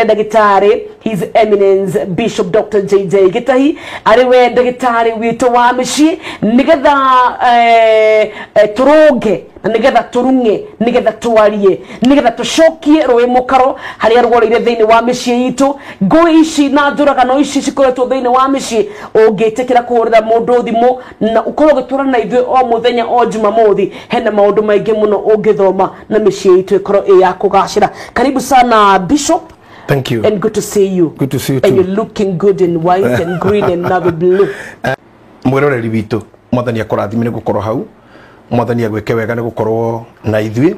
Ndagĩtarĩ His Eminence Bishop Dr. JJ Gĩtahi arĩ we ndagĩtarĩ witũ wa mĩciĩ, nĩgetha tũrũnge na nĩgetha tũrung'e, nĩgetha twarie, nĩgetha tũcokie rũĩ mũkaro harĩa rworeire thĩinĩ wa mĩciĩ itũ. Ngũĩ ici na njũragano ici cikoretwo thĩinĩ wa mĩciĩ, ũngĩtĩkĩra kũhũrĩra mũndũ thimũ na ũkorwo ũgĩtũra na ithuĩ o mũthenya o Jumamothi, hena maũndũ maingĩ mũno ũngĩthoma na mĩciĩ itũ ĩkorwo ĩ ya kũgacĩra. Karibu sana, Bishop. Thank you. And good to see you. Good to see you And too. you're looking good in white and green and navy blue. Mwĩroreri witũ, Mwathani akũrathime nĩ gũkorwo hau. Mwathani agwĩke wega nĩ gũkorwo na ithuĩ.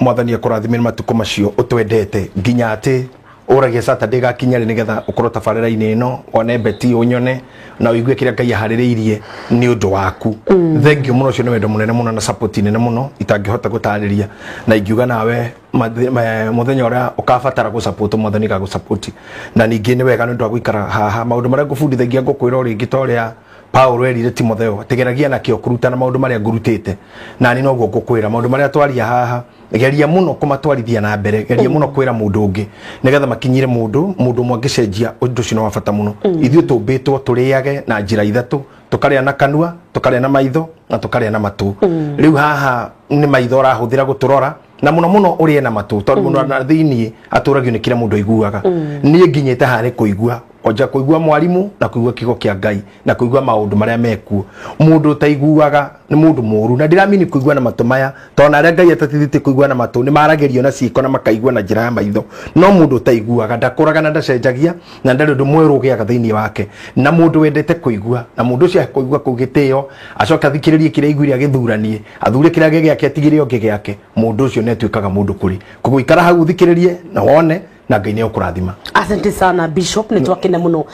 Mwathani akũrathime nĩ matukũ macio ũtwendete nginya atĩ ũragia Saturday gakinya rĩ, nĩgetha ũkorwo tabarĩra-inĩ ĩno, wone beti ũnyone na ũigue kĩrĩa Ngai aharĩrĩirie nĩ ũndũ waku. Thank you mũno. Ũcio nĩ wendo mũnene mũno na support nene mũno itangĩhota gũtarĩria, na ingiuga nawe mũthenya ũrĩa ũkabatara gũ support, Mwathani gagũ support. Na ningĩ nĩ wega nĩ ũndũ wa gũikara haha, maũndũ marĩa ngũbundithagia, ngũkwĩra o rĩngĩ ta ũrĩa Paulo erire Timotheo, tegeragia na kĩo kũrutana maũndũ marĩa ngũrutĩte. Na niĩ noguo ngũkwĩra, maũndũ marĩa twaria haha, geria mũno kũmatwarithia na mbere, geria mũno kwĩra mũndũ ũngĩ nĩgetha makinyire mũndũ mũndũ ũmwe angĩcenjia. Ũndũ ũcio nĩ wa bata mũno. Ithuĩ tũmbĩtwo tũrĩage na njĩra ithatũ: tũkarĩa na kanua, tũkarĩa na maitho, na tũkarĩa na matũ. Rĩu haha nĩ maitho ũrahũthĩra gũtũrora, na mũno mũno ũrĩe na matũ, tondũ mũndũ na thĩiniĩ atũragio nĩ kĩrĩa mũndũ aiguaga. Niĩ nginyĩte haha nĩ kũigua onja, kũigua mwarimũ na kũigua kiugo kĩa Ngai na kũigua maũndũ marĩa mekuo. Mũndũ ũtaiguaga nĩ mũndũ mũru, na ndiramini kũigua na matũ maya, tondũ na arĩa Ngai atatithĩtie kũigua na matũ nĩ maragĩrio na ciĩko na makaigua na njĩra ya maitho. No mũndũ ũtaiguaga ndakũraga na ndacenjagia na ndarĩ ũndũ mwerũ ũgĩaga thĩinĩ wake. Na mũndũ wendete kũigua, na mũndũ ũcio akũigua kũu gĩtĩo, acoke athikĩrĩrie kĩrĩa aiguire, agĩthuranie, athure kĩrĩa gĩ gĩake, atigĩre ũngĩ gĩake, mũndũ ũcio nĩ atuĩkaga mũndũ kũrĩ. Koguo ikara hau, ũthikĩrĩrie na wone, na Ngai nĩ ekũrathima. Asante sana, Bishop, nĩ twakena mũno.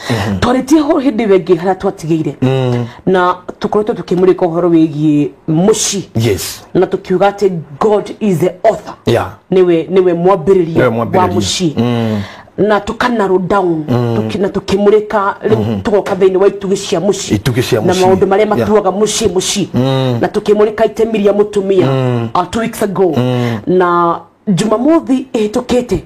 Twarĩtie ho hĩndĩ ĩyo ĩngĩ harĩa twatigĩire, na tũkoretwo tũkĩmũrĩka ũhoro wĩgiĩ mũciĩ, na tũkiuga atĩ God is the author, nĩwe mwambĩrĩria Nĩwe wa mwambĩrĩria. mũciĩ, na tũka narrow down, na tũkĩmũrĩka. Rĩu tũgoka thĩinĩ wa itugĩ cia mũciĩ. Itugĩ cia Na mũciĩ. maũndũ marĩa matuaga mũciĩ mũciĩ, na tũkĩmũrĩka itemi rĩa mũtumia 2 weeks ago, na Jumamothi ĩhĩtũkĩte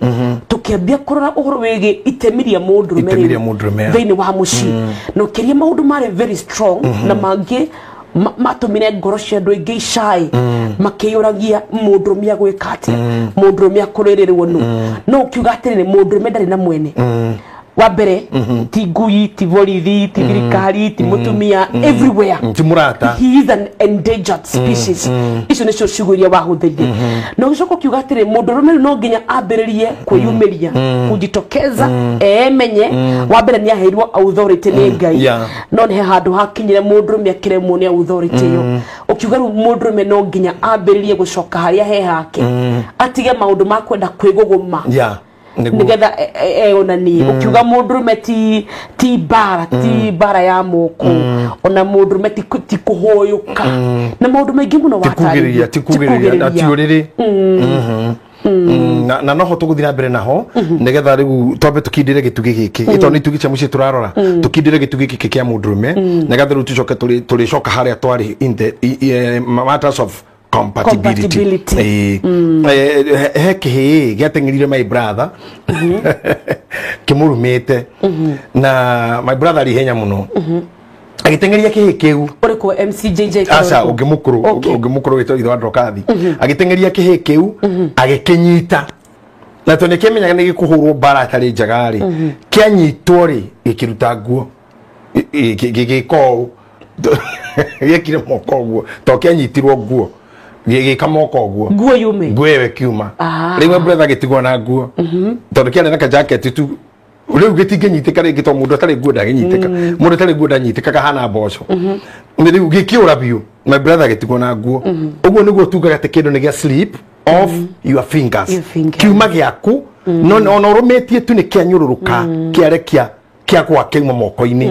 tũkĩambia kũrora ũhoro wĩgiĩ itemi rĩa mũndũrũme Itemi rĩa rĩu mũndũrũme, yeah. thĩinĩ wa mũciĩ, na ũkĩria maũndũ marĩ very strong na mangĩ matũmire ngoro cia andũ aingĩ icai, makĩyũragia mũndũrũme agwĩka atĩa, mũndũrũme akũrĩrĩrwo nũ. No ũkiuga atĩrĩrĩ, mũndũrũme ndarĩ na mwene wa mbere, ti ngui, ti borithi, ti thirikari, ti mũtumia, everywhere. Ti mũrata. He is an endangered species. Icio nĩcio ciugo iria wahũthĩrire, na ũgĩcoka ũkiuga atĩrĩ, mũndũrũme rĩu no nginya ambĩrĩrie kwĩyumĩria, kujitokeza, emenye. Wa mbere nĩ aheirwo authority nĩ Ngai, no nĩ he handũ hakinyire mũndũrũme akĩremwo nĩ authority ĩyo. Ũkiuga rĩu mũndũrũme no nginya ambĩrĩrie gũcoka harĩa he hake, atige maũndũ ma kwenda kwĩgũgũma, Nĩguo. Nigetha eonanie. Ukiuga mũndũrũme ti mbara, ti mbara ya moko, ona mũndũrũme ti kũhũyũka na maũndũ maingĩ mũno. Ti kugĩrĩria, ti kugĩrĩria na ti ũrĩrĩ. Na noho tũgũthiĩ na mbere naho, nĩgetha rĩu twambe tũkindĩre gĩtugĩ gĩkĩ, ĩtondũ nĩ itugĩ cia mũciĩ tũrarora. Tũkindĩre gĩtugĩ gĩkĩ kĩa mũndũrũme, nĩgetha rĩu tũcoke tũrĩcoka harĩa twarĩ in the matters of compatibility. Compatibility. Ĩĩ. He kĩhĩĩ gĩateng'erire my brother kĩmũrumĩte, na my brother arĩ ihenya mũno, agĩteng'eria kĩhĩĩ kĩu. Ũrĩkũ, MCJJ? Aca, ũngĩ mũkũrũ. Ũngĩ mũkũrũ wĩtwo ithe wa Ndrokathi. Agĩteng'eria kĩhĩĩ kĩu, agĩkĩnyita, na tondũ nĩkĩamenyaga nĩ gĩkũhũrwo mbara ĩtarĩ njega rĩ, kĩanyitwo rĩ, gĩkĩruta nguo, gĩgĩka ũũ, gĩekire moko ũguo, to kĩanyitirwo nguo, gĩgĩka moko ũguo. Nguo yume. Nguo ĩyo ĩkiuma. Ah. Rĩu my brother agĩtigwo na nguo, tondũ kĩarĩ na kajaketi tu. Rĩu gĩtingĩnyitĩka rĩngĩ, tondũ mũndũ atarĩ nguo ndangĩnyitĩka, mũndũ atarĩ nguo ndanyitĩkaga, hana mboco. Nĩ rĩu gĩkĩũra biũ, my brother agĩtigwo na nguo. Ũguo nĩguo tugaga atĩ kĩndũ nĩ gĩa slip off your fingers. Your fingers. Kiuma gĩaku, no ona ũrũmĩtie tu nĩ kĩanyũrũrũka, kĩarekia, kĩagwa, kĩauma moko-inĩ.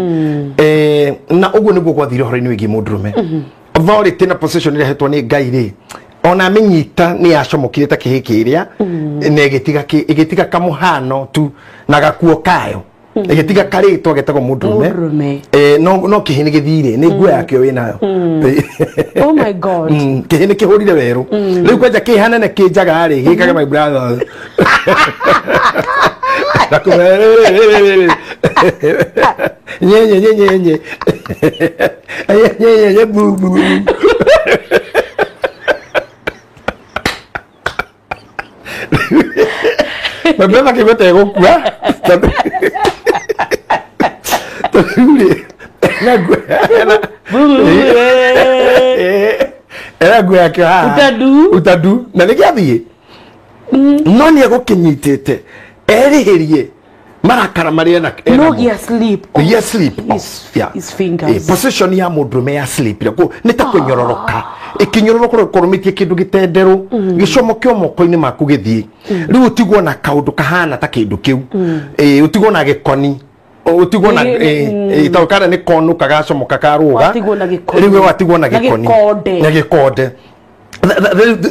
Na ũguo nĩguo gwathire ũhoro-inĩ wĩgiĩ mũndũrũme. Authority na position ĩrĩa hetwo nĩ Ngai rĩ, ona amĩnyita nĩ yacomokire ta kĩhĩ kĩrĩa, na ĩgĩtiga ĩgĩtiga kamũhano tu na gakuo kayo, ĩgĩtiga karĩtwa getagwo mũndũrũme. Mũndũrũme. No kĩhĩ nĩ gĩthire, nĩ nguo yakĩo wĩnayo. Oh my God. Kĩhĩ nĩ kĩhũrire werũ. Rĩu kwanja kĩ hanene kĩ njaga rĩ, gĩkage my brother. Na nye nye nye nye nye nye nye nye bu bu. My brother akĩigua gũkua tondũ rĩ ena nguo yake haha Utadu. Utadu na nĩ gĩathiĩ no nĩ egũkĩnyitĩte erĩhĩrie marakara marĩa ena no gĩa sleep ya sleep his fingers. Position ya mũndũrũme ya sleep nĩ ta kũnyororoka ĩkĩnyororoka kũrũmĩtie kĩndũ gĩtenderũ gĩcomokio moko-inĩ maku gĩthiĩ rĩu ũtigwo na kaũndũ kahana ta kĩndũ kĩu ũtigwo na gĩkoni ũtigwo na tondũ kana nĩ konũ kagacomoka karũga rĩu watigwo na gĩkoni na gĩkonde.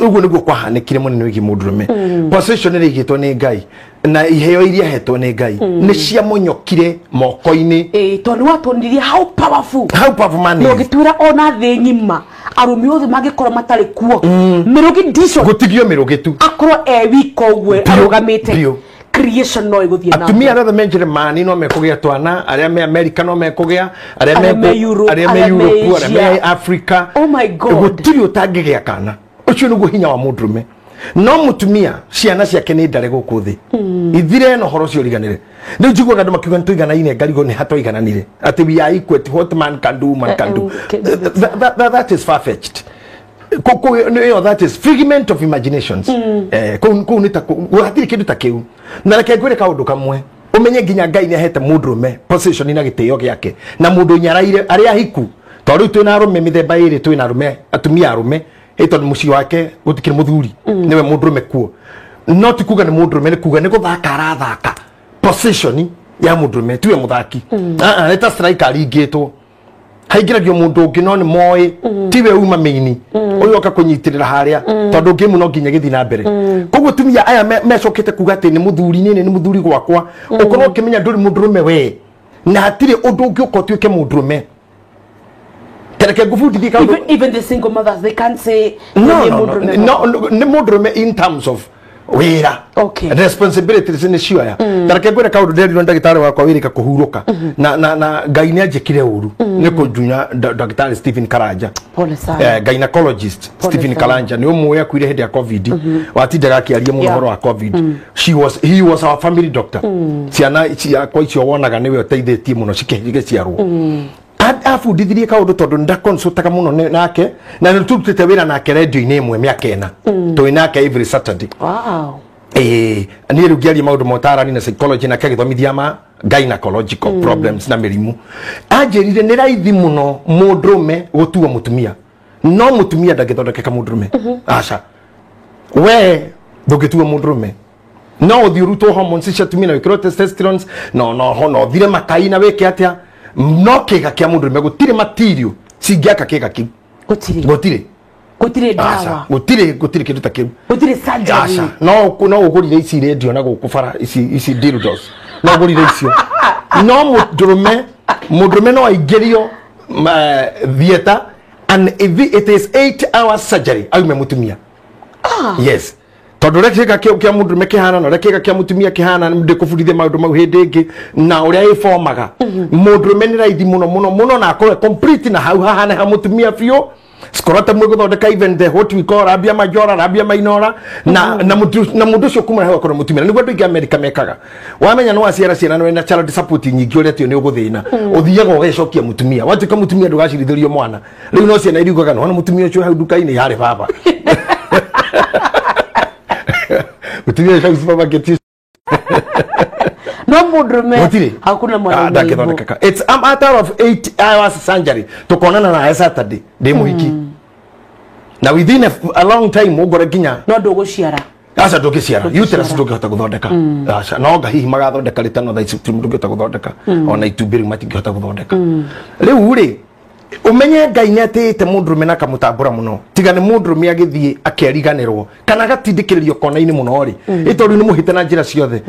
Ũguo nĩguo kwahanĩkire mũnene wĩgiĩ mũndũrũme. Position ĩrĩa ĩigĩtwo nĩ Ngai na iheo iria hetwo nĩ Ngai nĩ ciamonyokire moko-inĩ. Tondũ watwonirie how powerful man is. Na ũgĩtwĩra ona thĩ ng'ima arũme othe mangĩkorwo matarĩ kuo mĩrũgĩ ndicio gũtigio mĩrũgĩ tu akorwo e wika ũguo arũgamĩte creation no ĩgũthiĩ na atumia arĩa othe me Njĩrĩmani no mekũgĩa twana, arĩa me America no mekũgĩa, arĩa me Europe, arĩa me Africa. Oh my God, gũtirĩ ũtangĩgĩa kana. Ũcio nĩguo hinya wa mũndũrũme. No mũtumia ciana ciake nĩ ndare gũkũ thĩ ithire na ũhoro ũcio ũriganĩre. Rĩu njiguaga andũ makiuga nĩtũiganaine ngarigwo nĩ hatũigananire atĩ we are equal, what man can do woman can do. That is far-fetched. That is figment of imaginations. Kũu nĩ ta hatirĩ kĩndũ ta kĩu. Na reke ngwĩre kaũndũ kamwe ũmenye nginya Ngai nĩ ahete mũndũrũme position na gĩtĩo gĩake na mũndũ nyaraire arĩa ahiku tondũ rĩu twĩna arũme mĩthemba ĩrĩ, twĩna arũme atumia arũme tondũ mũciĩ wake gũtikĩrĩ mũthuri nĩwe mũndũrũme kuo. No ti kuga nĩ mũndũrũme, nĩ kuga nĩ gũthaka arathaka position ya mũndũrũme tiwe mũthaki. Nĩ ta striker aringĩtwo haingĩragio mũndũ ũngĩ no nĩ moĩ tiwe uma mĩini ũyũ oka kũnyitĩrĩra harĩa tondũ ngĩmu no nginya gĩthiĩ na mbere. Koguo atumia aya mecokete kuga atĩ nĩ mũthuri nĩ mũthuri gwakwa ũkorwo ũkĩmenya ndũrĩ mũndũrũme we na hatirĩ ũndũ ũngĩ ũka ũtuĩke mũndũrũme. Even the single mothers, they can't say no nĩ mũndũrũme in terms of wĩra. Okay. Responsibilities nĩ cioya. Tareke ngwĩre kaũndũ nderirwo ndagĩtarĩ wakwa wĩrĩka kũhurũka na Ngai nĩ anjĩkire ũru nĩ kũnjunya ndagĩtarĩ Stephen Karanja. Pole sana. Gynecologist Stephen Karanja nĩ ũmũĩ akuire hĩndĩ ya COVID. Watindaga akĩaria mũno ũhoro wa COVID. He was our family doctor. Ciana ciakwa icio wonaga nĩwe ũteithĩtie mũno cikĩciarwo. Abundithirie kaũndũ tondũ ndaconsultaga mũno nake na nĩ tũrutĩte wĩra nake radio-inĩ ĩmwe mĩaka ĩna twĩ nake every Saturday. Wow. Niĩ rĩu ngĩaria maũndũ ma ũtarani na psychology nake agĩthomithia ma gynecological problems na mĩrimũ. Anjĩrire nĩ raithi mũno mũndũrũme gũtua mũtumia no mũtumia ndangĩthondekeka mũndũrũme. Aca we ndũngĩtua mũndũrũme no ũthiĩ ũrutwo hormones cia atumia na wĩkĩrwo testosterone no ũthire makai na wĩke atĩa no kĩga kĩa mũndũrũme gũtirĩ material cingĩaka kĩga kĩu. Gũtirĩ gũtirĩ ndawa, gũtirĩ kĩndũ ta kĩu, gũtirĩ surgery. Aca no ũgũrire ici radio na gũkũ bara ici dildos no ũgũrire icio. No mũndũrũme no aingĩrio theater and it is 8 hour surgery aume mũtumia. Yes. Tondũ ũrĩa kĩga kĩa mũndũrũme kĩhana na ũrĩa kĩga kĩa mũtumia kĩhana ndĩkũbundithia maũndũ mau hĩndĩ ĩngĩ na ũrĩa ĩbomaga mũndũrũme nĩ raithi mũno mũno mũno na akorwo complete na hau hahane ha mũtumia biũ scrotum mũgũthondeka even the what we call labia majora labia minora na mũndũ ũcio kuma hau akorwo mũtumia. Nĩguo andũ aingĩ America mekaga. Wamenya nĩ waciara ciana na child support nyingĩ ũrĩa tio nĩ ũgũthĩna ũthiaga ũgecokia mũtumia watuĩka mũtumia ndũgacirithĩrio mwana. Rĩu no ciana iriugaga nĩwona mũtumia ũcio hau nduka-inĩ yarĩ baba. Mũtumia ũcio supermarket. No mũndũrũme hakuna mwanaume ndangĩthondekeka. It's a matter of 8 hours surgery tukonana naye Saturday ndĩ mũhiki na within a long time ũngore nginya no ndũgũciara. Aca ndũngĩciara uterus ndũngĩhota gũthondeka. Aca no nga hihi magathondeka rĩta no thaa ici ndũngĩhota gũthondeka ona itumbĩ rĩu matingĩhota gũthondeka. Rĩu rĩ umenye Ngai nĩ atĩĩte mũndũrũme na akamũtambũra mũno tiga nĩ mũndũrũme agĩthiĩ akeriganĩrwo kana agatindĩkĩrĩrio kona-inĩ mũno rĩ ĩ tondũ nĩ mũhĩte na njĩra ciothe.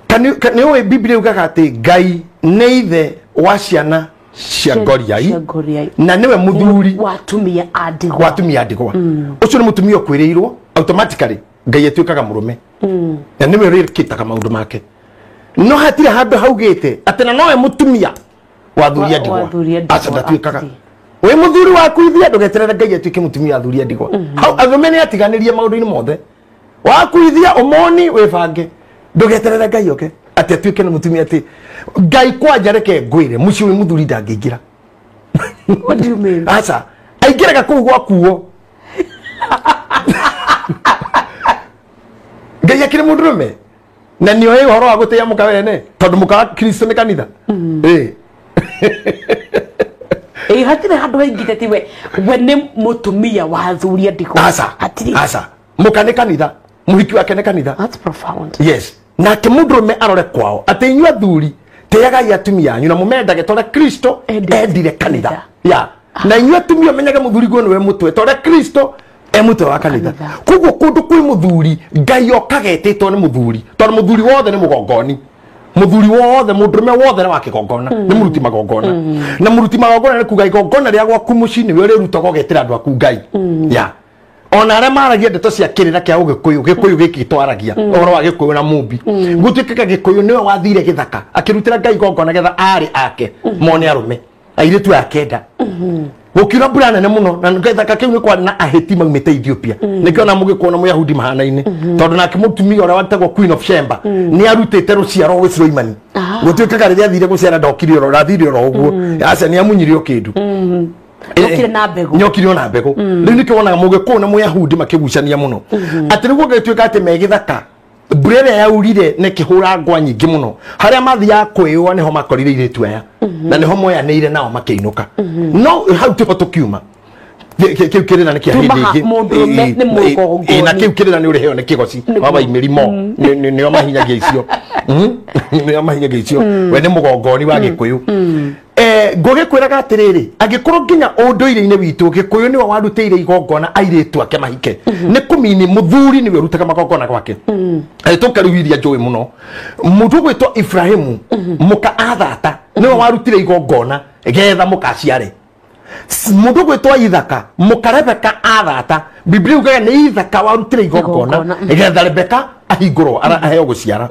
Nĩ ũĩ Biblia yugaga atĩ Ngai nĩ ithe wa ciana cia ngoriai na nĩwe mũthuri wa atumia a ndigwa. Ũcio nĩ mũtumia ũkwĩrĩirwo automatically Ngai atuĩkaga mũrũme na nĩwe ũrĩkĩtaga maũndũ make. No hatirĩ handũ haugĩte atĩ na nowe mũtumia wa athuri a ndigwa. Aca ndatuĩkaga. Wĩ mũthuri wakuithia ndũgeterere Ngai atuĩke mũtumia wa athuri a ndigwa. Hau arũme nĩ atiganĩrie maũndũ-inĩ mothe. Wakuithia ũmoni wĩbange. Ndũgeterere Ngai oke atĩ atuĩke nĩ mũtumia atĩ Ngai kwanja reke ngwĩre mũciĩ wĩ mũthuri ndangĩingĩra. What do you mean? Aca aingĩraga kũu gwakuo. Ngai akĩrĩ mũndũrũme na nĩoĩ ũhoro wa gũtĩa mũka wene tondũ mũka wa Kristo nĩ kanitha. Ĩ hatirĩ handũ haingĩte ti we nĩ mũtumia wa athuri a ndigwa. Aca aca mũka nĩ kanitha, mũhiki wake nĩ kanitha. That's profound. Yes. Nake mũndũrũme arore kwao atĩ inyuĩ athuri tĩagai atumia anyu na mũmendage ta ũrĩa Kristo endire kanitha. Ya. Na inyuĩ atumia menyage mũthuri guo nĩwe mũtwe ta ũrĩa Kristo e mũtwe wa kanitha. Koguo kũndũ kwĩ mũthuri Ngai okaga etĩtwo nĩ mũthuri tondũ mũthuri wothe nĩ mũgongoni. Mũthuri wothe mũndũrũme wothe nĩ wa kĩgongona, nĩ mũruti magongona. Na mũruti magongona nĩ kuga igongona rĩa gwaku mũciĩ nĩwe ũrĩrutaga ũgetĩra andũ aku Ngai. Ya. Ona arĩa maragia ndeto cia kĩrĩra kĩa ũgĩkũyũ, gĩkũyũ gĩkĩ twaragia ũhoro wa gĩkũyũ na mũmbi. Gũtuĩkaga gĩkũyũ nĩwe wathire gĩthaka akĩrutĩra Ngai igongona getha aarĩ ake mone arũme airĩtu aya kenda. Gũkiura mbura nene mũno na gĩthaka kĩu nĩ kwarĩ na ahĩti maumĩte Ethiopia. Nĩkĩo na mũgĩkũyũ na mũyahudi mahanaine. Tondũ nake mũtumia ũrĩa wetagwo Queen of Sheba nĩ arutĩte rũciaro gwĩ Suleimani. Gũtuĩkaga rĩrĩa athire gũciara ndokire oro, ndathire oro ũguo. Aca nĩ amunyire o kĩndũ. Nyokire na mbegũ. Nyokire ona mbegũ. Rĩu nĩkĩo wonaga mũgĩkũyũ na mũyahudi makĩgucania mũno. Atĩ nĩguo gũgĩtuĩka atĩ me gĩthaka mbura ĩrĩa yaurire na ĩkĩhũra ngwa nyingĩ mũno harĩa mathiaga kwĩyũa nĩho makorire airĩtu aya na nĩho moyanĩire nao makĩinũka. No hau tiho tũkiuma. Kĩu kĩrĩra nĩ kĩa hĩndĩ ĩngĩ. Mũndũrũme nĩ mũgongoni. Na kĩu kĩrĩra nĩ ũrĩheo nĩ kĩgoci wa waimĩrimo nĩo mahinyagia icio. Nĩo mahinyagia icio. We nĩ mũgongoni wa gĩkũyũ. Ngũgĩkwĩraga atĩrĩrĩ, angĩkorwo nginya ũndũire-inĩ witũ gĩkũyũ nĩwe warutĩire igongona airĩtu ake mahike, nĩ kũmini mũthuri nĩwe ũrutaga magongona gwake. Tũke rĩu iria njũĩ mũno, mũndũ ũgwĩtwo Ibrahimu mũka athata nĩwe warutire igongona getha mũkaciare. Mũndũ ũgwĩtwo Ithaka mũka Rebeka athata, Biblia yugaga nĩ Ithaka warutire igongona getha Rebeka ahingũrwo aheo gũciara.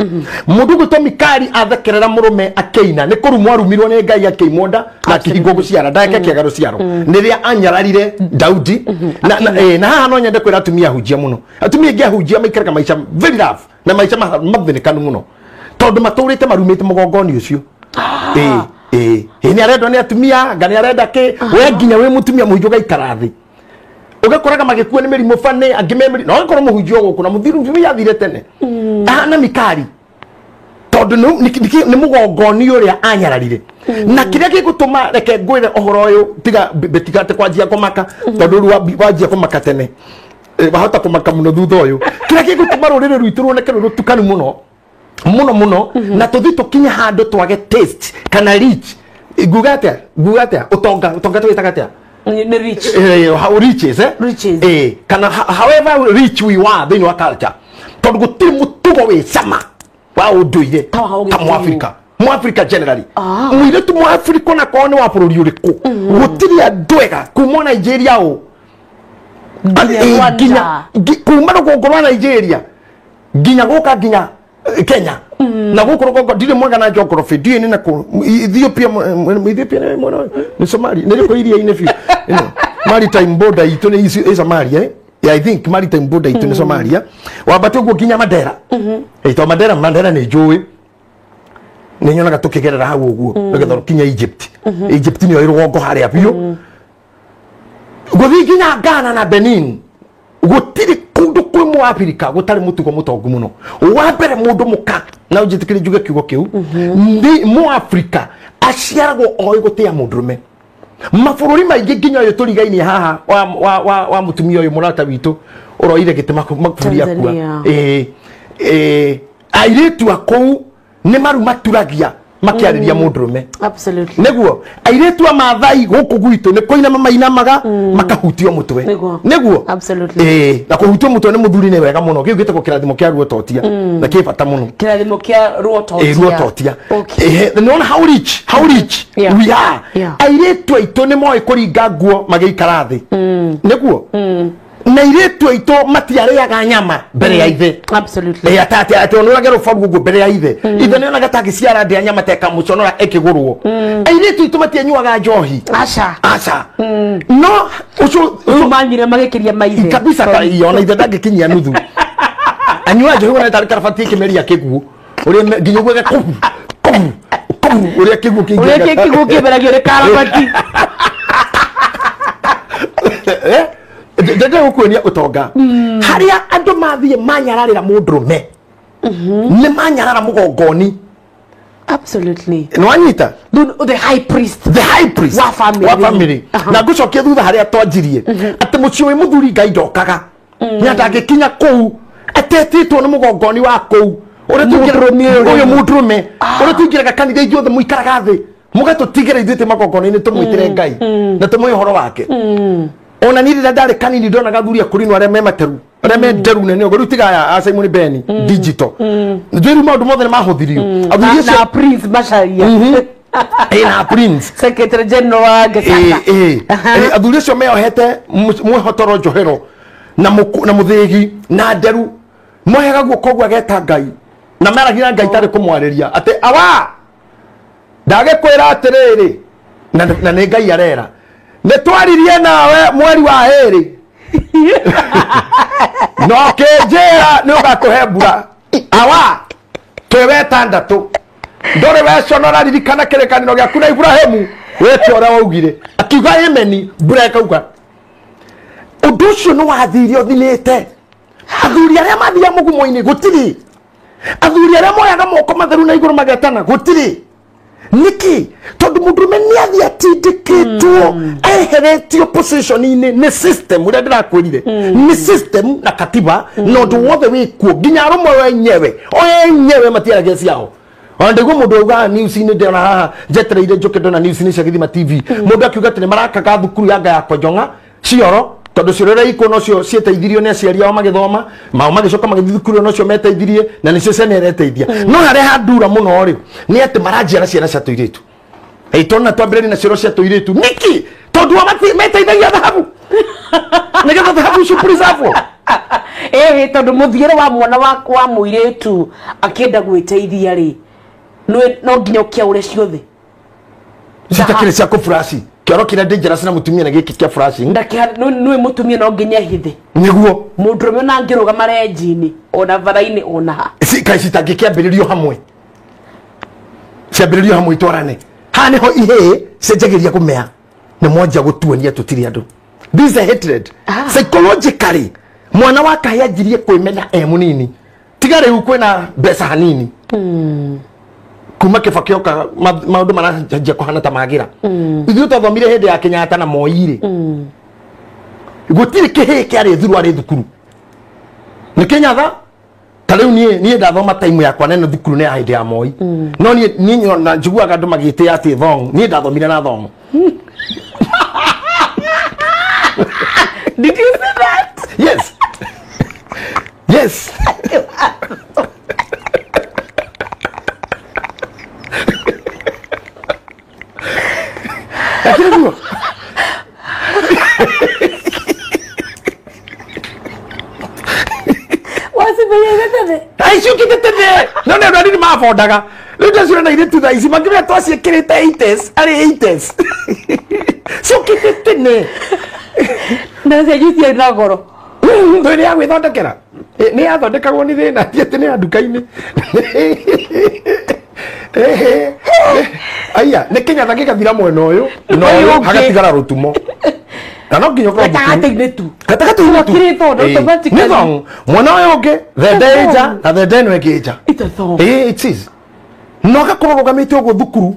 Mũndũ ũgwĩtwo Mikali athekerera mũrũme akĩina nĩ kũrumwo arumirwo nĩ Ngai akĩimwo nda na akĩhingwo gũciara ndake akĩaga rũciaro nĩrĩa anyararire Daudi. Na haha no nyende kwĩra atumia ahunjia mũno. Atumia aingĩ ahunjia maikaraga maica very rough na maica mathĩnĩkanu mũno tondũ matũrĩte marumĩte mũgongoni ũcio. Nĩ arendwo nĩ atumia nga nĩ arenda kĩ we nginya wĩ mũtumia mũhunjia ũgaikara thĩ ũgakoraga magĩkua nĩ mĩrimũ bani angĩ me mĩrimũ na ũgakorwo mũhunjia gũkũ na mũthiri athire tene ahana Mikali tondũ nĩ mũgongoni ũrĩa anyararire. Na kĩrĩa gĩgũtũma reke ngwĩre ũhoro ũyũ tiga betigate kwanjia kũmaka tondũ rĩu wanjia kũmaka tene wahota kũmaka mũno thutha ũyũ. Kĩrĩa gĩgũtũma rũrĩrĩ rwitũ ruoneke rwĩ rũtukanu mũno mũno mũno na tũthiĩ tũkinye handũ twage taste kana reach. Nguga atĩa? Nguga atĩa? Ũtonga, ũtonga tũwĩtaga atĩa? Nĩ rich. How riches, eh? Riches. Kana however rich we were thĩinĩ wa culture tondũ gũtirĩ mũtugo wĩ cama wa ũndũire Ta wa ta Mũafrika. Mũafrika generally. Mũirĩtu Mũafrika ona korwo nĩ wa bũrũri ũrĩkũ gũtirĩ andũ ega kuma Nigeria ũ Nginya kuma rũgongo rwa Nigeria nginya gũka nginya Kenya na gũkũ rũgongo ndirĩ mwega na geography ndiũĩ nĩ nakũ Ethiopia Ethiopia nĩ mwena nĩ Somalia nĩ rĩkũ iria-inĩ biũ. Maritime border itũ nĩ Somalia, eh? Yeah, I think maritime border itũ nĩ Somalia. Wambate ũguo nginya Mandera. To Mandera, Mandera nĩ njũĩ nĩ nyonaga tũkĩgerera hau ũguo nĩgetha ũkinye Egypt. Egypt nĩyo rũgongo harĩa biũ. Gũthiĩ nginya Ghana na Benin gũtirĩ kũndũ kwĩ Mũafrika gũtarĩ mũtugo mũtongu mũno. Wa mbere mũndũ mũka na ũnjĩtĩkĩrie njuge kiugo kĩu nĩ Mũafrika aciaragwo oĩ gũtĩa mũndũrũme. Mabũrũri maingĩ nginya ũyũ tũrigainie haha wa mũtumia ũyũ mũrata witũ ũroire gĩtĩ Magufuli akua. Airĩtu a kũu nĩ maru maturagia makiarĩria mũndũrũme. Absolutely. Nĩguo airĩtu a Maathai gũkũ gwitũ nĩ kũinama mainamaga makahutio mũtwe. Nĩguo. Absolutely. Na kũhutio mũtwe nĩ mũthuri nĩ wega mũno. Kĩu gĩtagwo kĩrathimo kĩa ruototia na kĩ bata mũno. Kĩrathimo kĩa ruototia. Ruototia. Nĩwona how rich, how rich we are. Airĩtu aitũ nĩ moĩ kũringa nguo magĩikara thĩ. Nĩguo. Na irĩtu aitũ matiarĩaga nyama mbere ya ithe. Absolutely. Atĩ atĩ onũrage rũbaru ũguo mbere ya ithe. Ithe nĩonaga ta angĩciara ndĩa nyama ta ĩkamũconora ĩkĩgũrwo. Airĩtu aitũ matianyuaga njohi. Aca. Aca. No ũcio Rĩu manyuire magĩkĩria maithe. Kabisa ka ona ithe ndangĩkinyia nuthu. Anyua njohi wona tarĩ karabati ĩkĩmeria kĩguũ. Ũrĩa nginya ũguo kũbu kũbu kũbu ũrĩa kĩguũ kĩingĩraga. Ũrĩa kĩguũ kĩmeragio nĩ karabati. Ndende gũkuonia ũtonga. Harĩa andũ mathiĩ manyararĩra mũndũrũme. Nĩ manyarara mũgongoni. Absolutely. Nĩwanyita? The high priest. The high priest. Wa family. Wa family. Na ngũcokia thutha harĩa twanjirie. Atĩ mũciĩ wĩ mũthuri Ngai ndokaga. Nĩ ndangĩkinya kũu atetĩtwo nĩ mũgongoni wa kũu. Ũrĩa ũyũ mũndũrũme. Ũrĩa tũingĩraga kanitha ithuothe mũikaraga thĩ. Mũgatũtigĩra ithuĩ twĩ magongona-inĩ tũmwĩtĩre Ngai. Na tũmũhe ũhoro wake. Ona niĩ rĩrĩa ndarĩ kanini ndonaga athuri akũrinũ arĩa me materu arĩa me nderu nene ũguo rĩu tiga aya a Simon Beni digital rĩu maũndũ mothe nĩ mahũthirio athuri acio na Prince Macharia na Prince Secretary General wa Gesaka athuri acio meohete mwĩhotoro njohero na mũthĩgi na nderu moheaga guoko ũguo ageta Ngai na maragia Ngai tarĩ kũmwarĩria atĩ awa ndagĩkwĩra atĩrĩrĩ na nĩ Ngai arera nĩ twaririe nawe mweri wa ĩrĩ no kĩnjĩra nĩ ũgatũhe mbura awa twĩ wetandatũ ndũrĩ weconora ririkana kĩrĩkanĩro gĩaku na Iburahĩmu wĩte ũrĩa waugire akiuga ĩmeni mbura ĩkauga ũndũ ũcio nĩ wathire ũthimĩte athuri arĩa mathiaga mũgumo-inĩ gũtirĩ athuri arĩa moyaga moko matheru na igũrũ magetana gũtirĩ niki tondu mundurume ni athi atindikitwo eheretio position-inĩ nĩ system ũrĩa ndĩrakwĩrire nĩ system na katiba na ũndũ wothe wĩkuo nginya arũme wenyewe o enyewe matiaragia ciao ona ndiguo mũndũ augaga news-inĩ ndĩrona haha njetereire njũke ndona news-inĩ cia Gĩthima TV mũndũ akiuga atĩ nĩ marakaga thukuru ya Nga ya Konjong'a cioro tondu cioro iria ikuo nocio cieteithirio nĩ aciari ao magĩthoma mao magĩcoka magĩthiĩ thukuru nocio meteithirie na nĩcio ciana ireteithia no harĩa handura mũno rĩ nĩ atĩ maranjiara ciana cia tũirĩtu tondũ twambĩrĩrie na cioro cia tũirĩtu nĩkĩ tondũ o meteithagia thahabu nĩgetha thahabu icio preserve tondũ mũthiĩre wa mwana wa mũirĩtu akĩenda gwĩteithia rĩ no nginya ũkĩaũre ciothe citakĩrĩ cia kũfuraci kĩoro kĩrĩa dangerous na mũtumia na gĩkĩ kĩa flashing nĩwe mũtumia no nginya hithe nĩguo mũndũrũme ona angĩrũgama renji-inĩ ona bara-inĩ ona ha kaĩ citangĩkĩambĩrĩrio hamwe ciambĩrĩrio hamwe itwarane haha nĩho ihĩĩ cianjagĩria kũmea nĩ mwanjia gũtuonia tũtirĩ andũ. This is a hatred. Psychologically mwana wa kahĩĩ anjirie kwĩmena e mũnini tiga rĩu kwĩna mbeca hanini kuma Kibaki oka maundu maranjia kuhana ta magira ithuĩ twathomire hĩndĩ ya Kenyatta na Moi rĩ gũtirĩ kĩhĩĩ kĩarĩ thuru arĩ thukuru nĩ Kenyatta ta rĩu niĩ ndathoma time yakwa nene thukuru nĩ ya hĩndĩ ya Moi no niĩ na njiguaga andũ magĩtĩa atĩ thong niĩ ndathomire na thong. Did you see that? Yes. Yes. No nĩ andũ anini mabondaga rĩu ndaciona na irĩtu thaa ici makĩmenya twaciĩkĩrĩte 80s arĩ 80s ciũkĩte tene na cianyu ciarĩ na goro nĩ ya gwĩthondekera nĩ yathondekagwo nĩ thĩna ti atĩ nĩ ya nduka-inĩ aya nĩ Kenyatta gĩgathira mwena ũyũ na ũyũ hagatigara rũtumo na no nginya ũkorwo gatagatĩ-inĩ tu gatagatĩ-inĩ tu nĩ thong mwena ũyũ ũngĩ thende ĩ nja na thende ĩno ĩngĩ nja it is no gakorwo rũgamĩte ũguo thukuru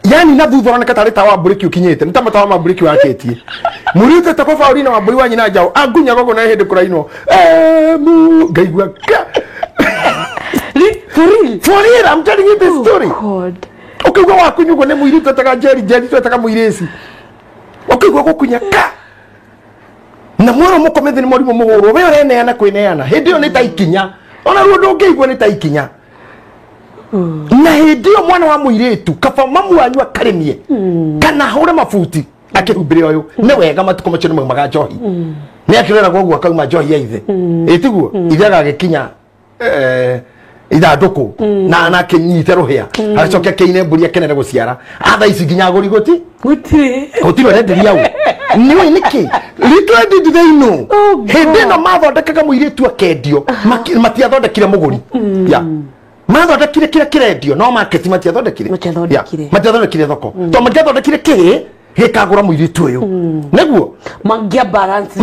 yani na thutha ũroneka tarĩ tawa wa mburĩki ũkinyĩte nĩ ta matawa ma mburĩki wakĩtie mũirĩtu etagwo Paulina wa mbũri wa nyina njaũ angunyaga ũguo na hĩndĩ kũrainwo ngaigua For real? For real, I'm telling you this story. God. Ũkĩigua wakunyua ũguo nĩ mũirĩtu etaga Njeri, Njeri twetaga mũirĩci. Ũkĩigua gũkunya ka. Na mwana mũkome thĩ nĩ mwarimũ mũhũrwo, we ũreneana kwĩneana. Hĩndĩ ĩyo nĩ ta ikinya. Ona ruo ndũngĩigua nĩ ta ikinya. Na hĩndĩ ĩyo mwana wa mũirĩtu kaba mamu wanyu akarĩmie kana ahũre mabuti akĩhumbĩre ũyũ nĩ wega matukũ macio nĩ maumaga njohi. Nĩ akĩreragwo ũguo akauma njohi ya ithe. Ĩtiguo ithe agagĩkinya ithandũkũ na akĩnyite rũhĩa acoke akĩine mbũri akenere gũciara. Atha ici nginya agũri gũti gũtirĩ ũrenderia ũ. Nĩũĩ nĩkĩ? Little did they know. Hĩndĩ ĩno mathondekaga mũirĩtu akendio, matiathondekire mũgũri. Yeah. Mathondekire kĩrĩa kĩrendio no market matiathondekire. Matiathondekire thoko. To matiathondekire kĩhĩ gĩkagũra mũirĩtu ũyũ. Nĩguo mangia balance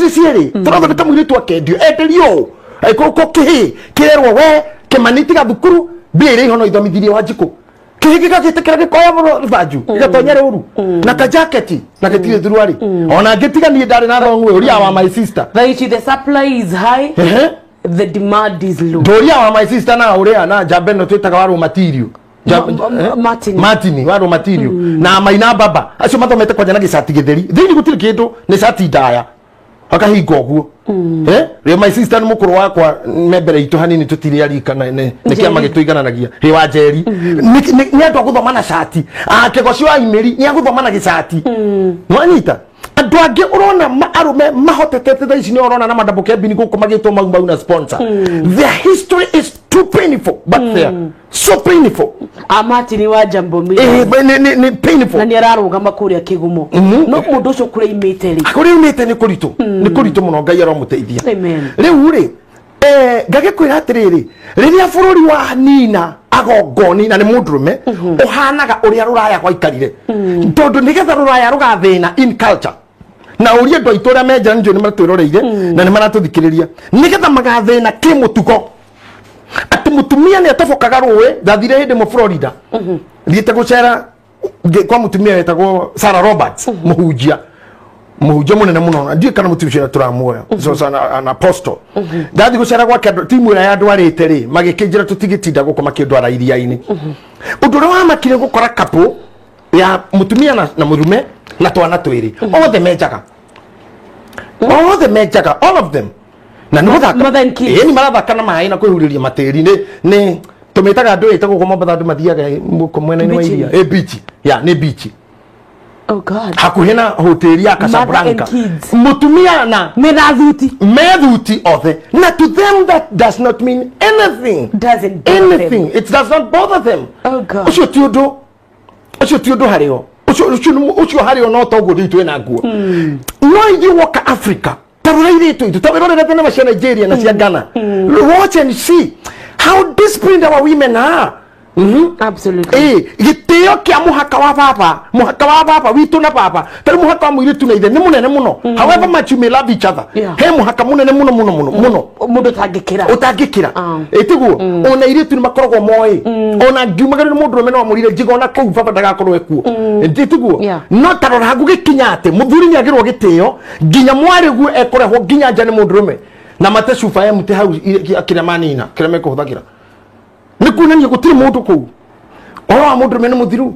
cierĩ. Tũrathondeka mũirĩtu akendio enderio ũ. Ko kĩhĩ kĩrerwo we kĩmani tiga thukuru mbia iria ihono ithomithirie Wanjikũ. Kĩhĩ gĩgagĩtĩkĩra gĩkoya rũthanju gĩgatonya rũru na ka jacket na gĩtirĩ thuruarĩ. Ona ngĩtiga niĩ ndarĩ na thong'we ũria wa my sister. The supply is high. The demand is low. Ndoria wa my sister na uria na njambe no twitaga wa raw material. Martin wa raw material. Na maina baba acio mathomete kwanja na gicati githeri. Thĩinĩ gũtirĩ kĩndũ nĩ cati ndaya. Akahinga ũguo. Rĩo my sister nĩ mũkũrũ wakwa me mbere itũ hanini tũtirĩ arika na nĩ kĩama gĩtũigananagia. Hĩ wa Njeri. Nĩ andũ agũthoma na cati. Kĩgoci wa Imeri nĩ agũthoma na gĩcati. Nĩwanyita? Andũ angĩ ũrona arũme mahotetete thaa ici nĩ ũrona na madambo kembini gũkũ magĩtwo mau mau na sponsor. Their history is too painful but they so painful. Martin wa Jambo Nĩ painful. Na nĩ ararũgama kũrĩa Kĩgumo. No mũndũ ũcio kũrĩa imĩte rĩ. Kũrĩa imĩte nĩ kũritũ. Nĩ kũritũ mũno Ngai aromũteithia. Amen. Rĩu rĩ ngagĩkwĩra atĩrĩrĩ rĩrĩa bũrũri wa nina agongoni na nĩ mũndũrũme ũhanaga ũrĩa rũraya gwaikarire. Tondũ nĩgetha rũraya rũgathĩna in culture. Na ũria andũ aitũ arĩa menja nĩ nĩ maratwĩroreire na nĩ maratũthikĩrĩria nĩgetha magathĩna kĩmũtugo. Atĩ mũtumia nĩ atobokaga rũĩ. Ndathire hĩndĩ mũ Florida thiĩte gũcera kwa mũtumia wetagwo Sarah Roberts, mũhunjia mũnene mũno. Ndiũĩ kana mũtumia ũcio tũramuoya, so an apostle. Ndathi gũcera gwake timu ĩrĩa yandwarĩte rĩ magĩkĩnjĩra tũtigĩtinda gũkũ makĩndwara iria-inĩ. Ũndũ ũrĩa wamakire gũkora couple ya mũtumia na mũrume na twana twĩrĩ othe menjaga. Othe menjaga, all of them. Na nĩ gũthaka. Ĩĩ marathaka na maĩ na kwĩhurĩria matĩri. Nĩ tũmĩtaga andũ ĩtagwo gũkũ Mombatha andũ mathiaga gũkũ mwena-inĩ wa iria. Ĩ beach. Ya nĩ beach. Oh God. Hakuhĩ na hoteli ya Casablanca. Mũtumia na methuti. Methuti othe. Na to them that does not mean anything. Doesn't bother anything. Them. It does not bother them. Oh God. Ũcio ti ũndũ. Ũcio ti ũndũ harĩ o. Ũcio harĩ o no toguo rĩu twĩna nguo. No ithuĩ woka Africa. Tarora irĩtu itũ. Tawĩrorere thenema cia Nigeria na cia Ghana. Watch and see how disciplined our women are. Absolutely. Gĩtĩo kĩa mũhaka wa baba, mũhaka wa baba witũ na baba. Tarĩ mũhaka wa mũirĩtu na ithe nĩ mũnene mũno. However much you may love each other. He mũhaka mũnene mũno mũno mũno mũno. Mũndũ ũtangĩkĩra. Ũtangĩkĩra. Ĩtiguo ona airĩtu nĩ makoragwo moĩ. Ona ngiumagĩrĩra nĩ mũndũrũme no amũrire njiga ona kũu baba ndagakorwo ekuo. Ĩtiguo no tarora hagũgĩkinya atĩ mũthuri nĩ agĩrwo gĩtĩo nginya mwarĩ guo ekũrehwo nginya nja nĩ mũndũrũme. Na mate cuba ya mũtĩ hau kĩrĩa manina kĩrĩa mekũhũthagĩra. Nĩ kuonania gũtirĩ mũndũ kũu. Ũhoro wa mũndũrũme nĩ mũthiru.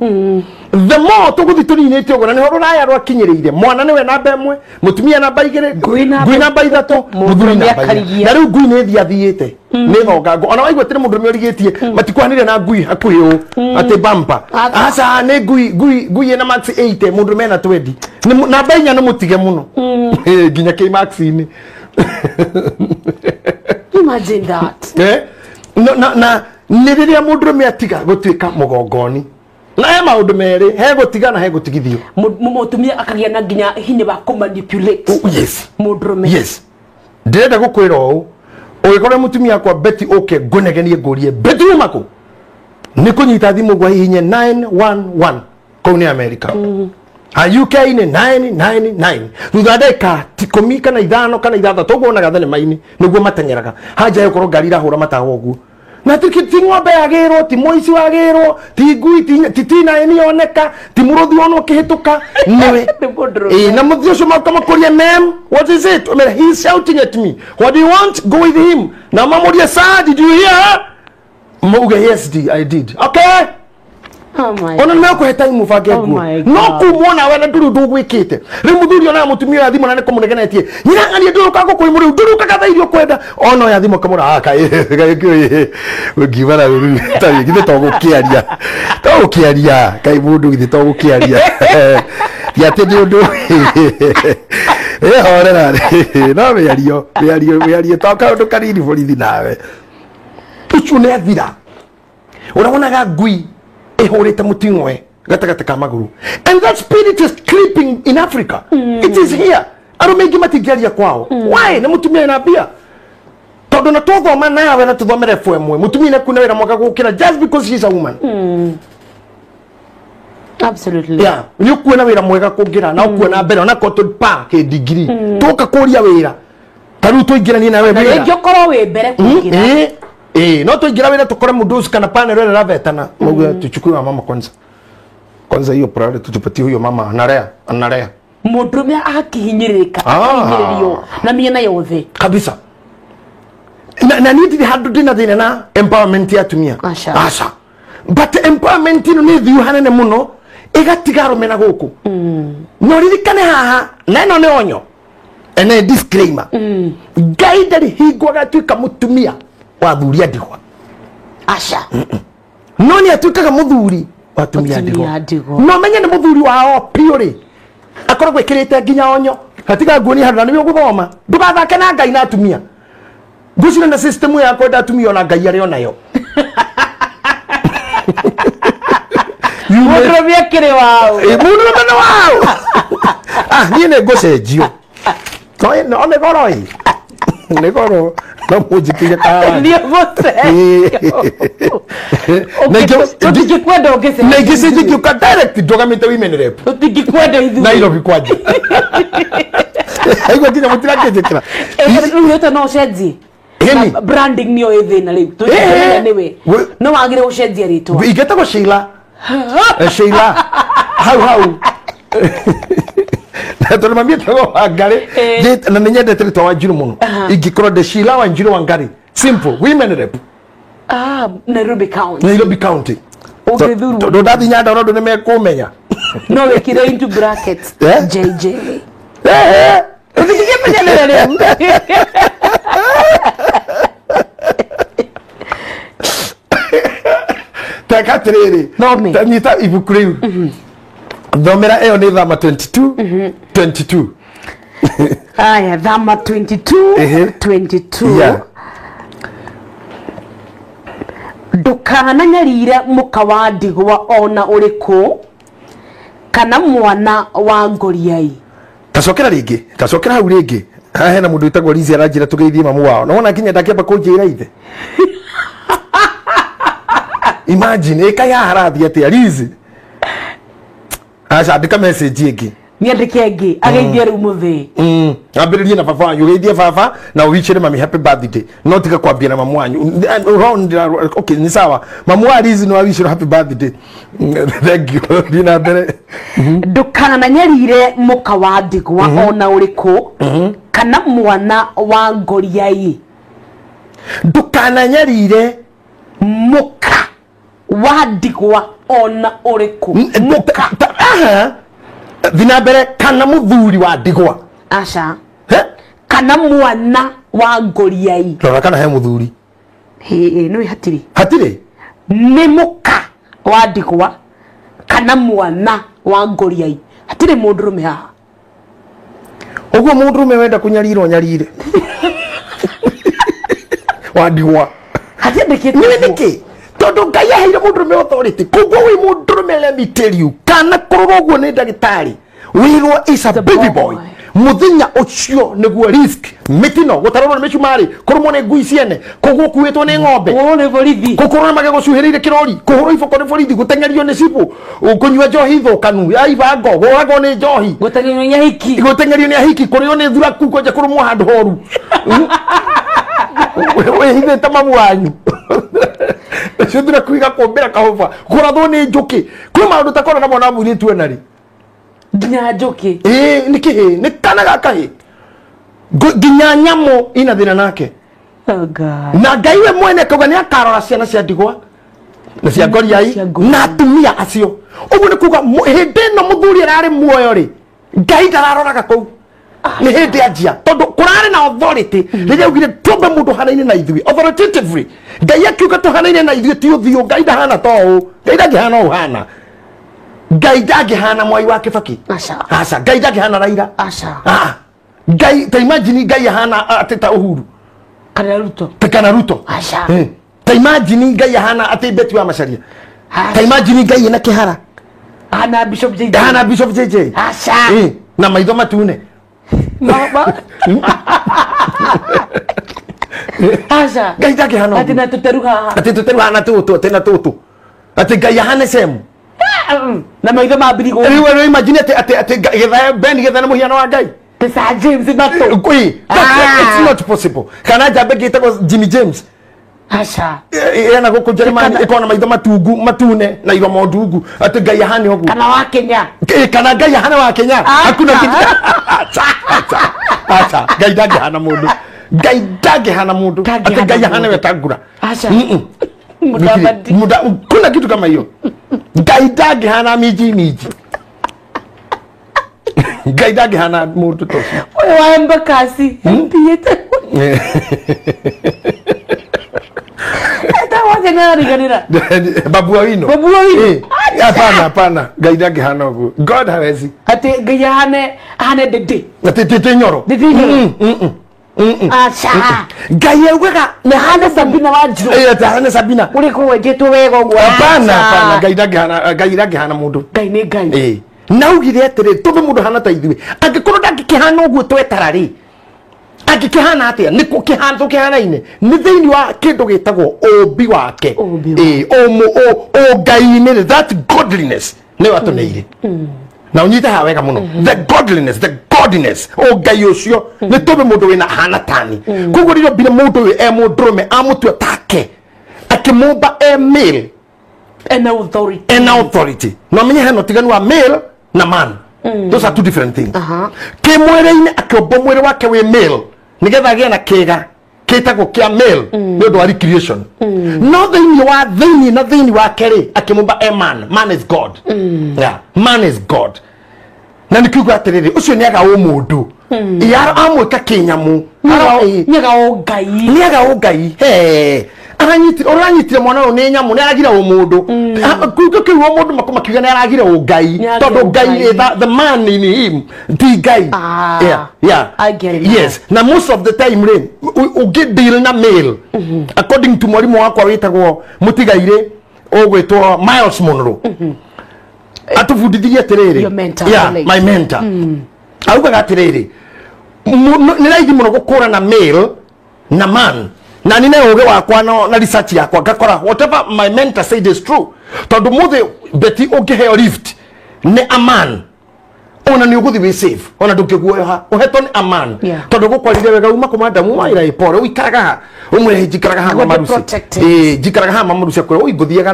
The more tũgũthiĩ tũninĩte ũguo na nĩho rũraya rwakinyĩrĩire. Mwana nĩwe namba ĩmwe, mũtumia namba igĩrĩ, ngui namba ithatũ, mũthuri namba inya. Na rĩu ngui nĩ ĩthiĩ athiĩte. Nĩ thongango. Ona waigua atĩrĩ mũndũrũme ũrigĩtie matikwanire na ngui hakuhĩ ũũ atĩ bumper. Aca nĩ ngui ĩna max 80 mũndũrũme ena 20. Namba inya nĩ mũtige mũno. Nginya kĩ max-inĩ. Imagine that. Na nĩ rĩrĩa mũndũrũme atiga gũtuĩka mũgongoni. Na he maũndũ merĩ, he gũtiga na he gũtigithio. Mũtumia akagĩa na nginya hinya wa kũmanipulate. Yes. Mũndũrũme. Yes. Ndĩrenda gũkwĩra ũũ, ũgĩkorwo mũtumia akwa Betty ũke ngũnegenie ngũrie Betty uma kũ? Nĩ kũnyita thimũ gwa hihinye 911 kũu nĩ America. A UK nĩ 999. Thutha wa ndagĩka 10 kana 5 kana 6 ũguo wonaga thenema-inĩ nĩguo mateng'eraga. Hanja ĩgũkorwo ngari irahũra matawa ũguo. Na ti ng'ombe yagĩrwo, ti mũici wagĩrwo, ti ngui, ti T9 yoneka, ti mũrũthi wonwo ũkĩhĩtũka, nĩwe. Na mũthii ũcio makamũkũria, ma'am, what is it? I mean, he's shouting at me. What do you want? Go with him. Na mamũrie, sir, did you hear her? Mauge, yes, I did. Okay. Ona nĩmekũhe time ũbange nguo. No kumwo nawe na ndũrĩ ũndũ ũgwĩkĩte. Rĩu mũthuri onaga mũtumia ũyũ thimũ na nĩkũmũnegenetie. Nyina ng'ania ndũrũkaga gũkũ rĩu ndũrũkaga thaa iria ũkwenda. Ona oya thimũ akamũra kaĩ ngiuga na rĩu tarĩ githĩ to gũkĩaria. To gũkĩaria. Kaĩ mũndũ githĩ to gũkĩaria. Ti atĩ nĩ ũndũ ĩhorera no mĩario mĩario mĩario to kaũndũ kanini borithi nawe ũcio nĩ athira. Ũrawonaga ngui ĩhũrĩte mũting'oe gatagatĩ ka magũrũ, and that spirit is creeping in Africa. It is here. Arũme aingĩ matingĩaria kwao. Why? Nĩ mũtumia ena mbia, tondũ na tũthoma nawe na tũthomere FM, mũtumia nĩ kuna wĩra mwega gũkĩra just because she is a woman. Absolutely. Yeah, nĩ ũkuona wĩra mwega kũngĩra na ũkuona mbere ona korwo tũ pa kĩndigiri tũka kũria wĩra ta rĩu tũingĩranie nawe na wĩra. rĩngĩ ũkorwo wĩ mbere kũingĩra. No tuingira wira tukore mundu ucio kana panel ĩrĩa ĩravetana mauge tuchukue wa mama kwanza kwanza, hiyo priority tupatie huyo mama anarea anarea. Mũndũrũme akĩhinyĩrĩrĩka, akahinyĩrĩrio na mĩena yothe kabisa. Na niĩ ndirĩ handũ ndĩna thĩna na empowerment ya atumia. Aca. Aca, but empowerment ĩno nĩ thiu hanene mũno ĩgatiga arũme na gũkũ. No ririkane haha na ĩno nĩ onyo ene disclaimer, Ngai ndarĩ hingo agatuĩka mũtumia wa athuri a ndigwa. Aca. No nĩ atuĩkaga mũthuri wa atumia a Atumia a ndigwa. ndigwa. No menye nĩ mũthuri wao piũ rĩ, akoragwo ĩkĩrĩte nginya onyo hatiga nguonia handũ na nĩwe ũgũthoma. Ndũgathake na Ngai na atumia. Ngwĩciria na system ya kwenda atumia ona Ngai arĩ onayo. Mũndũrũme akĩrĩ wao. Mũndũrũme nĩ wao. Ah, niĩ nĩ ngũcenjio. No nĩ goro ĩ, nĩ goro no mũnjĩkĩire kahawa. Niĩ gũcenjio. Tũtingĩkwenda ũngĩcenjio. Na ingĩcenjia ngĩũka direct ndũgamĩte women rep Tũtingĩkwenda ithuĩ. Nairobi kwanja. Aigua nginya mũtirakĩnjĩkĩra. Rĩu rĩtwa no ũcenjie. Ĩni. Na branding nĩyo ĩ thĩna rĩu. Tũtingĩmenya nĩwe. No wagĩrĩire gũcenjia rĩtwa. Ingĩtagwo Sheila. Sheila hau hau na tondũ mami etagwo Wangari, na nĩ nyendete rĩtwa Wanjiru mũno, ingĩkorwo ndĩ Sheila Wanjiru Wangari, simple, women rep. Ah, Nairobi County. Nairobi County. Ũngĩthurwo. Tondũ ndathiĩ Nyandarua andũ nĩ mekũmenya. No wĩkĩre into brackets JJ. Tũtingĩmenya nĩwe rĩu. Teka atĩrĩrĩ. Thome. Ta nyita ibuku rĩu, thomera ĩyo nĩ Thama 22 22. Aya, Thama 22 22. Yeah. Ndũkananyarire mũka wa ndigwa ona ũrĩkũ kana mwana wa ngoriai. Tacokera rĩngĩ, tacokera hau rĩngĩ. Haha hena mũndũ wĩtagwo Lizi aranjĩra tũgeithie mamu wao. Na wona nginya ndakĩamba kũnjĩra ithe. Imagine ĩka haha harathiĩ atĩa Lizi. Aca andĩka message ĩngĩ. Nĩandĩke ĩngĩ ageithie rĩu mũthĩ. Ambĩrĩrie na baba wanyu, ũgeithie baba na ũwicĩre mami happy birthday. No tiga kwambia na mamu wanyu. Round, okay, ni sawa. Mamu wa Lizi no awicĩrwo happy birthday. Thank you. Thiĩ na mbere. Ndũkananyarire mũka wa ndigwa ona ũrĩkũ kana mwana wa ngoriai. Ndũkananyarire mũka wa ndigwa ona ũrĩkũ. Mũka. Thiĩ na mbere kana mũthuri wa ndigwa. Aca. Kana mwana wa ngoriai. Rora kana he mũthuri. Hĩ, nĩ hatirĩ. Hatirĩ? Nĩ mũka wa ndigwa kana mwana wa ngoriai. Hatirĩ mũndũrũme haha. Ũguo mũndũrũme wenda kũnyarirwo nyarire. Wa ndigwa. Hatiandĩkĩtwo Nĩ ũguo. nĩkĩ? Tondũ Ngai aheire mũndũrũme authority. Koguo wĩ mũndũrũme, let me tell you, kana kũrorwo ũguo nĩ ndagĩtarĩ wĩrwo is a The baby boy. boy. Mũthenya ũcio nĩguo risk mĩtino, gũtarũrwo nĩ mĩcumarĩ, kũrũmwo nĩ ngui ciene, kũgwo ũkuĩtwo nĩ ng'ombe, Kũhũrwo nĩ borithi. gũkorwo nĩ magego cuhĩrĩire kĩrori, kũhũrwo iboko nĩ borithi, gũteng'erio nĩ cibũ, kũnyua njohi thũkanu ya ibango, kũragwo nĩ njohi, Gũteng'erio nĩ ahiki. Gũteng'erio nĩ ahiki, kũrĩo nĩ thuraku, kwanja kũrũmwo handũ horu wĩhithĩte mamu wanyu, nacio thuraku igakũmbĩra kahũba, kũrathwo nĩ njũkĩ. Kwĩ maũndũ ta kona na mwana wa mũirĩtu ena rĩ. Nginya njũkĩ. Ĩĩ, nĩ kĩhĩ, nĩ kana ga kahĩ. Nginya nyamũ ina thĩna nake. Oh God. Na Ngai we mwene akauga nĩ akarora ciana cia ndigwa na cia ngoriai Cia ngoriai. na atumia acio. Ũguo nĩ kuga hĩndĩ ĩno mũthuri ararĩ muoyo rĩ, Ngai ndararoraga kũu. Nĩ hĩndĩ anjia tondũ kũrarĩ na authority rĩrĩa augire tũmbe mũndũ hanaine na ithuĩ authoritatively. Ngai akiuga tũhanaine na ithuĩ ti ũthiũ. Ngai ndahana ta ũũ, Ngai ndangĩhana ũũ hana. Ngai ndangĩhana Mwai wa Kibaki. Aca. Aca. Ngai ndangĩhana Raila. Aca. Ah. Ngai ta imagine Ngai ahana atĩ ta Uhuru. Kana Ruto. Ta kana Ruto. Aca. Ta imagine Ngai ahana atĩ Betty wa Macharia. Ta imagine Ngai ena kĩhara. Ahana Bishop JJ. Ahana Bishop JJ. Aca. Na maitho matune. Aca. Ngai ndangĩhana. Atĩ na tũteru haha. Atĩ tũteru haha na tũtũ, atĩ na tũtũ. Atĩ Ngai ahane Semu. Na maitho ma mbirigũ. Rĩu imagine atĩ atĩ atĩ getha Ben getha nĩ mũhiano wa Ngai. Te Sir James Matũ. Kwi. It's not possible. Kana njambe ngĩtagwo Jimmy James. Aca. Ena gũkũ Jeremani ĩkorwo na maitho matungu matune na iromo ndungu. Atĩ Ngai ahane ũguo. Kana wa Kenya. Kana Ngai ahane wa Kenya. Hakuna kitu. Aca. Aca. Ngai ndangĩhana mũndũ. Ngai ndangĩhana mũndũ. Atĩ Ngai ahane Wetangula. Aca. Mudavadi. Kuna kitu kama hiyo. Ngai ndangĩhana miji miji. Ngai ndangĩhana mũndũ ta ũcio. Ũyũ wa Embakasi. MP ĩtagwo Kenya ariganĩra. Babu Owino. Babu Owino. Hapana, hapana. Ngai ndangĩhana ũguo. God hawezi. Atĩ Ngai ahane ahane Ndĩndĩ. Atĩ Ndĩndĩ Nyoro. Ndĩndĩ Nyoro. Aca. Ngai augaga na hane Sabina Wanjiru. Ati ahane Sabina. Ũrĩ kũu wenjetwo wega ũguo. Hapana, hapana. Ngai ndangĩhana, Ngai ndangĩhana mũndũ. Ngai nĩ Ngai. Na augire atĩrĩ, tũme mũndũ hana ta ithuĩ. Angĩkorwo ndangĩkĩhana ũguo twetara rĩ, angĩkĩhana atĩa? Nĩ kũkĩhana tũkĩhanaine. Nĩ thĩinĩ wa kĩndũ gĩtagwo ũũmbi wake. Ũngai-inĩ, that godliness nĩyo atũneire. Na ũnyite haha wega mũno. The godliness, the godliness, ũngai ũcio nĩ tũme mũndũ wĩna hana tani. Koguo rĩrĩa ombire mũndũ ũyũ e mũndũrũme, amũtua take, akĩmũmba e male. Ena authority. Ena authority. No menye hena ũtiganu wa male na man. Those are two different things. Kĩmwĩrĩ-inĩ akĩũmba mwĩrĩ wake wĩ male nĩgetha agĩe na kĩga kĩtagwo kĩa male nĩ ũndũ wa recreation. No thĩinĩ wa thĩinĩ na thĩinĩ wake rĩ, akĩmũmba e man. Man is God. Yeah, man is God. Na nĩ kiugo atĩrĩrĩ, ũcio nĩ aga ũmũndũ. Amwĩka kĩnyamũ. Nĩ aga ũngai. Nĩ aga ũngai. Aranyitire, ũranyitire mwana ũyũ nĩ nyamũ, nĩ aragire ũmũndũ. Kiugo kĩu ũmũndũ makiuga nĩ aragire ũngai. Tondũ Ngai, the man in him, ti Ngai. Yeah, yeah. I get it. Yes. Na most of the time rĩ, ũngĩ deal na male. According to mwarimu wakwa wĩtagwo Mũtigairĩ, ũgwĩtwo Miles Monroe. Atũbundithirie atĩrĩrĩ. Your mentor. Yeah, my mentor. Augaga atĩrĩrĩ, nĩ raithi mũno gũkũrana male na man. Na nina ũgĩ wakwa na research yakwa ngakora whatever my mentor said is true. Tondũ mũthĩ Betty ũngĩheo lift nĩ a man, ona nĩ ũgũthiĩ wĩ safe, ona ndũngĩguoyoha, ũhetwo nĩ a man. Tondũ gũkwarire wega uma kũ madamu waira ĩpore, ũikaraga ha, ũmwĩre njikaraga ha mama Lucy. Njikaraga ha mama Lucy akwĩra, oi ngũthiaga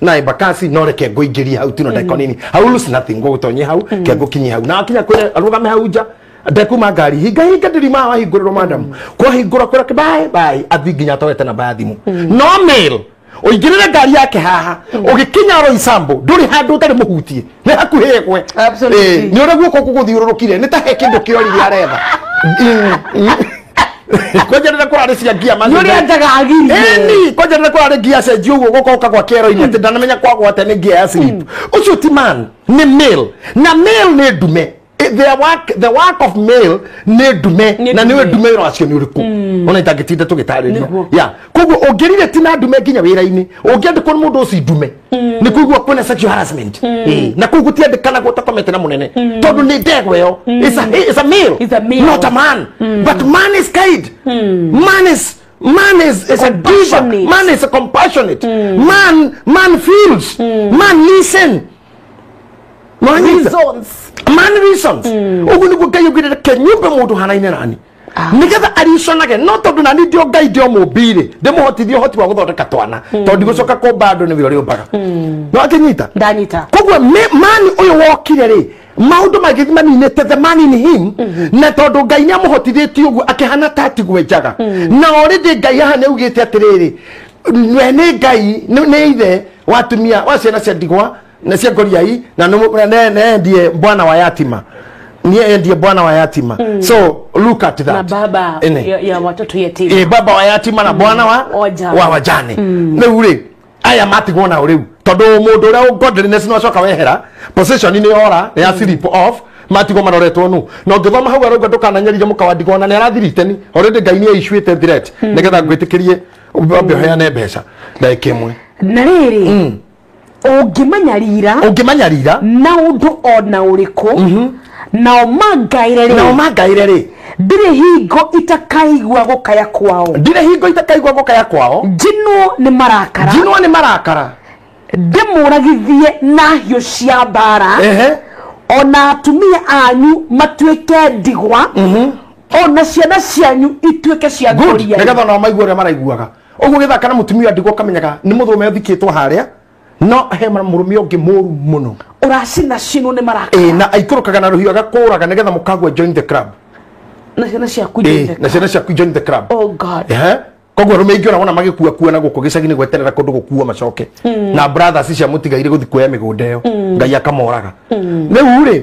na Embakasi no reke ngũingĩrie hau tino ndagĩka nini. I will lose nothing, ngũgũtonyie hau, ke ngũkinyie hau. Na akinya kwĩre arũgame hau nja, ndekuma ngari hinga hinga ndirima wahingũrĩrwo madamu kwahingũra kwĩra bye bye athi nginya atoete namba ya thimũ. No male ũingĩrĩre ngari yake haha ũgĩkinya Roysambu ndũrĩ handũ ũtarĩ mũhutie, nĩ hakuhĩ ĩgwe. Nĩ ũrĩa guoko gũgũthiũrũrũkire nĩ ta he kĩndũ kĩorire aretha. Kwanja rĩrĩa kũrarĩ cia ngia Nĩ ũrĩa njaga agirie. Ĩni, kwanja rĩrĩa kũrarĩ ngia cenjio ũguo guoko ũkagwa kĩero-inĩ atĩ ndanamenya kwagwa atĩa nĩ ngia ya slip. Ũcio ti man, nĩ male. Na male nĩ ndume. The work of male nĩ ndume, na nĩwe ndume wĩra wacio nĩ ũrĩkũ. Ona itangĩtinda tũgĩtarĩria. Yeah. Koguo ũngĩrire ti na ndume nginya wĩra-inĩ, ũngĩandĩkwo nĩ mũndũ ũcio ndume, nĩ kũigua kwĩna sexual harassment. Na kũu gũtiandĩkanagwo ũtakomete na mũnene. Tondũ nĩ ndegwa ĩyo. It's a male. It's a male. Not a man. But man is kind. Man is a giver. Man is a compassionate. Man feels. Man listen. Reasons. Man reasons. Ũguo nĩguo Ngai augire reke nyũmbe mũndũ hanaine nani. Nĩgetha ariconage, no tondũ nani ndio Ngai ndio mũmbire, ndĩmũhotithie ũhoti wa gũthondeka twana, tondũ ndigũcoka kũmba andũ nĩwe ũrĩa ũmbaga. No akĩnyita? Ndanyita. Koguo man ũyũ wokire rĩ, maũndũ mangĩthiĩ maninĩte the man in him, na tondũ Ngai nĩamũhotithĩtie ũguo akĩhana ta atigwe njaga. Na already Ngai haha nĩaugĩte atĩrĩrĩ, we nĩ Ngai, nĩ ithe wa atumia, wa ciana cia ndigwa, na cia ngoriai, na nĩ endie bwana wa yatima. Ni ndiye bwana wa yatima. So look at that. Na baba ya watoto yatima. Baba wa yatima na bwana wa wajane. Rĩu rĩ, aya matigwo nao rĩu. Tondu mundu uria godliness no acoka wehera position ni ora ni ya slip off matigwo maroretwo nu na ũngĩthoma hau arauga ndũkananyarire mũka wa ndigwa na nĩ arathirite ni already Ngai nĩ aissuĩte threat nĩgetha ngwĩtĩkĩrie wambe ũheane mbeca ndagĩka ĩmwe. Na rĩrĩ ũngĩmanyarira na ũndũ ona ũrĩkũ nao mangaire rĩ ndirĩ hingo itakaigua gũkaya kwao njinwo nĩ marakara ndĩmũragithie na hiũ cia mbara ona atumia anyu matuĩke ndigwa ona ciana cianyu ituĩke cia ngũria nĩgetha onao maigue ũrĩa maraiguaga. Ũguo gĩthaka na mũtumia ndigwa ũkamenyaga nĩ mũthũme ũthikĩtwo harĩa no he mũrũme ũngĩ mũru mũno ũracina cinwo nĩ marakara na aikũrũkaga na rũhiũ agakũraga nĩgetha mũkagua join the club na ciana ciaku join the club. Na ciana ciaku join the club. Oh God. Koguo arũme aingĩ ona magĩkua kua na gũkũ gĩcagi-inĩ gweterera kũndũ gũkuo macoke na brothers cia mũtigaire gũthiĩ kuoya mĩgũnda ĩyo Ngai akamoraga. Rĩu rĩ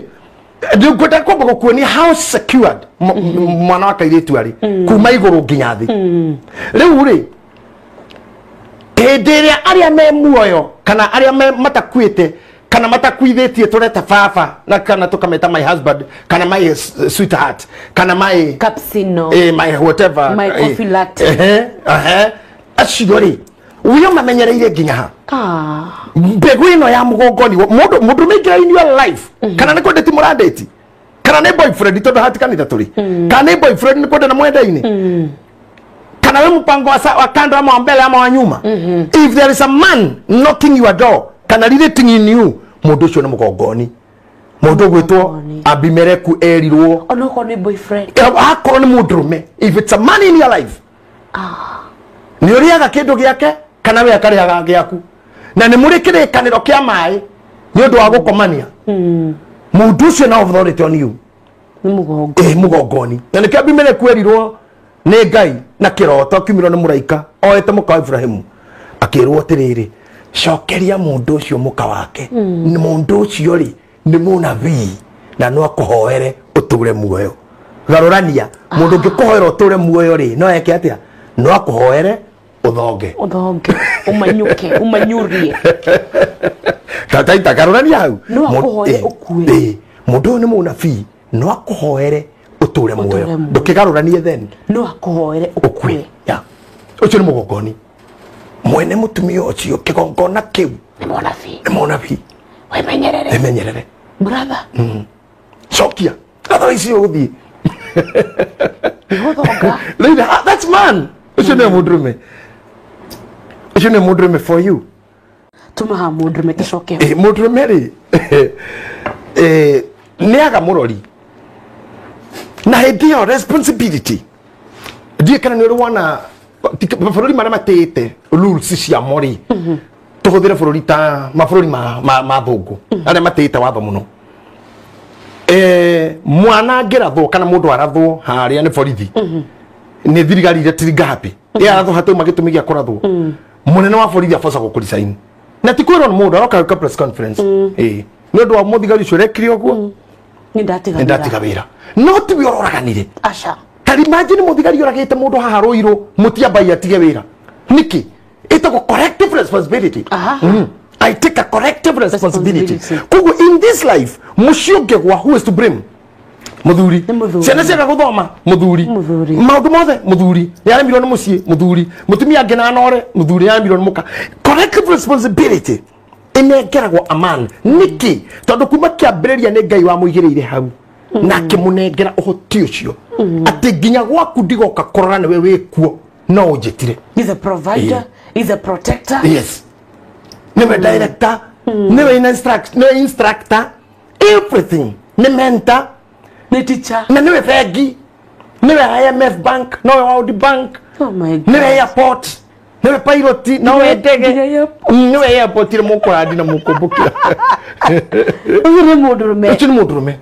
ngwenda kwamba gũkuonia how secured mwana wa kairĩtu arĩ kuma igũrũ nginya thĩ. Rĩu rĩ hĩndĩ ĩrĩa arĩa me muoyo kana arĩa matakuĩte kana matakuithĩtie tũreta baba na kana tũkameta my husband kana my sweetheart kana my capsino my whatever my coffee latte acio rĩ uyo mamenyereire nginya ha mbegũ ĩno ya mũgongoni mũndũ maingĩra in your life kana nĩ kwenda ti mũrandĩti kana nĩ boyfriend tondũ hatikanitha tũrĩ kana nĩ boyfriend nĩ kwenda na mwenda-inĩ kana we mpango wa kando ama wa mbele ama wa nyuma. If there is a man knocking your door kana relating in you mundu ucio ni mugongoni mundu gwitwo Abimeleku erirwo onokorwo ni boyfriend akorwo ni mundurume. If it's a man in your life ni uriaga kindu giake kana we akariaga giaku na ni muri kirikaniro kia mai ni undu wa gukomania mundu ucio na authority on you ni mugongo mugongoni na nikio Abimeleku erirwo ni Ngai na kiroto kiumirwo ni muraika oete muka wa Ibrahimu akirwo atiriri cokeria mundu ucio muka wake ni mundu ucio ri ni munabii na no akuhoere uture muoyo. Garurania mundu ungikuhoera uture muoyo ri no eke atia no akuhoere uthonge umanyuke umanyurie tataita garurania hau no akuhoere ukue mundu uyu ni munabii no akuhoere uture muoyo ndukigaruranie then no akuhoere ukue ya ucio ni mugongoni mwene mutumia ucio kigongona kiu ni munabii ni munabii wemenyerere brother cokia otherwise uguthii Nigothonga lady that's man ucio ni mundurume ucio ni mundurume for you tumaha mundurume tucoke mundurume ri ni aga murori na hindi yo responsibility ndiä kana nä å rä wona mabũrũri marĩa matĩĩte rules cia mori tũhũthĩre bũrũri ta mabũrũri ma thũngũ arĩa matĩĩte watho mũno mwana angĩrathwo kana mũndũ arathwo harĩa nĩ borithi nĩ thirikari iria tiringa happy ĩarathwo hatauma gĩtũmi gĩa kũrathwo mũnene wa borithi aboca gũkũricaini na ti kwĩrwo nĩ mũndũ aroka gwĩka press conference nĩ ũndũ wa mũthigari ũcio ũrekire ũguo nĩ ndatiga wĩra no tiwe ũroraganire aca ta imagine muthigari oragite mundu haha Ruiru mutiambai atige wira niki itagwo corrective responsibility. I take a corrective responsibility. Koguo in this life mucio ũngĩgwa who is to blame? Muthuri. Ciana ciaga guthoma muthuri. Maundu mothe muthuri. Nĩaremirwo nĩ mũciĩ muthuri. Mutumia angĩ na anore muthuri nĩaremirwo nĩ mũka. Corrective responsibility inengeragwo a man niki tondu kuma kĩambĩrĩria nĩ Ngai wamũigĩrĩire hau na akĩmũnengera ũhoti ũcio atĩ nginya gwaku ndigoka kũrora nĩwe wĩkuo no ũnjĩtire. He's a provider, he's a protector. Yes. Niwe director, niwe instructor, everything. Ni mentor, ni teacher, na niwe bengi, niwe IMF bank, niwe World Bank. Oh my God. Niwe airport, niwe pilot, niwe ndege. Niwe airport ile mukurandi na mukumbukira. Uyu ni mundurume. Uyu ni mundurume.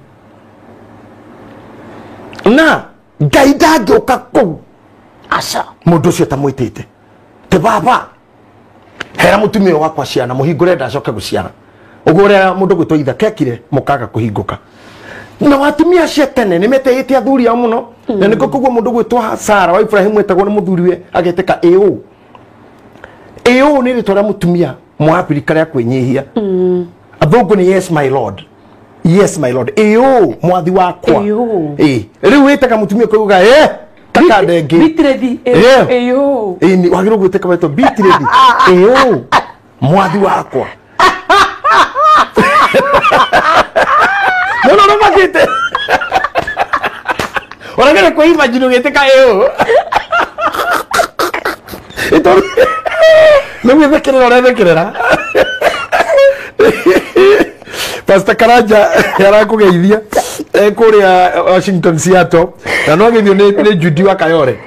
Na Ngai ndangĩũka kũu aca mundu ucio tamwitite te baba hera mutumia wakwa ciana muhingure ndacoke guciara uguo uria mundu gwitwo itha kekire mukaga kuhinguka na watumia cia tene ni meteite athuri ao muno na niko koguo mundu gwitwo Sara wa Ibrahimu etagwo ni muthuriwe ageteka ĩũ ĩũ ni ritwa ria mutumia Mwafrika rĩa kwĩnyihia. Athũngũ nĩ yes my lord. Yes my lord. Ĩyo mwathi wakwa. Ĩĩ. Rĩu wĩtaga mũtumia kuuga takandenge. Bitrethi. Ĩyo. Ĩĩ wagĩrĩirwo gwĩtĩka wetwo bitrethi. Ĩyo mwathi wakwa. No no no makite. Oragere kwa imagine ũgĩtĩka ĩyo. Ĩto nĩ gwĩthekerera ũrethekerera. Pastor Karanja arakũgeithia kũrĩa Washington Seattle na no ageithio nĩ Judy wa Kayore.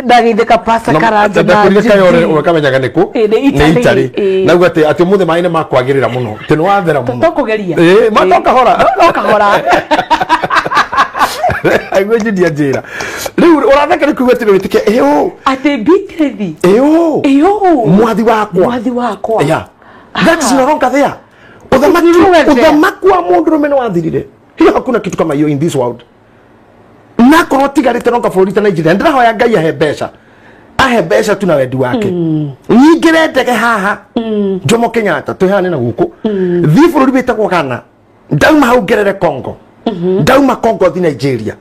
Ndageithĩka Pastor Karanja na Judy Kayore ũkamenyaga nĩ kũ nĩ Italy. Nauga atĩ ũmũthĩ maĩ nĩ makwagĩrĩra mũno atĩ nĩ wathera mũno. Tũkũgeria. Ĩĩ ma tokahora. Tokahora. Aigua Judy anjĩra. Rĩu ũratheka nĩ kuuga atĩ wĩtĩke ĩyo. Atĩ bitrethi. Ĩyo. Ĩyo. Mwathi wakwa. Mwathi wakwa. Yeah. That is no longer there. Uthamaki wa mũndũrũme nĩ wathirire. Hiyo hakuna kitu kama hiyo in this world. Na korwo tigarĩte no kabũrũri ta Nigeria ndĩrahoya Ngai ahe mbeca. Ahe mbeca tu na wendi wake. Nyingĩre ndege haha. Jomo Kenyatta twĩhane na gũkũ. Thiĩ bũrũri wĩtagwo Ghana. Ndauma hau ngerere Congo. Ndauma Congo thiĩ Nigeria.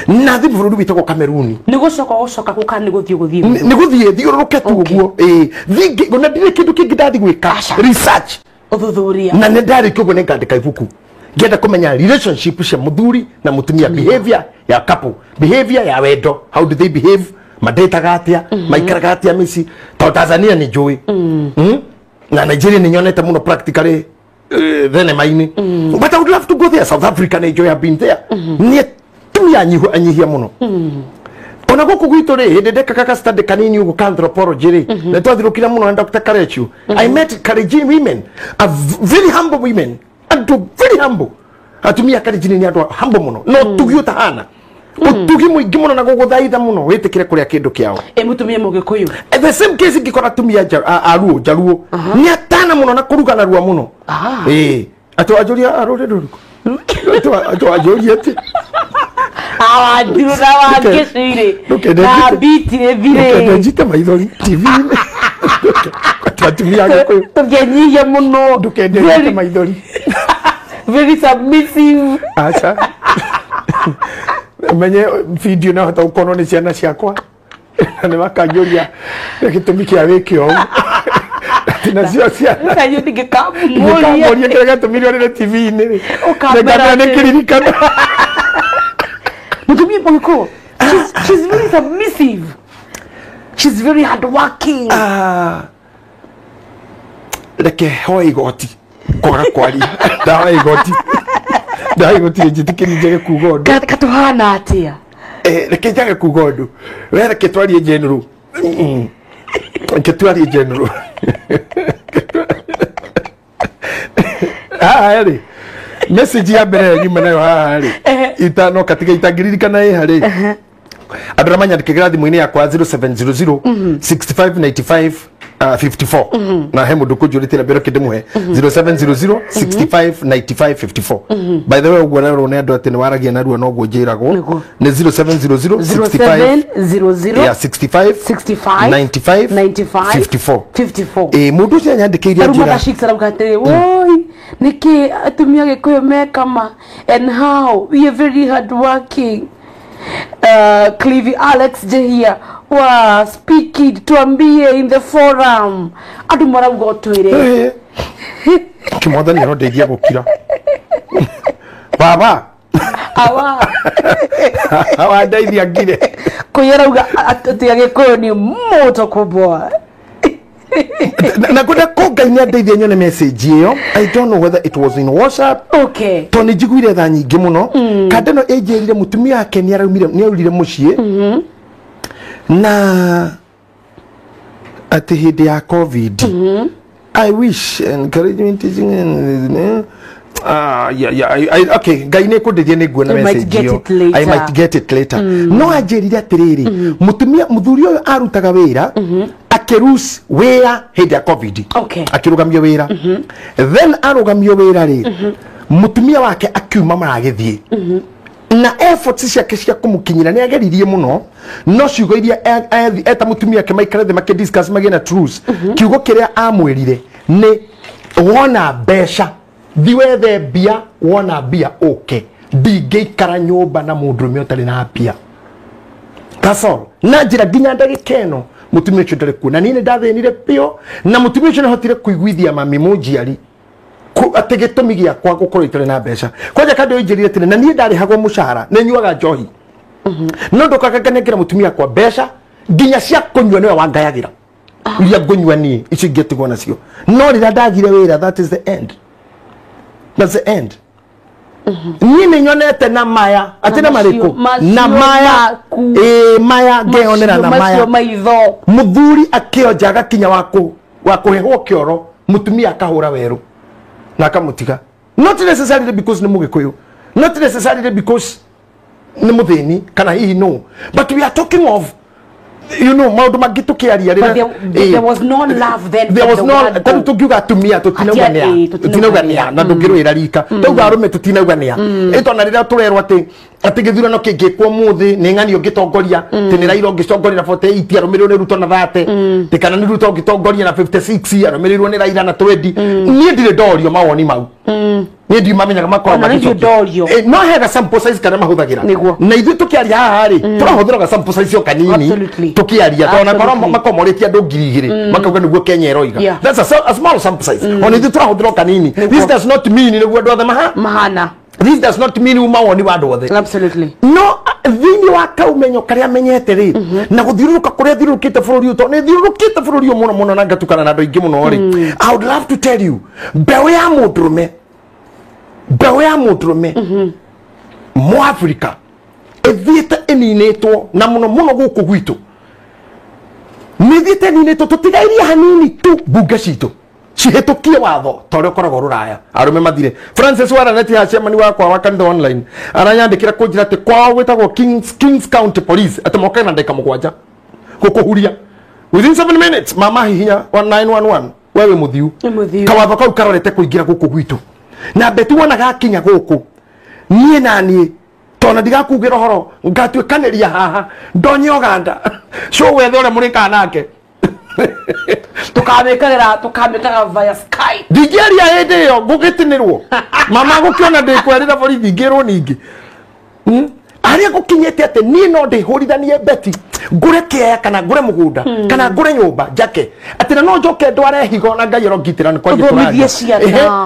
Na thiĩ bũrũri wĩtagwo Cameroon. Nĩ gũcoka gũcoka gũka nĩ gũthiĩ gũthiĩ. Nĩ gũthiĩ thiũrũrũke tu ũguo. Ĩĩ. Thiĩ na ndirĩ kĩndũ kĩngĩ ndathiĩ gwĩka. Research. Ũthuthuria. Na nĩ ndarĩkia ũguo nĩ ngandĩka ibuku. Ngĩenda kũmenya relationship cia mũthuri na mũtumia, behavior ya couple, behavior ya wendo, how do they behave, madetaga atĩa, maikaraga atĩa mĩciĩ. Tondũ Tanzania nĩ njũĩ. Na Nigeria nĩ nyonete mũno practically thenema-inĩ. But I would love to go there. South Africa nĩ njũĩ, have been there. Nĩ atumia anyihia mũno. Ona gũkũ gwitũ rĩ, hĩndĩ ndekaga ka study kanini ũguo ka anthropology rĩ, nĩ twathirũkire mũno na Dr. Karechu. I met Kalenjin women, a very humble women, andũ very humble. Atumia Kalenjin nĩ andũ humble mũno, no ũtugi ũtahana. Ũtugi mũingĩ mũno na gũgũthaitha mũno wĩtĩkĩre kũrĩa kĩndũ kĩao. Ĩ mũtumia Mũgĩkũyũ. The same case ingĩkora atumia Aruo, Jaluo, nĩ atana mũno na kũruga narua mũno. Ĩĩ. Atĩ wanjũria rũrĩrĩ rũrĩkũ? Atĩ wanjũria atĩ Awanjiru na wangĩcirĩ na bitire thire njite maithori TV-inĩ. Atumia Agĩkũyũ tũngĩnyihia mũno. Ndũkende njite maithori. Very submissive. Aca. Menye video na hota gũkorwo nĩ ciana ciakwa. Na nĩ makanjũria gĩtũmi kĩa wĩke ũũ. Atĩ nacio ciana. Kayo ndingĩkamũria. Ndingĩkamũria kĩrĩa gĩatũmire ũrĩre TV-inĩ rĩ. Ũkamera Nĩ kĩririkano. Mũtumia Mũgĩkũyũ, she's very submissive. She's very hardworking. Reke hoe igoti kwaga kwaria. Ndahoya igoti. Ndahoya igoti njĩtĩkĩrie njage kuga ũndũ. Katũhana atĩa? Reke njage kuga ũndũ. We reke twarie general. Reke twarie general. Haha rĩ. Message ya mbere nyuma nayo haha rĩ. Itano katika itangĩririkana ĩ harĩ. Andũ arĩa manyandĩkagĩra thimũ-inĩ yakwa 0700 65 95 54. Na he mũndũ kũnjũrĩte mbere kĩndĩmũhe 0700 65 95 54. By the way ũguo rero nĩ andũ atĩ nĩ waragia narua noguo njĩragwo. Nĩ 0700 65 0700 65 65 95 95 54. 54. Mũndũ ũcio anyandĩkĩire Aruma njĩra. gacikara arauga atĩrĩ, woi nĩkĩ atumia Gĩkũyũ mekama and how we are very hard working. Clivi Alex Jehia wa speak it tuambie in the forum. Andũ marauga ũtwĩre. Kĩmwathani arondeithia gũkira. Baba. Awa. Awa ndeithia ngire. Kũyũ arauga atĩ Agĩkũyũ nĩ moto kubwa. Na kwenda ko Ngai nĩ andeithia nyone message ĩyo. I don't know whether it was in WhatsApp. Okay. Tondũ nĩ njiguire tha nyingĩ mũno. Kanda ĩno ĩnjĩrire mũtumia wake nĩ araumire, nĩ aurire mũciĩ. Na atĩ hĩndĩ ya COVID. I wish encouragement teaching and yeah, okay, Ngai nĩ kũndeithia nĩ nguona message ĩyo. I might get it later. No anjĩrire atĩrĩrĩ, mũtumia mũthuri ũyũ arutaga wĩra akĩrus wĩra hĩndĩ ya COVID. Okay. Akĩrũgamio wĩra. Then arũgamio wĩra rĩ, mũtumia wake akiuma maragĩthiĩ. Na efforts ciake cia kũmũkinyĩra nĩ ageririe mũno, no ciugo iria eta mũtumia ake maikare thĩ makĩ discuss magĩe na truth, kiugo kĩrĩa amwĩrire nĩ wona mbeca thi wethe mbia, wona mbia ũke, ndingĩikara nyũmba na mũndũrũme ũtarĩ na mbia. That's all. Na njĩra nginya ndagĩka ĩno mũtumia ũcio ndarĩ kuo, na niĩ nĩ ndathĩnire biũ, na mũtumia ũcio nĩahotire kũiguithia mami mũnjiari atĩ gĩtũmi gĩakwa gũkorwo itarĩ na mbeca. Kwanja kandĩ ũnjĩrire atĩrĩ, na niĩ ndarĩhagwo mũcara nĩ nyuaga njohi, no ndũkaga nganengera mũtumia akwa mbeca nginya cia kũnyua nĩwe wangayagĩra, iria ngũnyua niĩ icio ingĩtigwo nacio. No rĩrĩa ndagire wĩra, that is the end, that's the end. Niĩ nĩ nyonete na maya atĩ na marĩkũ na maya ĩ maya ngeyonera na maya mũthuri akĩonja agakinya wa kũhehwo kĩoro, mũtumia akahũra werũ na akamũtiga. Not necessarily because nĩ mũgĩkũyũ, not necessarily because nĩ mũthĩni kana hihi no, but we are talking of, you know, maũndũ mangĩ tũkĩaria rĩrĩa there was no love then, there was no tondũ tũngiuga atumia tũtinaugania na ndũngĩrũĩra rika, tauga arũme tũtinaugania ĩ tona rĩrĩa tũrerwo atĩ atĩ gĩthurano kĩngĩkwo mũthĩ nĩ ng'ani ũngĩtongoria, atĩ nĩ Raila ũngĩtongoria na 48 arũmĩrĩirwo nĩ Ruto na 30, atĩ kana nĩ Ruto ũngĩtongoria na 56 arũmĩrĩirwo nĩ Raila na 20. Niĩ ndirĩ ndorio mawoni mau, niĩ ndimamenyaga makoragwo magĩcokia, no hega sample size kana mahũthagĩra, na ithuĩ tũkĩaria haha rĩ tũrahũthĩra sample size o kanini tũkĩaria, tondũ onakorwo makomorĩtie andũ 2000 makauga nĩguo Kenya ĩroiga, that's a small sample size. Ona ithuĩ tũrahũthĩra o kanini. This does not mean nĩguo andũ othe mahana. This does not mean mawoni wa andũ othe. Absolutely. No thĩinĩ wa kaumenyo karĩa menyete rĩ, na gũthiũrũrũka kũrĩa thiũrũrũkĩte bũrũri ũyũ, tondũ nĩ thiũrũrũkĩte bũrũri ũyũ mũno mũno na ngatukana na andũ aingĩ mũno rĩ, I would love to tell you, mbeũ ya mũndũrũme, mbeũ ya mũndũrũme Mũafrika ĩthiĩte ĩninĩtwo na mũno mũno gũkũ gwitũ, nĩ ĩthiĩte ĩninĩtwo, tũtigairie hanini tu mbunge citũ cihĩtũkie watho ta ũrĩa ũkoragwo rũraya, arũme mathire. Francis Waraneti ha chairman wakwa wa kanitha online aranyandĩkĩra kũnjĩra atĩ kwao gwĩtagwo Kings County Police, atĩ mokaga na ndagĩka 7 gũkũhuria within 7 minutes, mama hihinya 1911 wewe mũthiu. Kawatho kau karorete kũingĩra gũkũ gwitũ, na mbeti wona gakinya gũkũ niĩ na niĩ tona ndigakugĩra ũhoro ngatuĩkanĩria haha ndonye Ũganda show wethe ũrĩa mũrĩkaga nake tukamĩkaga via Skype. Ndingĩaria hĩndĩ ĩyo ngũgĩtinĩrwo mama gũkĩona ndĩkwerĩra borithi ngĩrwo ningĩ harĩa gũkinyĩte atĩ niĩ no ndĩhũrithanie beti ngũre kĩea kana ngũre mũgũnda kana ngũre nyũmba njake, atĩ na no njoke ndware higo na Ngai arongitĩra nĩ kwaria tũraria,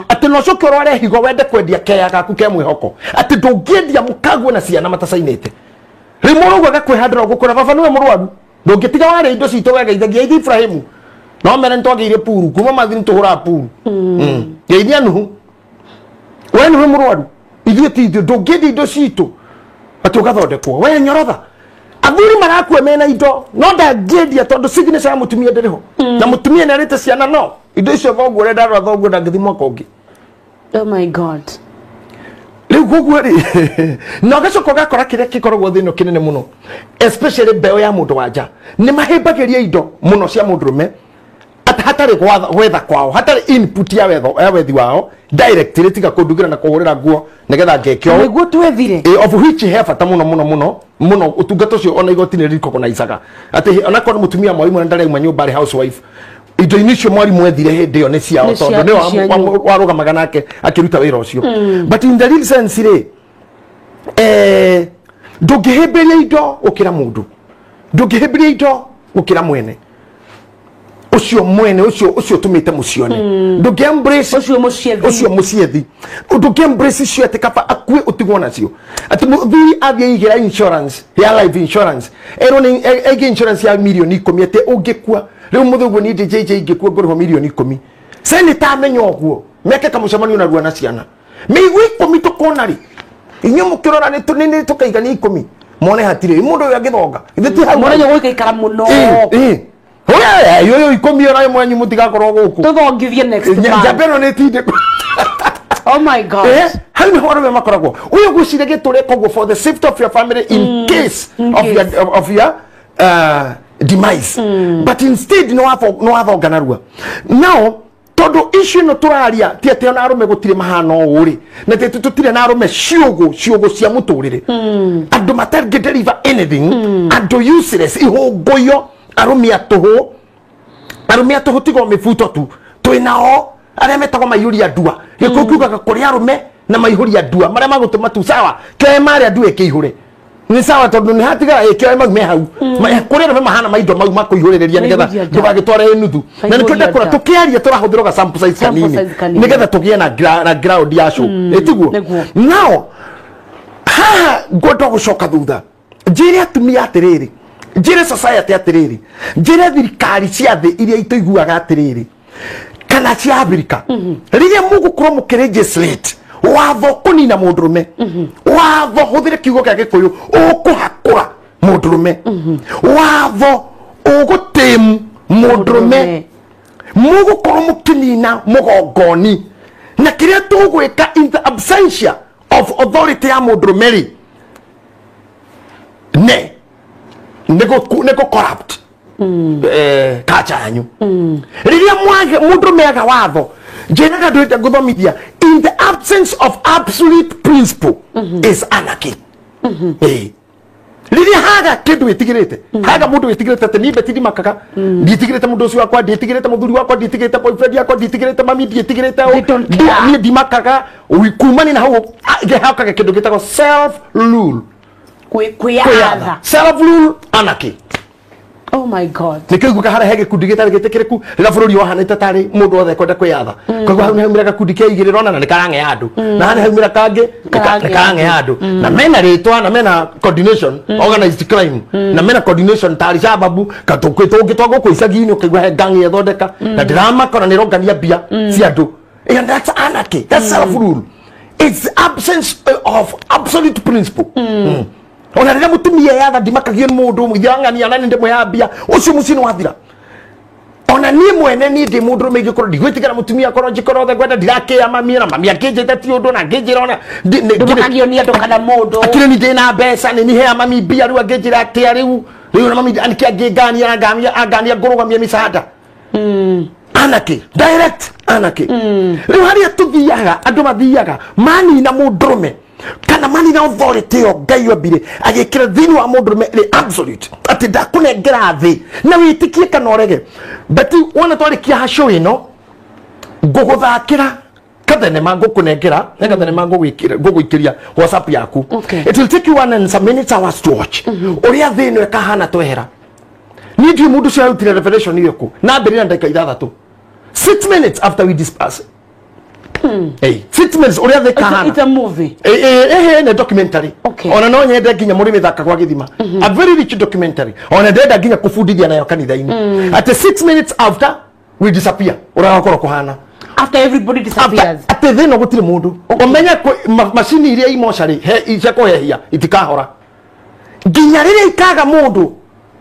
atĩ no ũcoke ũrware higo wende kwendia kĩea gaku ke mwĩhoko, atĩ ndũngĩendia mũkaguo na ciana matacainĩte. Rĩu mũrũgu agakwĩhandĩra ũgũkũra baba nĩwe mũrwaru, ndũngĩtiga warĩa indo citũ wegeithagia ithe Ibrahimu no mere nĩtwagĩire puru kuma mathi nĩtũhũraga puru geithia Nuhu, we nĩwe mũrwaru, ithuĩ ti ithuĩ, ndũngĩendia indo citũ atĩ ũgathondekwo we nyorotha. Athuri marakua mena indo no ndangĩendia tondũ signature ya mũtumia ndĩrĩ ho, na mũtumia nĩarĩte ciana, no indo icio thoguo ũrĩa ndarora thoguo ndangĩthiĩ mwaka ũngĩ. Oh my God. Rĩu koguo rĩ na ũgacoka ũgakora kĩrĩa gĩkoragwo thĩna kĩnene mũno, especially mbeũ ya mũndũ wa nja, nĩ mahĩmbagĩria indo mũno cia mũndũrũme hatarĩ gwetha kwao, hatarĩ input ya wethi wao directly, tiga kũndugĩra na kũhũrĩra nguo nĩgetha ngeke ũũ nĩguo twethire, of which he bata mũno mũno mũno mũno. Ũtungata ũcio ona igoti nĩ rĩrecognizaga atĩ onakorwo nĩ mũtumia mwarimũ na ndarauma nyũmba arĩ housewife, indo-inĩ icio mwarimũ ethire hĩndĩ ĩyo nĩ ciao tondũ nĩwe warũgamaga nake akĩruta wĩra ũcio. But in the real sense rĩ, ndũngĩhĩmbĩria indo gũkĩra mũndũ, ndũngĩhĩmbĩria indo gũkĩra mwene ũcio, mwene ũcio ũcio ũtũmĩte mũcione, ndũngĩ embrace ũcio mũciethi, ũcio mũciethi, ndũngĩ embrace icio atĩ kaba akue ũtigwo nacio. Atĩ mũthuri athiĩ aigĩra insurance ya life insurance, erwo nĩ aige insurance ya mirioni 10 atĩ ũngĩkua rĩu mũthĩ ũguo niĩ ndĩ JJ ingĩkua ngũrĩhwo mirioni 10. Seneta amenya ũguo meke kamũcemanio narua na ciana mĩigua 10 tũkona rĩ, inyuĩ mũkĩrora nĩ tũkaigania 10 mone hatirĩ mũndũ ũyũ angĩthonga ithe ti hau mone gũikaikara mũno. Oya yoyo 10 ona mwanyu mutigakorwo gũkũ tũthongithie next month njamba ĩno nĩ tinde. Oh my God. Hau nĩho arũme makoragwo ũyũ gwĩciria gĩtũre koguo for the safety of your family in case of your demise, but instead no wathonga narua. Now Tondu issue no turaria ti ati ona arume gutire mahana uri na ti tutire na arume ciugo cia muturire andu matangi deliver anything andu useless ihunguyo arume atuhu tigo mibuto tu twinao aria metagwo maiyuria ndua gikuyu kiugaga kuri arume na maihuria ndua maria magutuma tu sawa ke maria ndua ikiihure ni sawa tondu ni hatiga ikioe mau me hau kuri arume mahana maindo mau makuihuriria nigetha ndugagitware nuthu na nikwenda kura tukiaria turahuthira ga sample size kanini nigetha tugie na ground ya show itiguo now haha ngwenda gucoka thutha njire atumia atiriri njire society atiriri njire thirikari cia thi iria ituiguaga atiriri kana cia Afrika riria mugukorwo mukilegislate watho kunina mundurume watho huthire kiugo kia gikuyu ukuhakura mundurume watho ugutimu mundurume mugukorwo mukinina mugongoni na kiria tugwika in the absentia of authority ya mundurume ri ne nego corrupt kacha yanyu riria mwage mundurume aga watho njiraga ndwite nguthomithia in the absence of absolute principle is anarchy. Riria haga kindu witigirite haga mundu witigirite ati ni betiri makaga nditigirite mundu ucio wakwa nditigirite muthuri wakwa nditigirite boyfriend yakwa nditigirite mami nditigirite ni ndimakaga kumani na hau hakaga kindu gitagwo self rule kwiyatha self rule anarchy. Oh my God. Nikiguka hara he gikundi gitari gitikiriku rira bururi wahanite tari mundu othe kwenda kwiyatha koguo hau nihaumira gakundi kia igiriro na nikarang'ea andu na haha nihaumira kangi nikarang'ea andu na mena ritwa na mena coordination organized crime na mena coordination tari sababu katukwi tungi twa guku icagi-ini ukaigua he gang yethondeka na ndiramakora nirongania mbia cia andu. And that's anarchy. That's self rule. It's absence of absolute principle. Ona rĩrĩa mũtumia yatha ndimakagio nĩ mũndũ mũithang'ania na nĩ ndĩmwĩhambia ũcio mũciĩ nĩ wathira. Ona niĩ mwene niĩ ndĩ mũndũrũme ingĩkorwo ndigwĩtigĩra mũtumia akorwo njikoro othe ngwenda ndirakĩĩa mami na mami akĩnjĩte ti ũndũ na ngĩnjĩra ona ndũmakagio nĩ andũ kana mũndũ akĩrĩ ni ndĩna mbeca nĩ nihea mami mbia rĩu angĩnjĩra atĩa rĩu rĩu na mami nĩkĩ angĩngania angania ngũrũgamie mĩcanda. Anarchy direct anarchy. Rĩu harĩa tũthiaga andũ mathiaga manina mũndũrũme kana mani na authority yo Ngai ombire agikira thini wa mundu ri absolute ati ndakunengera thi na witikie kana urege but wona twarikia ha show ino nguguthakira kathenema ngukunengera na kathenema ngugwikiria WhatsApp yaku. It will take you 1 and some minutes hours to watch uria thi ino ikahana twehera ni ndi mundu cio arutire revelation iyo ku na mbere na ndagika 6 6 minutes after we disperse. Hey, 6 minutes uria the kahana. It's a movie. Ne documentary. Okay. Ona no nyende nginya muri mithaka kwa githima. A very rich documentary. Ona ndenda nginya kubundithia nayo kanitha-ini. At 6 minutes after we disappear. Uria gakorwo kuhana. After everybody disappears. Ati thina gutire mundu. Umenya macini iria imocarĩ he cia kuhehia itikahora. Nginya riria ikaga mundu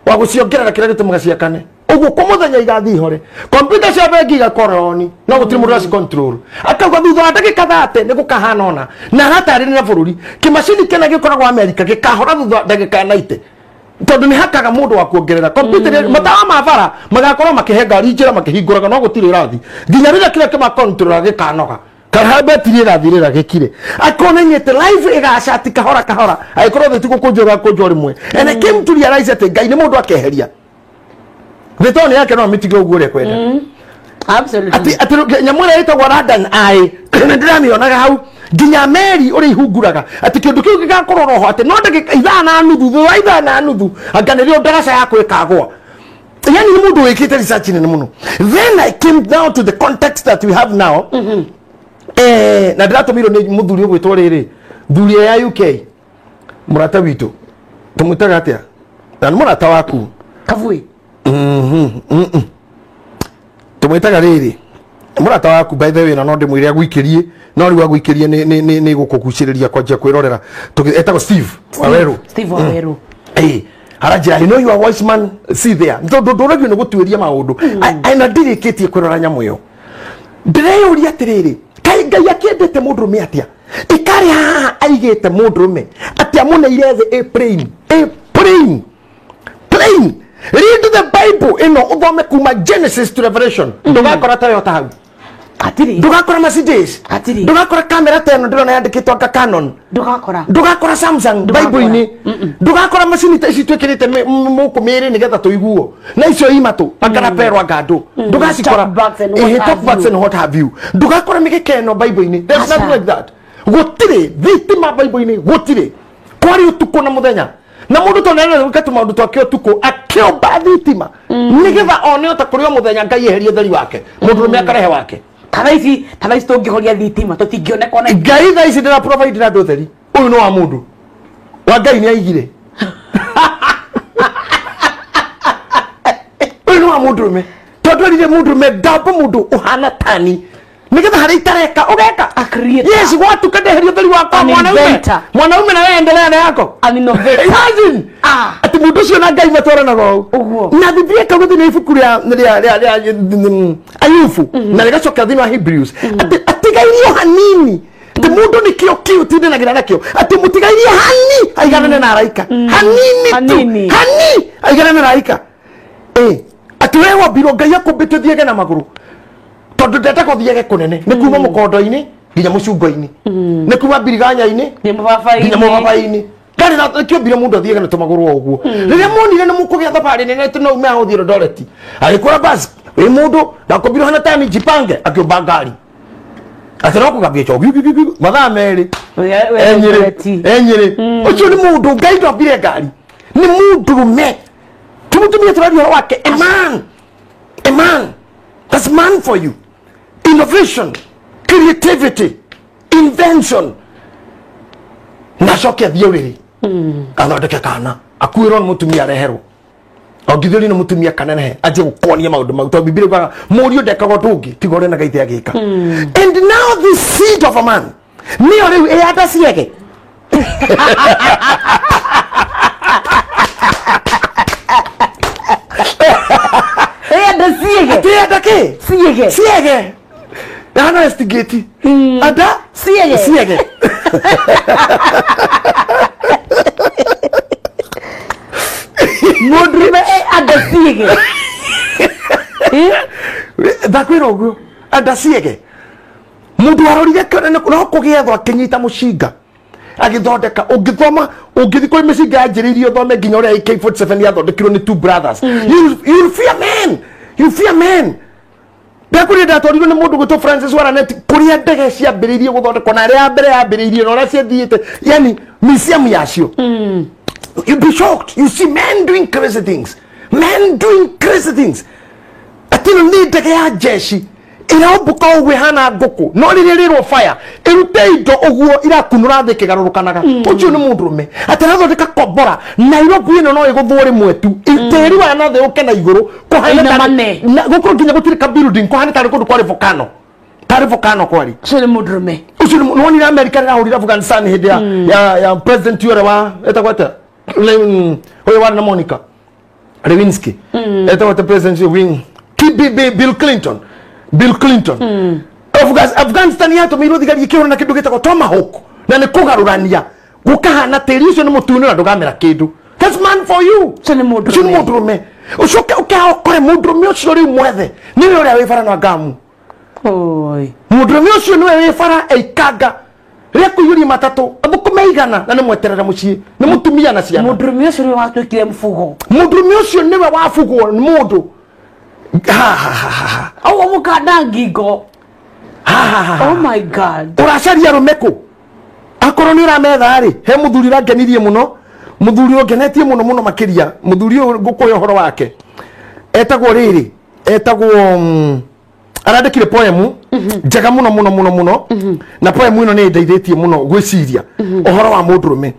wa guciongerera kiria gitumaga ciakane. Uguo kwa muthenya igathi ihore kompyuta cia bengi igakorwo oni no gutiri mundu aci control akauga thutha wa ndagika 30 ni gukahana ona na aratarĩria na bũrũri kimacini kĩna gĩkoragwo Amerika gĩkahora thutha wa ndagika 90 tondu ni hakaga mundu wa kuongerera kompyuta matawa ma bara magakorwo makihe ngari njĩra makĩhingũraga no gũtirĩ ĩrathi nginya rĩrĩa kĩrĩa kĩmakontrol gĩkanoga kana betiri ĩrathirĩra gĩkire akonanie atĩ life ĩgacati kahora kahora agĩkorwo thĩ ti gũkũnjwo ĩgakũnjwo rĩmwe. And I came to realize atĩ Ngai nĩ mũndũ akeheria thitoni yake no mitige uguo uria kwenda. Absolutely. Ati nyamu ĩrĩa ĩtagwo London Eye nĩndĩramĩonaga hau nginya meri ũrĩa ihunguraga ati kĩndũ kĩu gĩgakorwo roho atĩ no ndagĩka 5:30 thutha wa 5:30 anga nĩrĩo ndaraca yakwa ĩkagwa. Yani nĩ mũndũ wĩkĩte research nene mũno. Then I came down to the context that we have now. Na ndĩratũmirwo nĩ mũthuri ũgwĩtwo rĩrĩ thuri ya UK mũrata witũ tũmwĩtaga atĩa na nĩ mũrata waku Kavui. Tumwitaga riri murata waku by the way na no ndimwire agwikirie no riu agwikirie ni gukuguciriria kwanjia kwirorera etagwo Steve Waweru. Steve Waweru. Haranjira you know you are wise man see there ndu nduragio ni gutuiria maundu na ndirikitie kwirora nyamu iyo ndireyuria atiriri kai Ngai akiendete mundurume atia ikari haha aigite mundurume atia muneire thi a plain a plain plain. Read the Bible ino uthome kuma Genesis to Revelation ndugakora tayo ta hau Hatirĩ. Ndũgakora Mercedes. Hatirĩ. Ndũgakora kamera ta ĩno ndĩrona yandĩkĩtwo anga Canon. Ndũgakora. Ndũgakora Samsung Bible-inĩ. Ndũgakora macini ta ici twĩkĩrĩte mũkũ mĩĩrĩ nĩgetha tũiguo. Na icio imatũ anga rapero anga andũ. Ndũgacikora. Talk and what have you. Ndũgakora mĩgĩke ĩno Bible-inĩ. There's nothing like that. Gũtirĩ thitima Bible-inĩ, gũtirĩ. Kwari ũtukũ na mũthenya. Na mũndũ tondũ nĩarenda gwĩka tũmaũndũ twake ũtukũ akĩũmba thitima nĩgetha one ota kũrĩ o mũthenya Ngai eherie ũtheri wake, mũndũrũme akarehe wake. Ta thaa ici tũngĩhoria thitima tũtingĩoneka ona. Ngai thaa ici ndĩra provide na andũ ũtheri. Ũyũ nĩ wa mũndũ wa Ngai nĩ aigire. Ũyũ nĩ wa mũndũrũme tondũ erire mũndũrũme ndamba mũndũ ũhana tani nĩgetha harĩa itareka ũgeka. Yes, gwatuka ndeheria ũtheri wakwa mwanaume. Mwanaume na wewe endelea na yako. An innovator. Imagine. Ati mũndũ ũcio na Ngai matwaranaga ũũ. Na Biblia ĩkauga thĩinĩ wa ibuku rĩa Ayubu na rĩgacoka thĩinĩ wa Hebrews atĩ atigairio hanini. Atĩ mũndũ nĩkĩo kĩu tindanagĩra nakĩo. Atĩ mũtigairie hani aiganane na araika. Hanini tu. Hani aiganane na araika. Atĩ we wambirwo Ngai akũmbĩte ũthiage na magũrũ. Tondũ ndetagwo thiage kũnene nĩ kuma mũkondo-inĩ nginya mũcungo-inĩ, nĩ kuma mbiriganya-inĩ nginya mũbabaĩ-inĩ. Ndarĩ na kĩombire mũndũ athiage na tũmagũrũ o ũguo. Rĩrĩa monire nĩ mũkũgĩa thabarĩ nene atĩ no ume haha ũthiĩ Eldoret, agĩkũra basi wĩ mũndũ ndakũmbirwo hana tani jipange, akĩũmba ngari atĩ no kũgambia cho mathaa merĩ enyĩrĩ. Ũcio nĩ mũndũ Ngai ndambire ngari, nĩ mũndũrũme. Tũmũtumia tũraria ũhoro wake. A man, a man, that's man for you. Innovation, creativity, invention. Na acoke athiĩ ũrĩrĩ athondeke kana akuĩrwo nĩ mũtumia areherwo ongithĩrio nĩ mũtumia kanenehe anjie gũkonia maũndũ mau tondũ Biblia ĩugaga mũriũ ndekaga ũndũ ũngĩ tiga ũrĩa na ithe agĩka. And now the seed of a man nĩyo rĩu ĩyanda ciege. Ĩyanda ciege. Atĩ ĩyanda kĩ? Ciege. Ciege. Hana estigeti. Ada ciege. Ciege. Mũndũrũme anda ciege. Ndakwĩra ũguo anda ciege. Mũndũ warorire no kũgĩethwo akĩnyita mũcinga agĩthondeka. Ũngĩthoma ũngĩthiĩ kũrĩ mĩcinga yanjĩrĩirie ũthome nginya ũrĩa AK-47 yathondekirwo nĩ two brothers. You'll fear men. You fear men. Ndakwĩrire ndatwarirwo nĩ mũndũ gwĩtwo Francis Waranet kũrĩa ndege ciambĩrĩirie gũthondekwo na arĩa mbere yambĩrĩirie na ũrĩa ciathiĩte, yani museum yacio. You'd be shocked. You see men doing crazy things. Men doing crazy things. Atĩ ĩno nĩ ndege ya jeshi ĩraũmbũka ũguo ĩhana ngũkũ no rĩrĩa ĩrĩrwo fire ĩrute indo ũguo irakunũra thĩ ĩkĩgarũrũkanaga. Ũcio nĩ mũndũrũme atĩ arathondeka kombora Nairobi ĩno no ĩgũthwo rĩmwe tu, tĩri wa na thĩ ũke na igũrũ kũhana tarĩ gũkũ nginya gũtirĩ ka building kũhana tarĩ kũndũ kwarĩ volcano, tarĩ volcano kwari. Ũcio nĩ mũndũrũme. Ũcio nĩ wonire America rĩrahũrire Afghanistan hĩndĩ ya president ũrĩa wa etagwo atĩa ũyũ warĩ na Monica Lewinsky etagwo atĩa president wing Bill Clinton. Bill Clinton. Afghanistan yatũmĩirwo thigari ikĩhũra na kĩndũ gĩtagwo tomahawk na nĩ kũgarũrania gũkahana tĩri ũcio nĩ mũtune na ndũgamera kĩndũ. That's man for you. Ũcio nĩ mũndũrũme. Ũcoke ũkeha ũkore mũndũrũme ũcio rĩu mwethe nĩwe ũrĩa wĩ bara na ngamu. Mũndũrũme ũcio nĩwe wĩ bara eikanga rĩa kũiyũria matatũ athũkũme igana na nĩ mweterera mũciĩ nĩ mũtumia na ciana. Mũndũrũme ũcio nĩwe watuĩkire mũbugo. Mũndũrũme ũcio nĩwe wabugwo nĩ mũndũ. Ha ha ha ha. Au mũkanda ngingo. Ha ha ha. Oh my God. Ũracaria arũme kũ? Akorwo nĩ ũrametha rĩ, he mũthuri ũrangenirie mũno, mũthuri ũngenetie mũno mũno makĩria, mũthuri ũyũ ngũkũhe ũhoro wake. Etagwo rĩrĩ, etagwo arandĩkire poem njega mũno mũno mũno mũno, na poem ĩno nĩ ĩndeithĩtie mũno gwĩciria ũhoro wa mũndũrũme.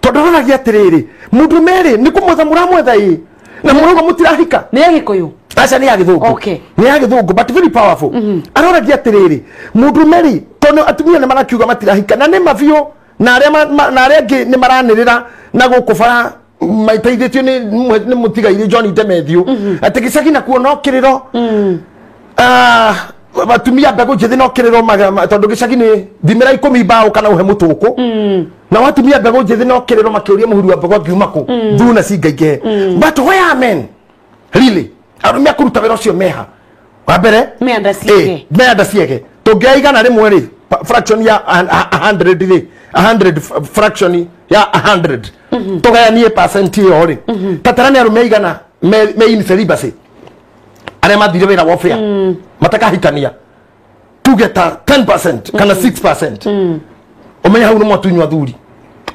Tondũ aroragia atĩrĩrĩ, mũndũrũme rĩ nĩ kũmwetha mũramwetha ĩ, na mũrauga mũtirahika. Nĩ ya Gĩkũyũ? Aca nĩ ya Gĩthũngũ. Okay. Nĩ ya Gĩthũngũ but very powerful. Aroragia atĩrĩrĩ, mũndũrũme rĩ tondũ atumia nĩ marakiuga matirahika na nĩ mabiũ na arĩa angĩ nĩ maranĩrĩra na gũkũ bara maiteithĩtio nĩ mũtigairĩ John Demethiũ atĩ gĩcagi nakuo no kĩrĩro, atumia mbegũ njĩthĩ no kĩrĩro tondũ gĩcagi nĩ thimĩra 10 mbaũ kana ũhe mũtũkũ, na watumia mbegũ njĩthĩ no kĩrĩro makĩũria mũhuri wa mbegũ angiuma kũ thuna cingaingĩhe. But where are men really? Arũme akũruta wĩra ũcio meha. Wa mbere mĩanda ciege. Mĩanda ciege tũngĩoya igana rĩmwe rĩ, fraction ya 100 rĩ, 100 fraction ya 100 tũgayanie percent ĩyo rĩ, tatara nĩ arũme igana me in celibacy arĩa mathire wĩra wa fair matakahikania, tuge ta 10% kana 6%, ũmenye hau nĩ mwatunywo athuri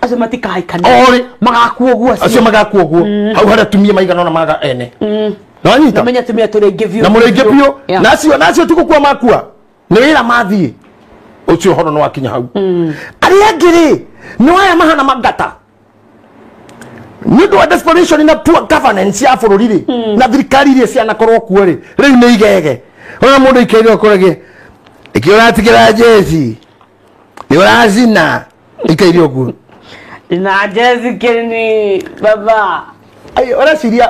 acio matikahikania. Orĩ. Magakua ũguo acio. Acio magakua ũguo hau harĩa atumia maigana ona maga ene na wanyita. Ũmenye atumia tũrĩ aingĩ biũ. Na mũrĩ aingĩ biũ. Yeah. Na acio na acio ti gũkua makua, nĩ wĩra mathiĩ ũcio ũhoro nĩ wakinya hau. Arĩa angĩ rĩ, nĩ aya mahana mangata nĩ ũndũ wa desperation na poor governance ya bũrũri rĩ, na thirikari iria cianakorwo kuo rĩ, rĩu nĩ igege. Ona mũndũ ikaire ũkorage ĩkĩ ũratigĩra jeci nĩ ũracina ikaire ũguo. Na jezi kĩni baba. Ai, ũreciria,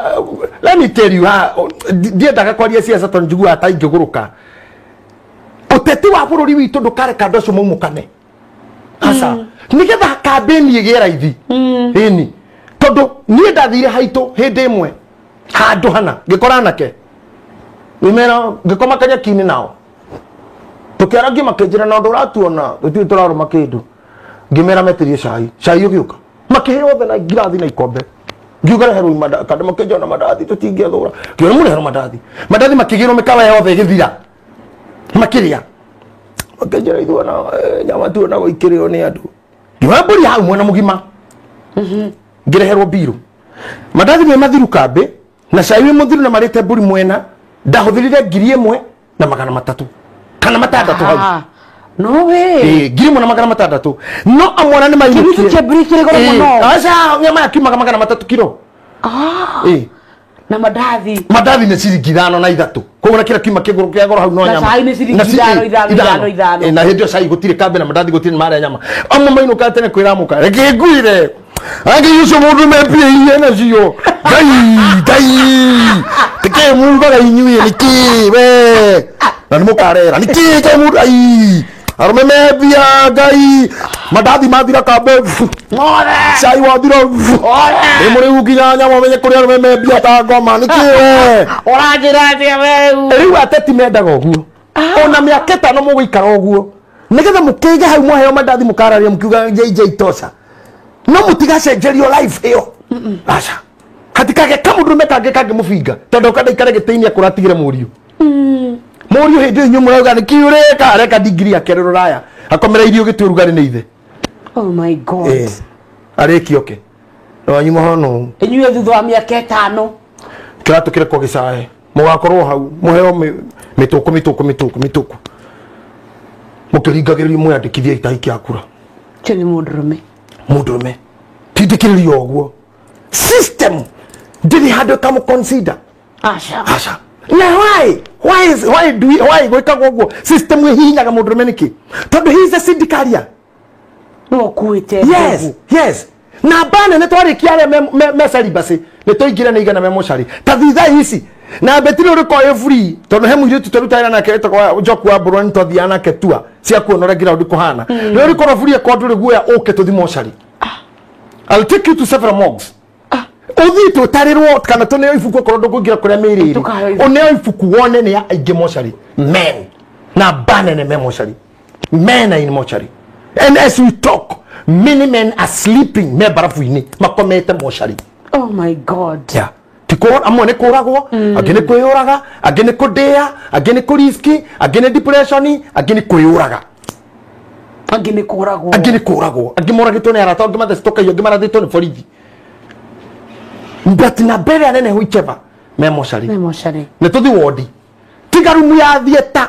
let me tell you, ha ndiendaga kwaria ciaca tondũ njiguaga ta ingĩgũrũka. Ũteti wa bũrũri witũ ndũkareka andũ acio maumũkane, aca, nĩgetha kambĩni ĩgĩe raithi. Ĩni tondũ niĩ ndathire haitũ hĩndĩ ĩmwe handũ hana ngĩkora anake ngĩmera, ngĩkoma kanyeki-inĩ nao tũkĩarangia, makĩnjĩra na ũndũ ũratuona tũtirĩ tũrarũma kĩndũ. Ngĩmera metirie cai, cai ũgĩũka, makĩheo othe na ngirathi na ikombe. Ngiuga reherwo kanda, makĩnjona mandathi tũtingĩathũra. Ngĩona mũreherwo mandathi, mandathi makĩgĩrwo mĩkawa yothe ĩgĩthira, makĩrĩa, makĩnjĩra ithuĩ ona nyama tuonagwo ikĩrĩo nĩ andũ. Ngĩoya mbũri hau mwena mũgima, ngĩreherwo mbirũ, mandathi me mathiru kambĩ na cai wĩ mũthiru na marĩte mbũri mwena. Ndahũthĩrire 1,300 kana 600 hau. Ah, no way. 1,600, no amwana nĩ mainũkire. Kĩndũ kĩa mbũri kĩrĩ goro mũno. Aca, nyama yakiumaga 300 kiro. Ah. Na mandathi. Mandathi nĩ ciringi 5 na 3, koguo na kĩrĩa kiuma kĩgũrũ kĩa goro hau no Na nyama. cai nĩ ciringi Na 5, 5, 5, 5. Na hĩndĩ ĩyo cai gũtirĩ kambe na mandathi gũtirĩ, nĩ marĩa nyama. Amwe mainũkaga tene kwĩramũka reke nguire angĩ ũcio mũndũ membia nacio ngai ngai tĩkĩ mugaga inyuĩ nĩkĩ we na nĩ mũkarera nĩkĩ ke mũndũ ai arũme membia ngai mandathi mathira kambe Mothe. Cai wathira nĩ mũrĩu nginya nyama ũmenye kũrĩa arũme membia ta ngoma nĩkĩ we. Ũranjĩra atĩa weũ? Rĩu ateti mendaga ũguo, ona mĩaka 5 mũgũikara ũguo nĩgetha mũkĩige hau mwaheo mandathi mũkararia mũkiuga JJ tosha, no mũtigacenjerio life ĩyo, aca, hatikage kamũndũrũme kangĩ kangĩmũbinga tondũ kanda ikare gĩtĩ-inĩ akũratigĩre mũriũ mũriũ hĩndĩ ĩyo inyuĩ mũrauga nĩkĩ ũreka areka ndigiri yake arĩ rũraya akomera irio gĩtĩ ũrugarĩ nĩ ithe. Oh my God. Arĩkie oke na wanyu mũhono. Inyuĩ thutha wa mĩaka 5. Kĩratũ kĩrekwo gĩcae, mũgakorwo hau mũheo mĩtũkũ mĩtũkũ mĩtũkũ mĩtũkũ mũkĩringagĩrĩrio mwĩandĩkithie itahi kĩa kura. Ũcio nĩ mũndũrũme. Mũndũrũme tindĩkĩrĩrio ũguo, system ndĩrĩ handũ ĩkamũ-consider. Aca. Aca. Na why is why do we, why gwĩkagwo ũguo? System ĩhihinyaga mũndũrũme nĩkĩ? Tondũ he is a seed carrier. No ũkuĩte. Yes, namba nene twarĩkia arĩa me celibacy nĩ tũingire nĩ igana me mocarĩ ta thitha ici na mbetiri ũrĩko ĩ free tondũ he mũirĩtu tũrutaga nake wĩtagwo Njoku wa Mbũrũ nĩ twathiaga nake tua cia kuona ũrĩa ground kũhana rĩu rĩkorwo free akorwo ndũrĩ guoya ũke tũthi mocarĩ. I'll take you to several morgues, ũthiĩ tũtarĩrwo kana tũneo ibuku okorwo ndũkũingĩra kũrĩa mĩĩrĩ ĩrĩ. Tũkaheo ibuku. Ũneo ibuku wone nĩ ya aingĩ mocarĩ, men namba nene me mocarĩ, men are in mortuary, and as we talk many men are sleeping me barafu-inĩ makomete mocarĩ. Oh my God. Yeah. Ti kũ amwe nĩ kũragwo, angĩ nĩ kwĩyũraga, angĩ nĩ kũndĩa, angĩ nĩ kũriski, angĩ nĩ depression, angĩ nĩ kwĩyũraga. Angĩ nĩ kũragwo. Angĩ nĩ kũragwo, angĩ moragĩtwo nĩ arata, angĩ mathecetwo kahiũ, angĩ marathĩtwo nĩ borithi, but na mbere anene whichever me mocarĩ. Me mocarĩ. Nĩ tũthi wondi, tiga rumu ya thieta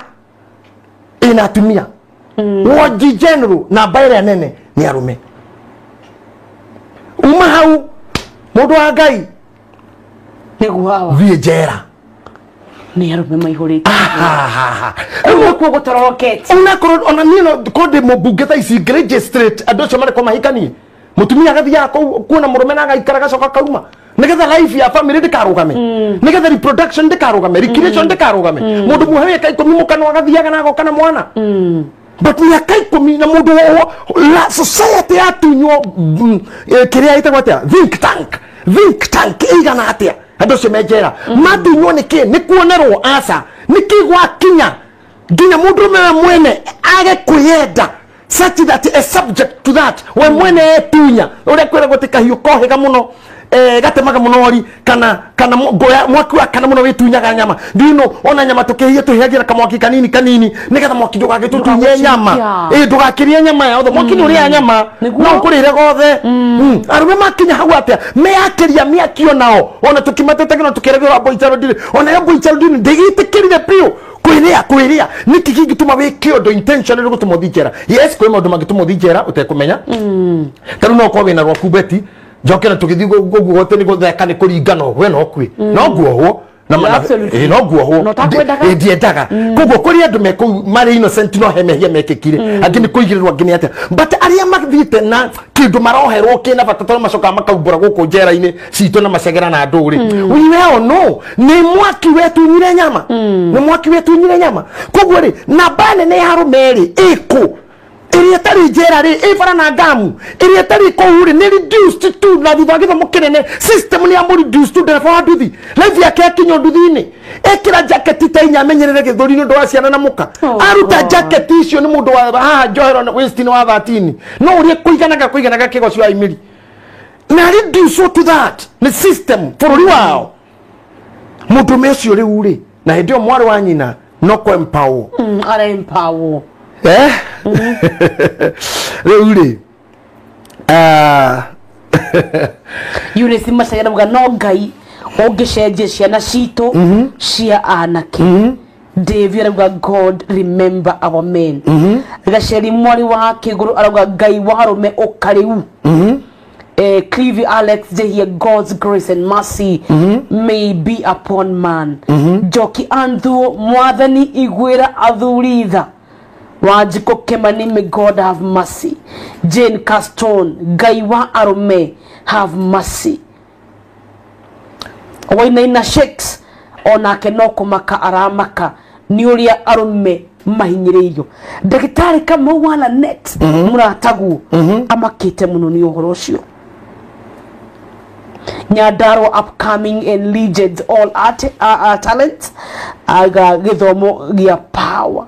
ĩna atumia, wondi general namba ĩrĩa nene nĩ arũme. Uma hau mũndũ wa Ngai. Nĩguo hawa. Thiĩ njera. Nĩ arũme maihũrĩte. Ahahaha. Rĩu nĩkuo gũtorokete. Onakorwo ona niĩ no korwo ndĩ mũmbunge thaa ici ngĩregistrate andũ acio marekwo mahikanie, mũtumia agathiaga kũu kuona mũrũme na agaikara agacoka akauma nĩgetha life ya family ndĩkarũgame, nĩgetha reproduction ndĩkarũgame, recreation ndĩkarũgame. Mũndũ muohe mĩaka 10 mũkanwa agathiaga na agoka na mwana, but mĩaka 10 na mũndũ la society yatunywo kĩrĩa ĩtagwo atĩa, think tank ĩigana atĩa Andũ acio me njera matunywo nĩkĩ? Nĩ kuonerwo aca nĩkĩ gwakinya nginya mũndũrũme we mwene age kwĩyenda such that a subject to that we mwene etunya ũrĩa kwĩragwo atĩ kahiũ kohĩga mũno gatemaga mũno ri kana kana ngoya mwaki wa kana mũno wĩtunyaga nyama. Do you know ona nyama tũkĩhia tũhĩagira kamwaki kanini kanini nĩgetha mwaki ndũgagĩtũtunye nyama ndũgakĩrie nyama ya othe mwaki nĩ ũrĩa nyama no ũkũrĩre gothe. Arũme makinya hau atĩa meyakĩria mĩaki onao ona tũkĩmatetagia na tũkĩragĩrwo boicharo ndiri ona yo boicharo ndiri ndĩgĩtĩkĩrire biũ kwĩrĩa kwĩrĩa nĩkĩ kĩngĩtũma wĩke ũndũ intentionally gũtũma ũthiĩ njera? Yes, kwĩ maũndũ mangĩtũma ũthiĩ njera ũtekũmenya. Ta rĩu no ũkorwo wĩna rwaku beti njoke na tũgĩthiĩ ũguo atĩ nĩ gũtheka nĩ kũringana we no kwi no nguohwo na no nguohwo ndiendaga. Koguo kũrĩ andũ me kũu marĩ innocent no he mehia mekĩkire angĩ nĩ kũigĩrĩrwo angĩ nĩ atĩa but arĩa mathiĩte na kĩndũ maroherwo kĩna bata tondũ macokaga makaumbũra gũkũ njera-inĩ citũ na macegera na andũ rĩ we well no nĩ mwaki wetunyire nyama nĩ mwaki wetunyire nyama. Koguo rĩ namba nene ya arũme rĩ ĩkũ ĩrĩa ĩtarĩ njera rĩ ĩ bara na ngamu ĩrĩa ĩtarĩ kũu rĩ nĩ reduced to na thutha wa gĩthomo kĩnene system nĩ yamũ reduced to ndereba wa nduthi life yake yakinya nduthi-inĩ ekĩra jacket ta inya amenyerere gĩthũri nĩ ũndũ wa ciana na mũka aruta jacket icio nĩ mũndũ wa haha njohero na waist-inĩ wa 13 no ũrĩa kũiganaga kũiganaga kĩgoci wa imĩri na reduce to that nĩ system bũrũri wao mũndũrũme ũcio rĩu rĩ na hĩndĩ ĩyo mwarĩ wa nyina no kũ empower ara empower rĩu rĩ Eunice Macharia arauga no Ngai ũngĩcenjia ciana citũ cia anake. Dave arauga God remember our men. Gaceri mwari wa Kĩgũrũ arauga Ngai wa arũme ũka rĩu. Clive Alex Jehia God's grace and mercy may be upon man. Njoki Anthuo mwathani iguĩra athuri tha. Wanjiko Kimani may God have mercy. Jane Caston Ngai wa arũme have mercy. Wainaina Shakes onake no kũmaka aramaka nĩ ũrĩa arũme mahinyĩrĩirio. Ndagĩtarĩ Kamau wa Lanet mũrataguo amakĩte mũno nĩ ũhoro ũcio. Nyandarua upcoming and legends all art, talents aga gĩthomo gĩa power.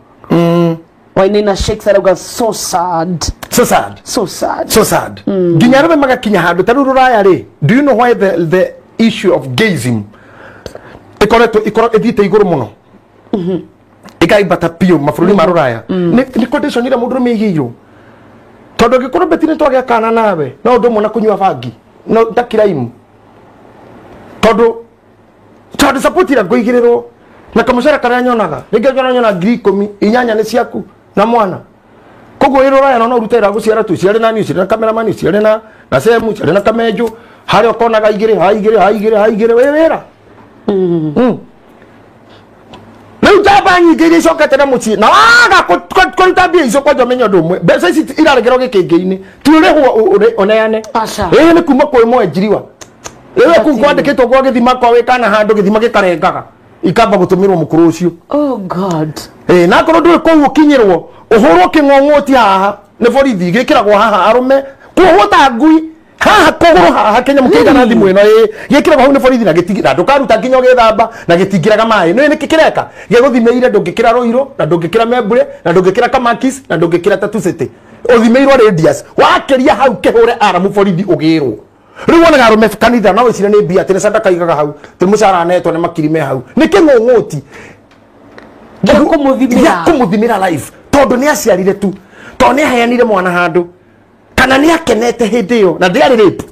Wainaina Shakes arauga so sad. So sad. So sad. So sad. Nginya arũme magakinya handũ ta rĩu rũraya rĩ do you know why the issue of gayism ikoretwo ĩthiĩte igũrũ mũno ĩkaibata biũ mabũrũri ma rũraya nĩ condition ĩrĩa mũndũrũme aigĩirwo tondũ angĩkorwo beti nĩ twagĩa kana nawe no ũndũ ũmwe na kũnyua bangi no ta crime tondũ support ĩrĩa ngũigĩrĩrwo na kamũcara karĩa nyonaga rĩngĩ nyona 10,000 inyanya nĩ ciaku na mwana koguo ĩ rũraya no ũrute wĩra wa gũciara tu ciare na niĩ ciare na cameraman ciare na semu ciare na kamenjo harĩa ũkonaga igĩrĩ ha igĩrĩ ha igĩrĩ ha igĩrĩ wĩ wĩra. Rĩu njamba nyingĩ iria icokete na mũciĩ na waga kũruta mbia icio kwanja ũmenye ũndũ ũmwe mbeca ici iraregerwo gĩkĩngĩ-inĩ ti ũrĩhwo ũneane ĩĩ nĩ kuma kwĩ mwenjiriwa rĩu kũu kwandĩkĩtwo gwa gĩthima kwa wĩ kana handũ gĩthima gĩkarengaga ikamba gũtũmĩrwo mũkũrũ ũcio. Oh God. Na akorwo ndũrĩ kũu ũkinyĩrwo ũhũrwo kĩng'ong'ũti haha nĩ borithi gĩkĩragwo haha arũme kuohwo ta ngui haha kũgũrũ haha kĩnyamũ kĩigana thimũ ĩno ĩ gĩkĩragwo hau nĩ borithi na gĩtingi na ndũkaruta nginya ũgĩthamba na gĩtingĩraga maĩ nĩ nĩkĩ kĩreka gĩgũthimĩire ndũngĩkĩra rũirũ na ndũngĩkĩra membure na ndũngĩkĩra kamakis na ndũngĩkĩra Tatu City ũthimĩirwo radius wakĩria hau kĩhũre aramu borithi ũgĩrwo. Rĩu wonaga arũme kanitha no wĩcire nĩ mbia atĩ nĩ sadaka aigaga hau atĩ mũcara anetwo nĩ makiri me hau nĩ kĩng'ũng'ũti gĩa kũmũthimĩra life tondũ nĩ aciarire tu tondũ nĩ aheanire mwana handũ kana nĩ akenete hĩndĩ ĩyo na ndĩarĩ rape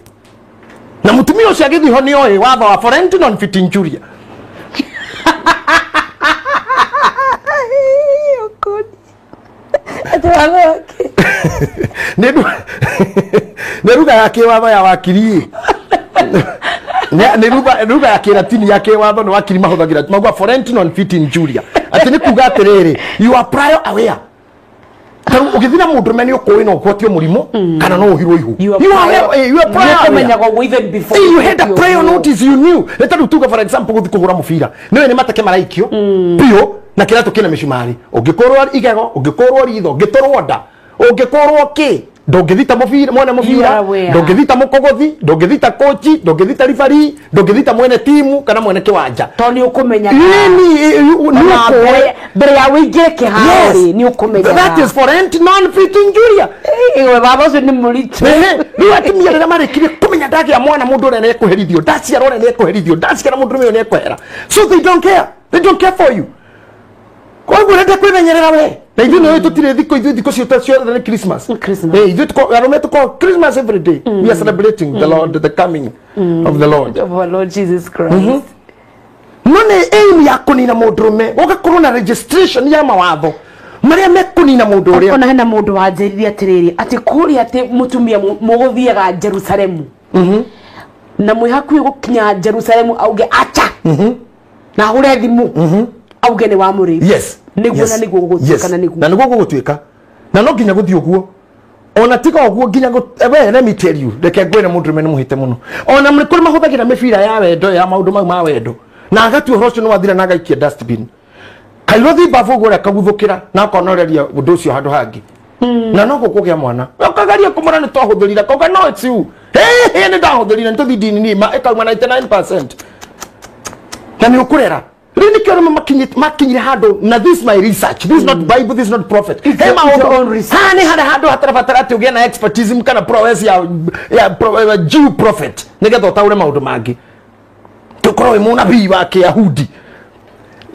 na mũtumia ũcio agĩthiĩ ho nĩ oĩ watho wa forensic non fit injuria. Nĩ ruga ya kĩwatho ya wakiri nĩ ruga ya kĩratini ya kĩwatho nĩ wakiri mahũthagĩra mauga forensic non fit injuria atĩ nĩ kuga atĩrĩrĩ you are prior aware Taru ũgĩthiĩ na mũndũrũme nĩ ũkũĩ no ũgwatio mũrimũ kana no ũhirwo ihu. You are prior aware. Even before you had a prior notice, you knew. Nĩ tarĩu tuge for example gũthiĩ kũhũra mũbira nĩwe nĩ mateke maraikio biũ na kĩratũ kĩna mĩcumarĩ ũngĩkũrwo igego ũngĩkũrwo ritho ũngĩtũrwo nda ũngĩkũrwo kĩ Ndũngĩthita mũbira mwene mũbira, ndũngĩthita mũkogothi, ndũngĩthita kochi, ndũngĩthita referee, ndũngĩthita mwene timu kana mwene kĩwanja. Tondũ nĩ ũkũmenya. Mbere ya wĩingĩre kĩharo rĩ, nĩ ũkũmenya. That is for non fit injuria. Ĩwe baba ũcio nĩ mũritũ. Rĩu atumia rĩrĩa marĩkirie kũmenya ndagĩa mwana mũndũ ũrĩa nĩekũherithio, ndaciara ũrĩa nĩekũherithio, ndaciara mũndũ ũrĩa nĩekwehera. So they don't care. They don't care for you. Koguo ũrenda kwĩmenyerera we. Na ithuĩ nĩ tũtirĩ thikũ, ithuĩ thikũ ciothe ciothe nĩ Christmas. Ithuĩ arũme tũkoragwo Christmas every day. We are celebrating the Lord, the coming of the Lord. Of our Lord Jesus Christ. No nĩ aim ya kũnina mũndũrũme, ũgakorwo na registration ya mawatho marĩa mekũnina mũndũ ũrĩa. Ona hena mũndũ wanjĩrire atĩrĩrĩ, atĩ kũrĩa atĩ mũtumia mũgũthiaga Jerusalemu. Na mwĩ hakuhĩ gũkinya Jerusalemu auge acha. Na ahũre thimũ. Auge nĩ wamũrĩithia. Yes. Nĩguo na nĩguo gũgũtuĩka na nĩguo. Na nĩguo gũgũtuĩka. Na no nginya gũthiĩ ũguo. Ona tiga ũguo nginya we let me tell you, reke ngwĩre mũndũrũme nĩ mũhĩte mũno. Ona nĩ kũrĩ mahũthagĩra mĩbira ya wendo ya maũndũ mau ma wendo. Na agatua ũhoro ũcio nĩ wathira na agaikia dustbin. Kairothi mbabu ũguo ũrĩa akaguthũkĩra na akonoreria ũndũ ũcio handũ hangĩ. Na no gũkũgĩa mwana. We ũkageria kũmũra nĩ twahũthĩrire, akauga no it's you. Hey, nĩ ndahũthĩrire, nĩ tũthiĩ ndini nĩ ĩkauma 99%. Na nĩ ũkũrera. Rĩu nĩkĩo arũme makinyire handũ, na this is my research, this is not Bible, this is not prophet. He maũndũ haha nĩ harĩa handũ hatarabatara atĩ ũgĩe na expertise kana prowess ya Jew prophet nĩgetha ũtaũre maũndũ mangĩ. Tũkorwo wĩ mũnabii wa Kĩyahudi.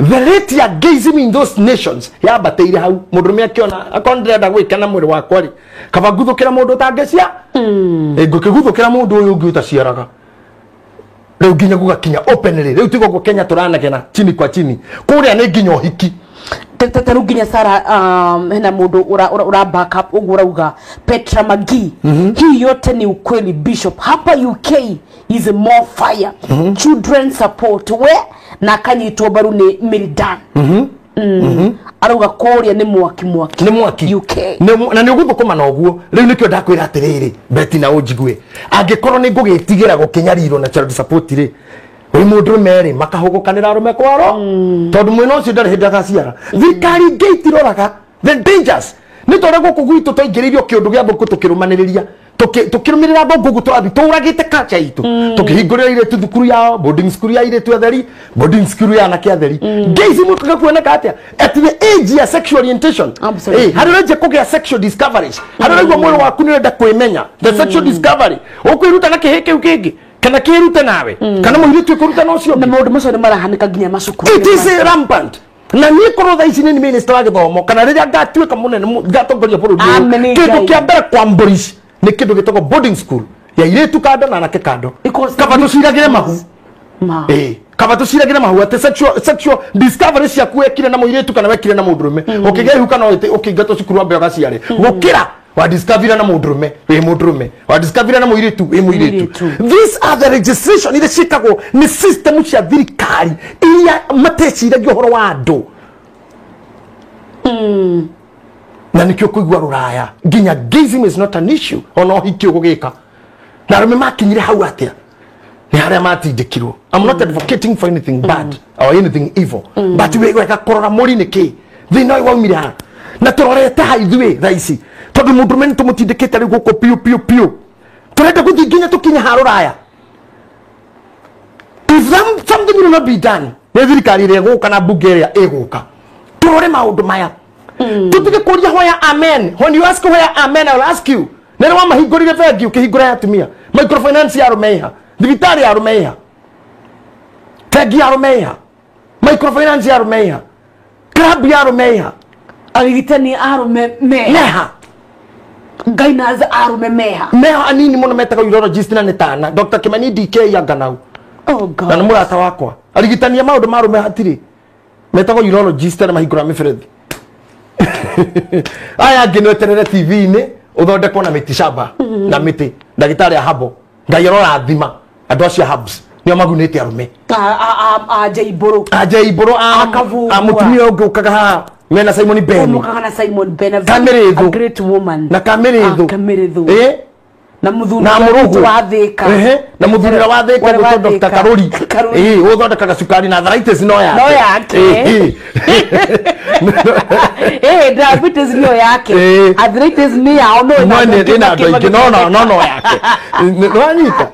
The rate ya gayism in those nations yambatĩire hau. Mũndũrũme akĩona akorwo ndĩrenda gwĩka na mwĩrĩ wakwa rĩ, kaba nguthũkĩra mũndũ ũtangĩcia, ngũkĩguthũkĩra mũndũ ũyũ ũngĩ ũtaciaraga. Rĩu nginya gũgakinya openly. Rĩu tiga ũguo Kenya tũranegena chini kwa chini. Kũrĩa nĩ nginya ũhiki. Ta rĩu nginya Sarah, hena mũndũ ura back up ũguo ũrauga Petra Magi. Hii yote ni ukweli Bishop. Hapa UK is more fire. Children support we na akanyitwo mbaru nĩ Miridan. Arauga kũrĩa nĩ mwaki mwaki. Nĩ mwaki. UK. Na nĩ ũgũthũkũma na ũguo. Rĩu nĩkĩo ndakwĩra atĩrĩrĩ, Betty na ũnjigue. Angĩkorwo nĩ ngũgĩtigĩra gũkĩnyarirwo na child support rĩ, wĩ mũndũrũme rĩ, makahũgũkanĩra arũme kwaro, tondũ mwena ũcio ndarĩ hĩndĩ agaciara. Thirikari ingĩ itiroraga the dangers. Nĩ ta ũrĩa gũkũ gwitũ twaingĩrĩirio kĩũndũ gĩa thũngũ tũkĩrũmanĩrĩria. Tũkĩrũmĩrĩra thũngũ ũguo tũrathiĩ tũũragĩte culture itũ. Tũkĩhingũrĩra airĩtu thukuru yao, boarding school ya airĩtu atheri, boarding school ya anake atheri. Gayism ũkaga kuoneka atĩa? At the age ya sexual orientation. Harĩa ũrenjia kũgĩa sexual discoveries. Harĩa ũraigua mwĩrĩ waku nĩ ũrenda kwĩmenya. The sexual discovery. Ũkwĩruta na kĩhĩ kĩu kĩngĩ. Kana kĩrute nawe. Kana mũirĩtu ĩkũruta na ũcio ũngĩ. Na maũndũ macio nĩ marahanĩka nginya macukuru. It is rampant. Na niĩ korwo thaa ici nĩ minister wa gĩthomo kana rĩrĩa ngatuĩka mũnene ngatongoria bũrũri ũyũ, kĩndũ kĩa mbere kwambũrici nĩ kĩndũ gĩtagwo boarding school ya airĩtu kando na anake kando. Kaba tũciragĩre mahu. Kaba tũciragĩre mahu atĩ sexual discovery ciaku wekire na mũirĩtu kana wekire na mũndũrũme. Ũkĩgĩa ihu kana ũkĩingatwo cukuru wambe ũgaciare. Gũkĩra wa discovery na mũndũrũme wĩ mũndũrũme, wa discovery na mũirĩtu wĩ mũirĩtu. These are the registration iria ciĩkagwo nĩ system cia thirikari iria mateciragia ũhoro wa andũ. Na nĩkĩo kũigua rũraya nginya gayism is not an issue ona ũhiki ũgũgĩka. Na arũme makinyire hau atĩa? Nĩ harĩa matindĩkirwo. I'm not advocating for anything bad or anything evil, but wega kũrora mũri nĩ kĩ thĩna ũyũ waumire ha, na tũrorete ha ithuĩ thaa ici, tondũ mũndũrũme nĩ tũmũtindĩkĩte rĩu gũkũ piũ piũ piũ. Tũrenda gũthiĩ nginya tũkinye ha rũraya. If something will not be done, nĩ thirikari ĩrĩa ĩgũka na mbunge ĩrĩa ĩgũka, tũrore maũndũ maya. Tũtige kũria hoya amen. When you ask hoya amen, I will ask you. Nĩ rĩ wamahingũrire bengi ũkĩhingũra ya atumia? Microfinance ya arũme ĩha? Thibitarĩ ya arũme ĩha? Bengi ya arũme ĩha? Microfinance ya arũme ĩha? Club ya arũme ĩha? Arigitani arũme meha? Gainaz arũme meha? Meha anini mũno metagwo urologist na nĩ tana. Dr. Kimani DK ya Nganau. Oh God. Na nĩ mũrata wakwa. Arigitani a maũndũ ma arũme hatirĩ. Metagwo urologist na mahingũra mĩberethi. Aya angĩ nĩ weterere TV-inĩ ũthondekwo na mĩti shamba na mĩtĩ. Ndagĩtarĩ a habo. Ngai arorathima andũ acio a hubs nĩo magunĩte arũme. A Jaimbũrũ. A Jaimbũrũ, a mũtumia ũngĩ ũkaga haha mena Simon Ben. Ũkaga na Simon Ben, Kamĩrĩthũ. A great woman. Na Kamĩrĩthũ. Kamĩrĩthũ. Na muthuri na murugu wa Thika. Ehe, na muthuri wa Thika gwitwo Dr. Karuri. Karuri. Uthondekaga cukari na arthritis no yake. No yake. Diabetes no yake. Arthritis ni yao no no ina no no no yake. Nwanyita.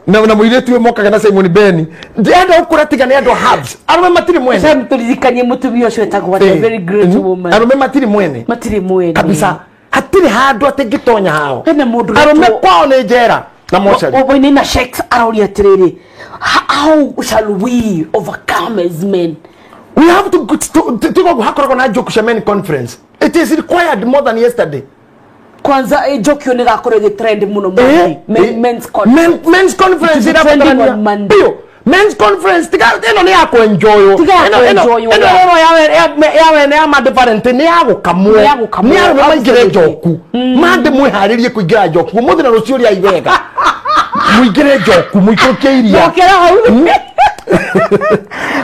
Na muiretu mokaga na Simon Beni. Ndienda ukura tiga ni andu herbs. Arume matiri mwene. Sasa mturirikanie mutumia ucio etagwo a very great woman. Arume matiri mwene. Matiri mwene. Kabisa. Hatiri handu atingitonya hao. Hena mundu arume kwao ni njera na mochari. Obo na sheiks arauria atiriri. How shall we overcome as men? We have to go hakoragwo na joke cia men conference. It is required more than yesterday. Kwanza joke yo nigakorwo igi trend muno Monday. Men's conference. Men's conference irabatarania. Bio. Men's conference tiga ino ni ya kuenjoy. Ino ino ya wene ya ma different ni ya gukamwo. Ni ya maingire njoku. Mande mwiharirie kuingira njoku. Umuthi na rucio ria iwega. Muingire njoku muikurukie iria. Ndokera hau.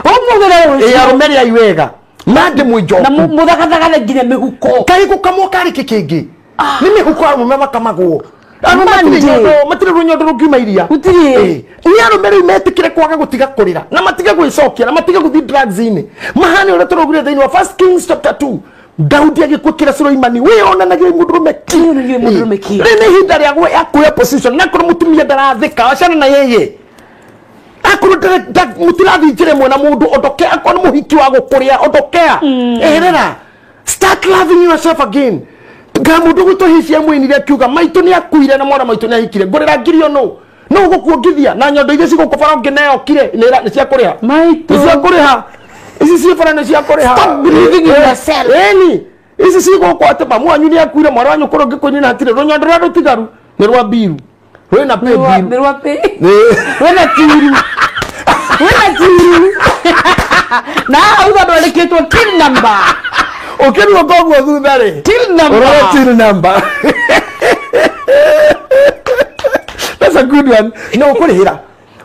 Umuthi na rucio. Arume ria iwega. Mande mwi-njoku. Na muthagathagane nginya mihuko. Kai gukamwo kari kikingi. Ni mihuko arume makamagwo. Matire runyondo rungiuma iria. Gutiri. Ni arume riu metikire kwaga gutiga kurira na matige gwicokia na matige guthi drugs-ini. Mahani uria turaugire thiini wa 1 Kings chapter 2. Daudi agikwikira Suleimani we onanagia mundurume ki. Mundurume ki. Ri ni ihinda ria kuoya position na korwo mutumia ndarathika acana na yeye. Akorwo mutirathi njira imwe na mundu ondokea akorwo muhiki wa gukuria ondokea. Eherera. Start loving yourself again. Nga mundu gwitwo hicia mwinire akiuga maitu ni akuire na mwana maitu ni ahikire ngurira ngiri ono no gukuongithia na nyondo iria cigũkũbara ũngĩneo kire nĩ cia kũrĩha maitu nĩ cia kũrĩha ici ciĩ bara nĩ cia kũrĩha. Stop believing in yourself. Ĩni ici cigũkũ atĩ mamu wanyu nĩ akuire mwana wanyu kũrĩa ũngĩkũnyina hatirĩ rũnyondo rũrĩa rũtigaru nĩ rwa mbiru rwĩna pay mbiru nĩ rwa pay rwĩna tiru rwĩna tiru na hau thondeketwo till number. Ukirwo koguo thutha ri till number. Urora till number. That's a good one. No ukurihira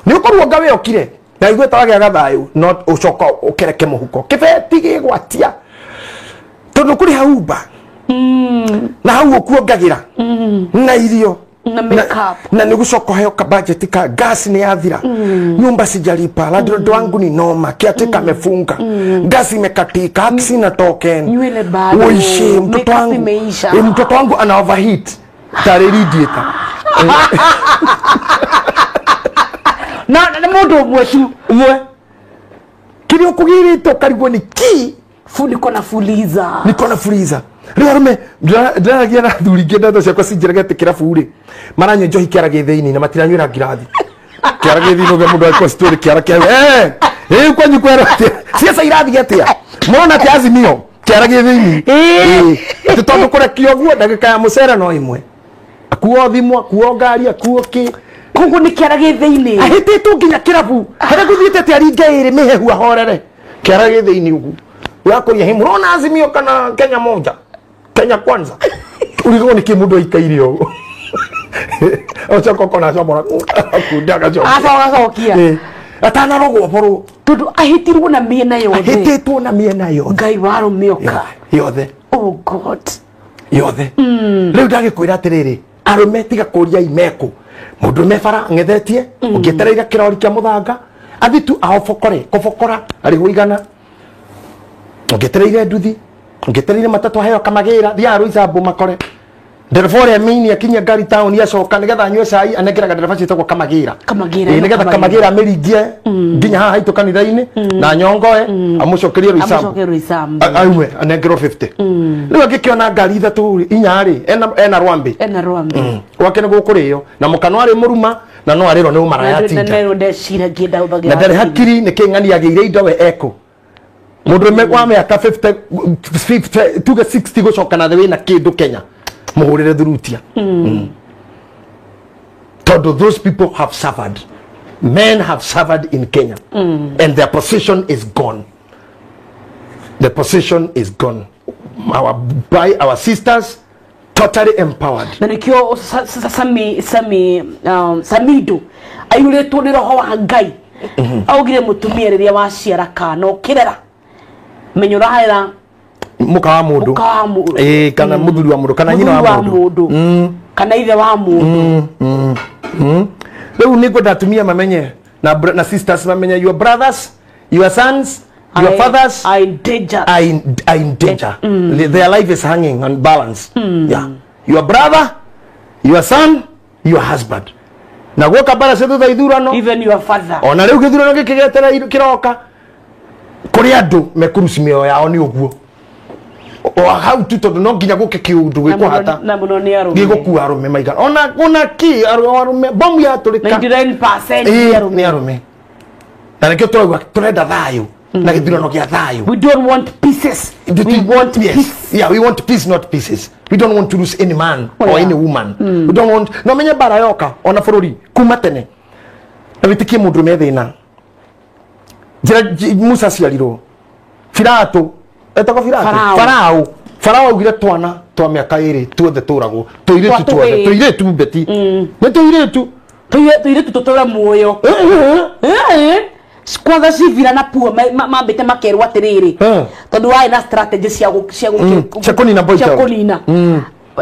ni ukorwo ngawe okire na igue tawagĩa gathayu no ucoka ukereke muhuko kibeti gigwatia tondu kuri hau ba na hau ukuongagira na irio na makeup na ni gucoka heo ka budget ka gas ni yathira nyumba sijalipa landlord wangu ni noma kiateka amefunga gas imekatika haki na token nywele bado oishe mtoto wangu mtoto wangu ana overheat tare radiator na mundu umwe tu umwe kiri ukugirito karigwo ni ki niko na fuliza niko na fuliza riu arume ndiragia na thuri ngenda ciakwa cinjiraga ati kirabu ri maranyua njohi kiara gi thiini na matiranyuira ngirathi kiara gi thiini uge mundu akwa story kiara kia kwanyu kwera ciaca irathi atia murona ati Azimio kiara gi thiini ati tondu kurekio guo ndagika ya mucere no imwe akuo thimu akuo ngari akuo ki koguo ni kiara gi thiini ahititwo nginya kirabu haria guthiite ati aringe iri mihehu ahorere kiara gi thiini ugu wakuria hi murona Azimio kana Kenya moja Kenya kwanza urigwo ni kimundu aikaire uguo ocoka kona comora akunda agacokia acokia atanarogwo borwo tondu ahitirwo na miena yothe ahititwo na miena yothe Ngai warumioka yothe oh God yothe riu ndagikwira atiriri arume tiga kuria imeku mundu me bara ng'ethetie ungietereire kirori kia muthanga athi tu ahobokore kubokora arihwo igana ungietereire nduthi ungietereire matatu aheo kamagira thiaga Roysambu makore ndereba ũrĩa mĩini akinyia ngari taũni acoka nĩgetha anyue cai anengeraga ndereba ciĩtagwo kamagira Kamagira nĩgetha kamagira amĩringie nginya haha haitũ kanitha-inĩ na nyongoe amũcokerie Roysambu aume anengerwo 50 rĩu angĩkĩona ngari ithatũ inya rĩ ena rwambĩ gwake nĩ gũkũrĩo na mũkano arĩ mũruma na no arĩrwo nĩ ũmaraya atinda na ndarĩ hakiri nĩkĩ ng'ani agĩire indo we ekũ mundu wa miaka 50 tuge 60 gucoka na thi wina kindu Kenya muhurire thurutia tondu those people have suffered. Men have suffered in Kenya and their position is gone. The position is gone. Our by our sisters totally empowered. Na nikio Samido ayuretwo ni roho wa Ngai augire mutumia riria waciara kana ukirera menyo rahera muka wa mundu kana muthuri wa mundu kana nyina wa mundu. Kana ithe wa mũndũ. Rĩu nĩ ngwenda atumia mamenye na sisters mamenye, your brothers, your sons, your fathers are in danger. Are in danger. Their life is hanging on balance. Yeah. Your brother, your son, your husband. Na guoka bara cia thutha ithurano, even your father. Ona riu githurano giki getera kiroka kuri andu mekuruci mioyo yao ni uguo. O hau tu tondu no nginya guke kiundu gikuhata. Na muno ni arume. Gigukua arume maigana. Ona ki arume bomu yaturika. 99% ni arume. Ni arume. Na nikio turauga turenda thayu. Na githurano gia thayu. We don't want pieces. We want peace. Yeah, we want peace, not pieces. We don't want to lose any man or any woman. We don't want no menye bara yoka ona bururi kuma tene. Na witikie mundu me thina. Njira Musa ciarirwo. Filato etagwo Filato. Farao. Farao augire twana twa miaka iri tuothe turagwo. Tuiritu tuothe. Tuiritu beti. Ni tuiritu. Tuiritu tutura muoyo. Kwanza civira na puo mambite makerwo atiriri tondu wai na strategy cia kunina boy cia kunina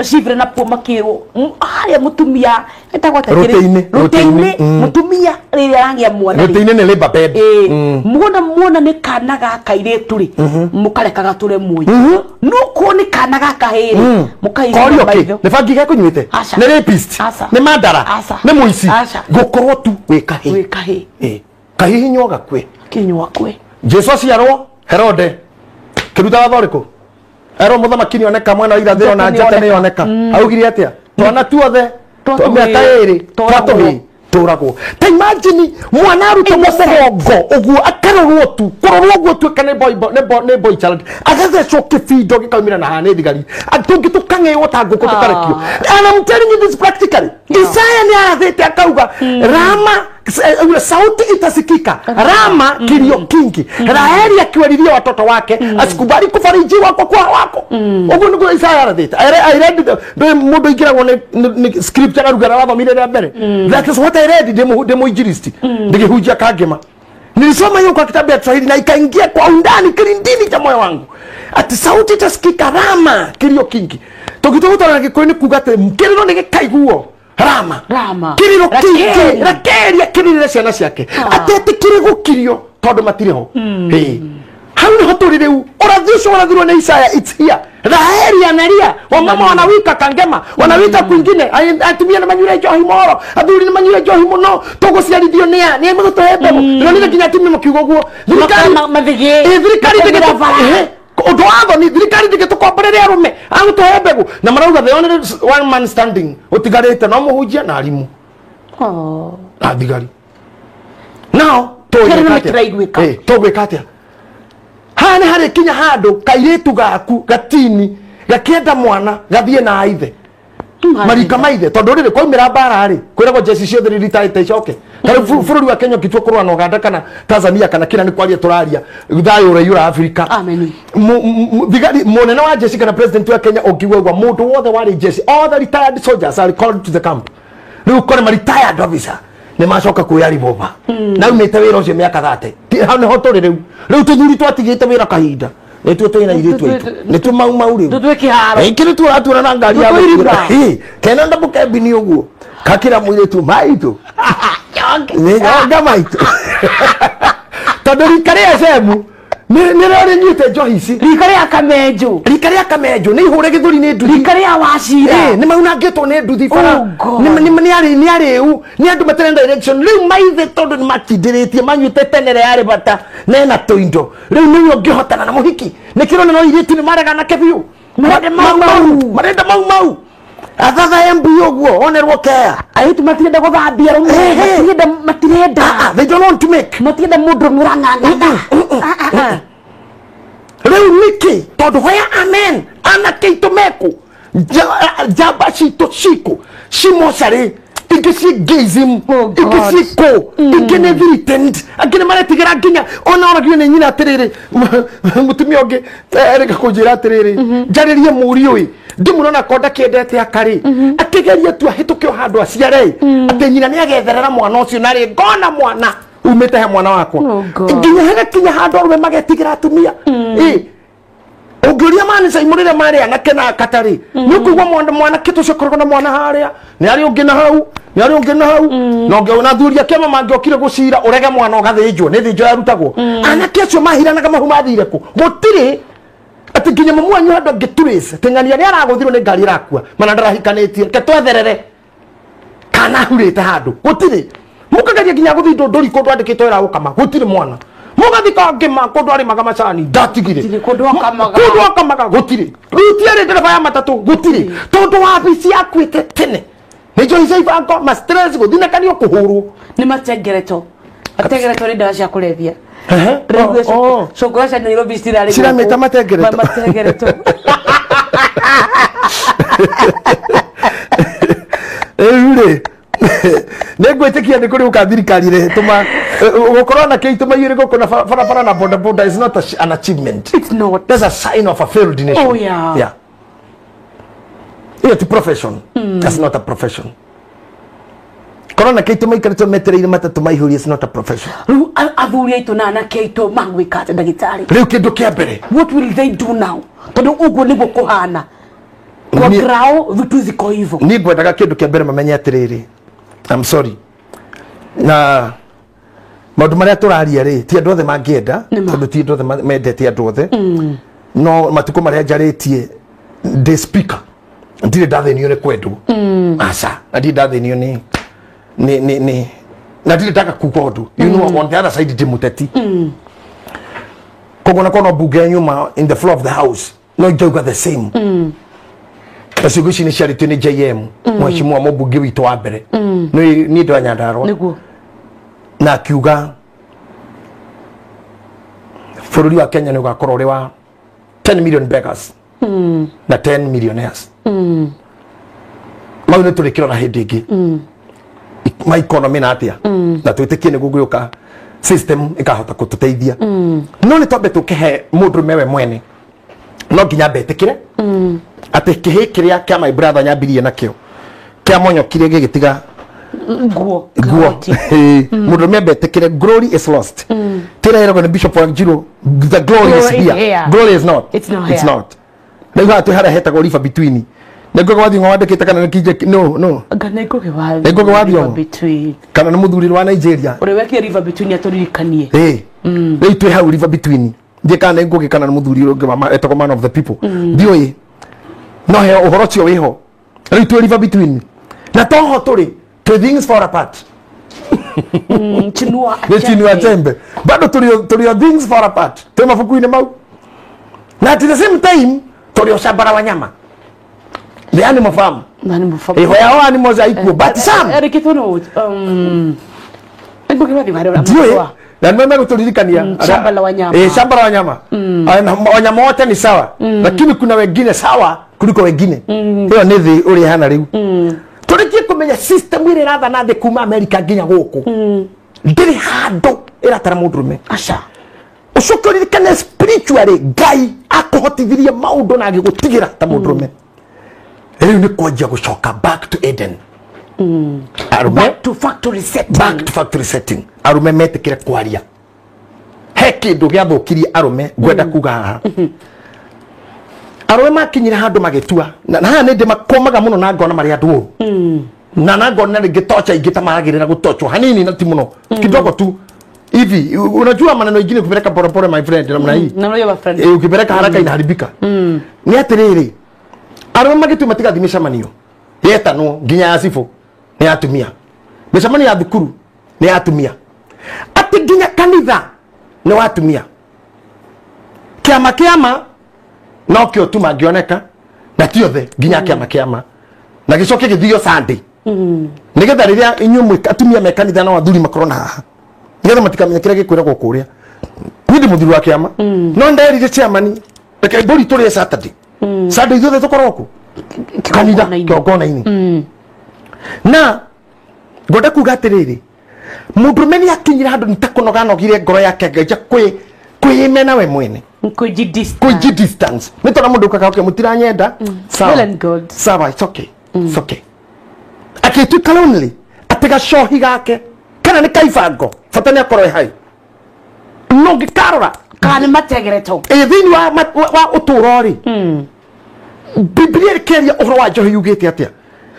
civira na puo makerwo haria mutumia etagwo atiriri rutini mutumia riria aragia mwana rutini ni labor bed muona muona ni kana gaka iritu ri mukareka gature muoyo no ko ni kana gaka hiri mukaiga maitho ni bangi gekunyuite ni rapist ni mandara ni muici gukorwo tu wikahi wikahi kahihinywo gakue kinywa kwe Jesu aciarwo Herode kiruta watho riku erwo muthamaki ni oneka mwena wa irathiro na njata ni oneka augire atia twana tuothe twa miaka iri twatuhi turagwo. Ta imagine mwana aruta mugongo uguo akarorwo tu kurorwo uguo tuika ni boy ni boy child agathecwo kibindo gikaumira na hana ni thigari atungi tukang'ewo ta nguku tukarekio. And I'm telling you this practically. Isaiah ni arathite akauga Rama sauti itasikika Rama kilio kingi. Raheli akiwalilia watoto wake asikubali kufarijiwa kwa kuwa wako. Uguo niguo Isaiah arathite. I read the mundu ingiragwo ni scripture aruga rathomire ria mbere. That is what I read demo injilisti ndikihunjia kangema. Nilisoma hiyo kwa kitabu ya Kiswahili na ikaingia kwa undani kilindini cha moyo wangu. Ati sauti itasikika Rama kilio kingi. Tugituguta na Gikuyu ni kuga ati kiriro ni gikaiguo Rama. Rama. Kiriro kingi Rakeli akirire ciana ciake. Atetikire gukirio tondu matire ho. Hau niho turi riu urathi ucio urathirwo ni Isaya, it's here. Raheli analia, wamama wanawika kangema, wanawika kwingine, atumia na manyure njohi moro, athuri ni manyure njohi muno, tuguciarithio ni a, ni megutuhe mbegu. Ndĩronire nginya atumia makiuga ũguo. Thirikari thirikari ndĩgĩtũ undu watho ni thirikari ndĩgĩtũkomborere arume agũtũhe mbegu na marauga the only one man standing ũtigarĩte no mũhunjia na arimũ. Na thigari. Now tũgwĩka atĩa? Haha nĩ harĩ kinya handũ kairĩtu gaku gatini gakienda mwana gathie na ithe marika maithe tondu rĩrĩ kwaumĩra mbara rĩ kwĩragwo jeshi ciothe rĩritarĩte icoke. Ta rĩu bũrũri wa Kenya ũngĩtua kũrũa na Uganda kana Tanzania kana kĩrĩa nĩ kwaria tũraria thayũ ũraiyũra Afrika. Thigari mũnene wa jeshi kana president wa Kenya ũngiuga ũguo mũndũ wothe warĩ jeshi, all the retired soldiers are called to the camp. Rĩu kore ma retired officer nĩ macoka kuoya riboba na umĩte wĩra ũcio mĩaka 30. Hau nĩho tũrĩ rĩu. Rĩu tũthuri twatigĩte wĩra kahinda nĩtuo twĩna airĩtu aitũ nĩtuo mau mau rĩu tũtue kĩharo ĩkĩrĩ tũratura na ngari ya gũtura kena ndambu kembini ũguo kakĩra mũirĩtu maitũ nĩ nyonga maitũ tondũ rika rĩa cemu nĩrĩo rĩnyuĩte njohi ici. Rika rĩa Kamenjũ, rika rĩa Kamenjũ nĩ ihũre gĩthũri nĩ nduthi. Rika rĩa Wachira nĩ maunangĩtwo nĩ nduthi bara nĩ arĩu nĩ andũ matarenda direction. Rĩu maithe tondũ nĩ matindĩrĩtie manyuĩte tene rĩa yarĩ bata na ena tũindo rĩu nĩwe ũngĩhotana na mũhiki nĩkĩrona no irĩtu nĩ mareganake biũ marenda mau mau marenda mau mau athatha embu ũguo onerwo kea airĩtu matirenda gũthambia rũme matirenda matirenda they don't want to make matirenda mũndũ ũrang'ang'ana. Rĩu nĩkĩ tondũ where amen anake aitũ meku njamba citũ ciku ci mocarĩ ingĩ ci gayism ingĩ ci kũ ingĩ nĩ threatened angĩ nĩ maretigĩra nginya ona oragio nĩ nyina atĩrĩrĩ mũtumia ũngĩ erĩga kũnjĩra atĩrĩrĩ njarĩrie mũriũ ĩ ndĩmũrona ko ndakĩendete akarĩ akĩgeria tu ahĩtũke o handũ aciare atĩ nyina nĩ agetherera mwana ũcio narĩ ngona mwana umĩte he mwana wakwa nginya hagakinya handũ arũme magetigĩra atumia. Ũngĩũria manisa imũrĩre marĩ anake na katarĩ nĩ ũkũigua mwanake tũcio koragwo na mwana harĩa nĩ arĩ ũngĩ na hau nĩ arĩ ũngĩ na hau na ũngĩona athuri a kĩama mangĩokire gũcira ũrege mwana ũgathĩnjwo nĩ thĩnjwo yarutagwo anake acio mahiranaga mahu mathire kũ gũtirĩ atĩ nginya mamu wanyu handũ angĩtrace atĩ ng'ania nĩ aragũthirwo nĩ ngari ĩrakua mana ndarahikanĩtie reke twetherere kana ahurĩte handũ gũtirĩ mũkageria nginya gũthiĩ ndũndũri kũndũ andĩkĩtwo wĩra gũkama gũtirĩ mwana mũgathi kangĩma kũndũ arĩmaga macani ndatigire kũndũ akamaga gũtirĩ rĩu ndereba ya matatũ gũtirĩ tondũ wabici yakuĩte tene nĩ njohi cia ibango ma stress gũthinĩkanio kũhũrwo nĩ matengeretwo matengeretwo nĩ ndawa cia kũrebia cũkũra cia Nairobi cirarĩ ciramĩta matengeretwo matengeretwo rĩu rĩ nĩ ngwĩtĩkia nĩ kũrĩ ũka thirikari ĩrĩtũma gũkorwo na kĩitũ maiyũrĩ gũkũ na barabara na boda boda is not an achievement. It's not. That's a sign of a failed nation. Oh yeah. Yeah. It's a profession. That's not a profession. Korwo na kĩitũ maikarĩtwo metereire matatũ maihũrie is not a profession. Rĩu athuri aitũ na anake aitũ magwĩka atĩa ndagĩtarĩ? Rĩu kĩndũ kĩa mbere. What will they do now? Tondũ ũguo nĩguo kũhana. Kwa grao vitu ziko hivyo. Niĩ ngwendaga kĩndũ kĩa mbere mamenye atĩrĩrĩ. I'm sorry. Na maũndũ marĩa tũraria rĩ ti andũ othe mangĩenda tondũ ti andũ othe mendete andũ othe no matukũ marĩa njarĩtie ndĩ speaker ndirĩ ndathĩnio nĩ kwendwo aca na ndirĩ ndathĩnio nĩ na ndirĩ ndaga kuga ũndũ you know on the other side ndĩ mũteti koguo na kono mbunge nyuma in the floor of the house no njauga the same na ciugo ici nĩ ciarĩtio nĩ JM mheshimiwa mũmbunge witũ wa mbere nĩ ndĩ wa Nyandarua nĩguo na akiuga bũrũri wa Kenya nĩ ũgakorwo ũrĩ wa 10 million beggars na 10 millionaires mau nĩ tũrĩkĩrora hĩndĩ ĩngĩ ma economy na atĩa na twĩtĩkie nĩ gũgũka system ĩkahota gũtũteithia no nĩ twambe tũkĩhe mũndũrũme we mwene no nginya mbetĩkĩre atĩ kĩhĩ kĩrĩa kĩa my brother nyambirie nakĩo kĩamonyokire gĩgĩtiga nguo mũndũrũme ambetĩkĩre glory is lost tĩra ĩragwo nĩ Bishop Wanjiru the glory is here glory is not it's not here it's not rĩu haha twĩ harĩa hetagwo river between nĩ Ngũgĩ wa Thiong'o wandĩkĩte kana nĩ Kinje no kana Ngũgĩ wa nĩ Ngũgĩ wa Thiong'o kana nĩ mũthuri wa Nigeria ũrĩa wekire river between atũririkanie rĩu twĩ hau river between ndiĩ kana nĩ Ngũgĩ kana nĩ mũthuri ũngĩ wa etagwo man of the people ndiũĩ no he ũhoro ũcio wĩho rĩu twĩ river between na toho tũrĩ two things fall apart. Chinua Chinua Achebe bado tũrĩ things fall apart twĩ mabuku-inĩ mau na at the same time tũrĩ shamba la wanyama the animal farm the animal farm eh where animals are equal but some erikitwo no na nĩ megũtũririkania shamba la wanyama shamba la wanyama wanyama wote ni sawa lakini kuna wengine sawa kuliko wengine hiyo nĩ thĩ ũrĩa hana rĩu tũrĩkie kũmenya system ĩrĩa ĩrathana thĩ kuma America nginya gũkũ ndĩrĩ handũ ĩratara mũndũrũme aca ũcoke ũririkane spiritually Ngai akũhotithirie maũndũ na agĩgũtigĩra ta mũndũrũme rĩu nĩ kwanjia gũcoka back to Eden Arũme back to factory setting back to factory setting arũme metĩkĩre kwaria he kĩndũ gĩathũkirie arũme ngwenda kuga haha arũme makinyire handũ magĩtua na haha nĩ ndĩ makomaga mũno na ngona marĩ andũ ũru na ngona rĩngĩ tocha ingĩ ta maragĩrĩra gũtochwo hanini na ti mũno kidogo tu hivi unajua maneno ingine kupeleka polepole my friend namna hii namna hiyo my friend ukipeleka haraka inaharibika nĩ atĩrĩrĩ arũme magĩtua matigathiĩ mĩcemanio yetanwo nginya ya cibũ nĩ ya atumia mĩcemanio ya thukuru nĩ ya atumia atĩ nginya kanitha nĩ wa atumia kĩama kĩama no kĩo tu mangĩoneka na ti othe nginya kĩama kĩama na gĩcoke gĩthio Sunday nĩgetha rĩrĩa inyuĩ atumia me kanitha na athuri makorwo na haha nĩgetha matikamenya kĩrĩa gĩkwĩragwo kũrĩa niĩ ndĩ mũthuri wa kĩama no nderire chairman reke mbũri tũrĩe Saturday Sunday ithuothe tũkorwo kũ kanitha kĩgongona-inĩ na ngwenda kuga atĩrĩrĩ mũndũrũme nĩ akinyire handũ nĩ ta kũnoga anogire ngoro yake angeja kwĩmena we mwene kwĩji distance nĩ tondũ mũndũ ũkaga okay mũtiranyenda sawa well and good sawa it's okay it's okay akĩtuĩka lonely atĩ gacohi gake kana nĩ kaibango bata nĩ akorwo e hai no ngĩkarora Kana nĩ mategereto. Ĩ thĩinĩ wa ũtũũro rĩ, Biblia ĩkĩaria ũhoro wa njohi yugĩte atĩa?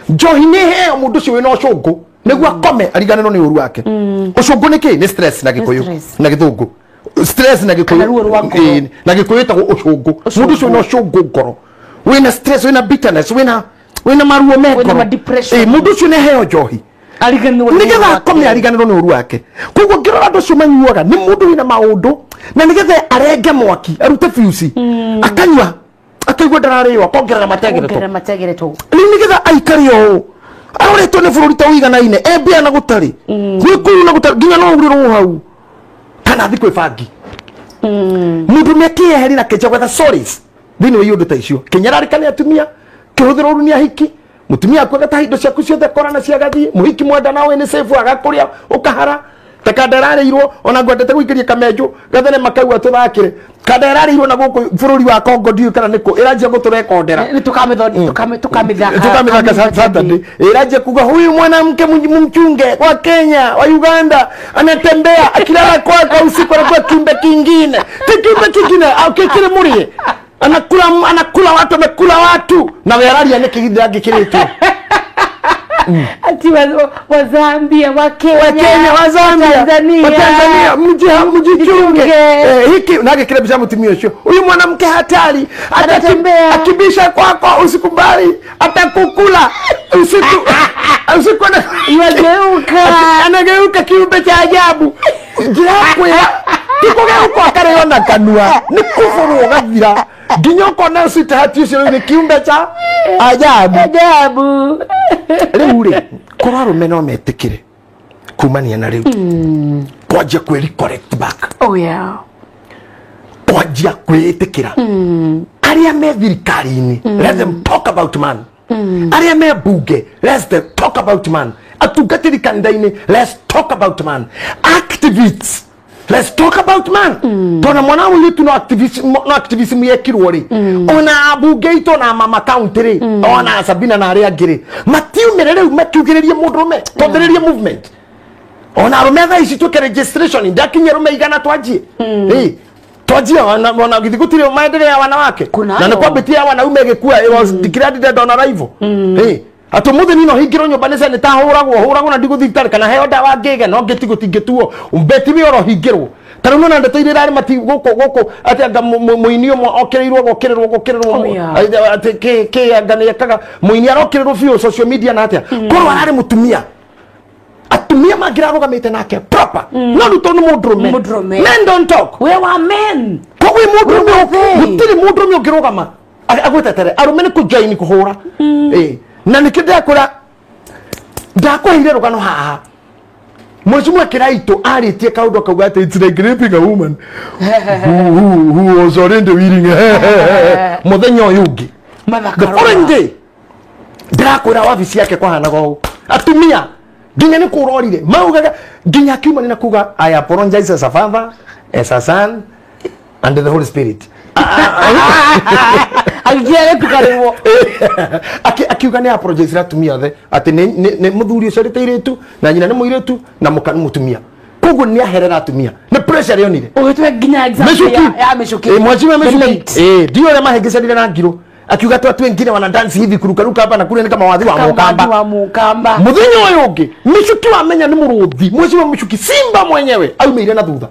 Njohi nĩ ĩheo mũndũ ũcio wĩna ũcũngũ nĩguo akome ariganĩrwo nĩ ũru wake. Ũcũngũ nĩ kĩ? Nĩ stress na Gĩkũyũ na Gĩthũngũ. Stress na Gĩkũyũ. Na Gĩkũyũ ĩtagwo ũcũngũ. Mũndũ ũcio wĩna ũcũngũ ngoro, wĩna stress, wĩna bitterness, wĩna maruo me ngoro. Mũndũ ũcio nĩ aheo njohi nĩgetha akome ariganĩrwo nĩ ũru wake. Koguo ngĩrora andũ acio manyuaga nĩ mũndũ wĩna maũndũ, na nĩgetha arenge mwaki arute fuse, akanyua akaigua ndararĩo, akongerera mategereto. Rĩu nĩgetha aikare ũũ aroretwo nĩ bũrũri ta ũiganaine, embĩa na gũtarĩ gwĩ kũu na gũtarĩ, nginya no ũrĩrwo hau kana athiĩ kwĩ bangi. Mũndũ nĩ akĩyeheria na kĩnja gwetha solace thĩinĩ wa iũndũ ta icio. Kĩnyararĩka nĩ atumia, kĩhũthĩrwo ũru nĩ ahiki, mũtumia aku agataha indo ciaku ciothe kora na ciagathiĩ, mũhiki mwenda nawe nĩ safe agakũrĩa ũkahara ta kanda ĩrarĩirwo, ona ngwendete gũikĩria kamenjũ gathenema kau atũthakĩre. Kanda ĩrarĩirwo na gũkũ bũrũri wa Congo ndiũĩ kana nĩkũ, ĩranjia gũtũrekondera. Tukamĩthaka Saturday. Ĩranjia kuga huyu mwanamke mumchunge wa Kenya, wa Uganda, anatembea akilala kwako usiku anakuwa kiumbe kingine. Ti kiumbe kingine, au kikire mũrĩe. Anakula watu, amekula watu. Na weraria nĩ kĩgithira ngĩkĩrĩtwo. Ati wa Zambia, wa Kenya, wa Zambia, wa Tanzania, mjichunge. Hiki nage kile bisha mtumio sio. Huyu mwanamke hatari, atatembea akibisha kwako usikubali, atakukula usiku. Usiku anageuka. Anageuka kiumbe cha ajabu. Ndirakwira tikugeuka akareo na kanua ni kufuru ugathira nginya ukona sweetheart ucio rĩu nĩ kiumbe cha ajabu. Ajabu. Rĩu rĩ, korwo arũme no metĩkĩre kumania na rĩu kwanjia kwĩ recollect back. Oh yeah. Kwanjia kwĩĩtĩkĩra. Arĩa me thirikari-inĩ, let them talk about man. Arĩa me bunge, let them talk about man. Atungatĩri kanitha-inĩ, let's talk about man. Activists, let's talk about man. Tona mwana mũirĩtu no activism, no activism yekirwo rĩ, ona bunge itũ na mama county rĩ, ona Sabina na arĩa angĩ rĩ, matiumĩre rĩu makiugĩrĩrie mũndũrũme, twambĩrĩrie movement. Ona arũme thaa ici twĩke registration, ndakinyia arũme igana twanjie. Twanjie ona githĩ gũtirĩ maendeleo ya wanawake. Na nĩ kwambĩtie ya wanaume ĩgĩkua, it was declared dead on arrival. Atĩ ũmũthĩ niĩ no hingĩrwo nyũmba nĩ senator hũragwo na ndigũthiĩ thibitarĩ kana heo ndawa ngĩge no ngĩti gũtingĩtuo mbeti wĩ oro hingĩrwo. Ta rĩu nĩwona ndeto iria irarĩ mati gũkũ atĩ anga mũini ũmwe okĩrĩirwo gũkĩrĩrwo atĩ kĩ anga nĩekaga mũini arokĩrĩrwo biũ social media na atĩa. Korwo ararĩ mũtumia, atumia mangĩrarũgamĩte nake proper. No rĩu tondũ nĩ mũndũrũme, men don't talk. We were men. Koguo mũndũrũme gũtirĩ mũndũrũme ũngĩrũgama agwĩtetere. Arũme nĩ kũjoin kũhũra. Na nĩkĩo ndĩrakwĩra ndakũheire rũgano haha. Mheshimiwa Kiraito arĩtie kaũndũ akauga atĩ it's like raping a woman who was already willing. Mũthenya ũyũ ũngĩ, the following day, ndĩrakwĩra wabici yake kwahanaga ũũ. Atumia nginya nĩ kũrorire maugaga nginya akiuma nĩ kuga I apologize as a father, as a son and the Holy Spirit. Akiuga nĩ apologize atumia othe atĩ nĩ mũthuri ũcio arĩ ta irĩtu na nyina nĩ mũirĩtu na mũka nĩ mũtumia. Koguo nĩ aherera atumia nĩ pressure yonire. Ũgĩtue nginya example ya Michuki. Mheshimiwa Michuki. Ndio ũrĩa mahĩngĩcanire na ngirũ. Akiuga tu watu wengine wana dance hivi kurukaruka hapa na kule ni kama wathi wa Mukamba. Mũthenya ũyũ ũngĩ Michuki wamenya nĩ mũrũthi. Mheshimiwa Michuki simba mwenyewe aumĩire na thutha.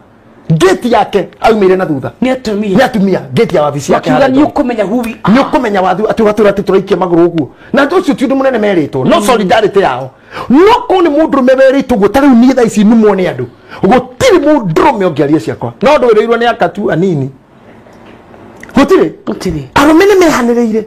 Gate yake aumĩire na thutha. Nĩ atumia. Nĩ atumia gate ya wabici yake. Akiuga nĩ ũkũmenya who we are. Nĩ ũkũmenya wathi atĩ watũra atĩ tũraikia magũrũ ũguo. Na ũcio ti ũndũ mũnene merĩtwo. No solidarity yao. No kũu nĩ mũndũrũme werĩtwo ũguo ta rĩu niĩ thaa ici numwo nĩ andũ. Gũtirĩ mũndũrũme ũngĩaria ciakwa. No ndwĩrĩirwo nĩ akatu anini. Gũtirĩ. Gũtirĩ. Arũme nĩ mehanĩrĩire.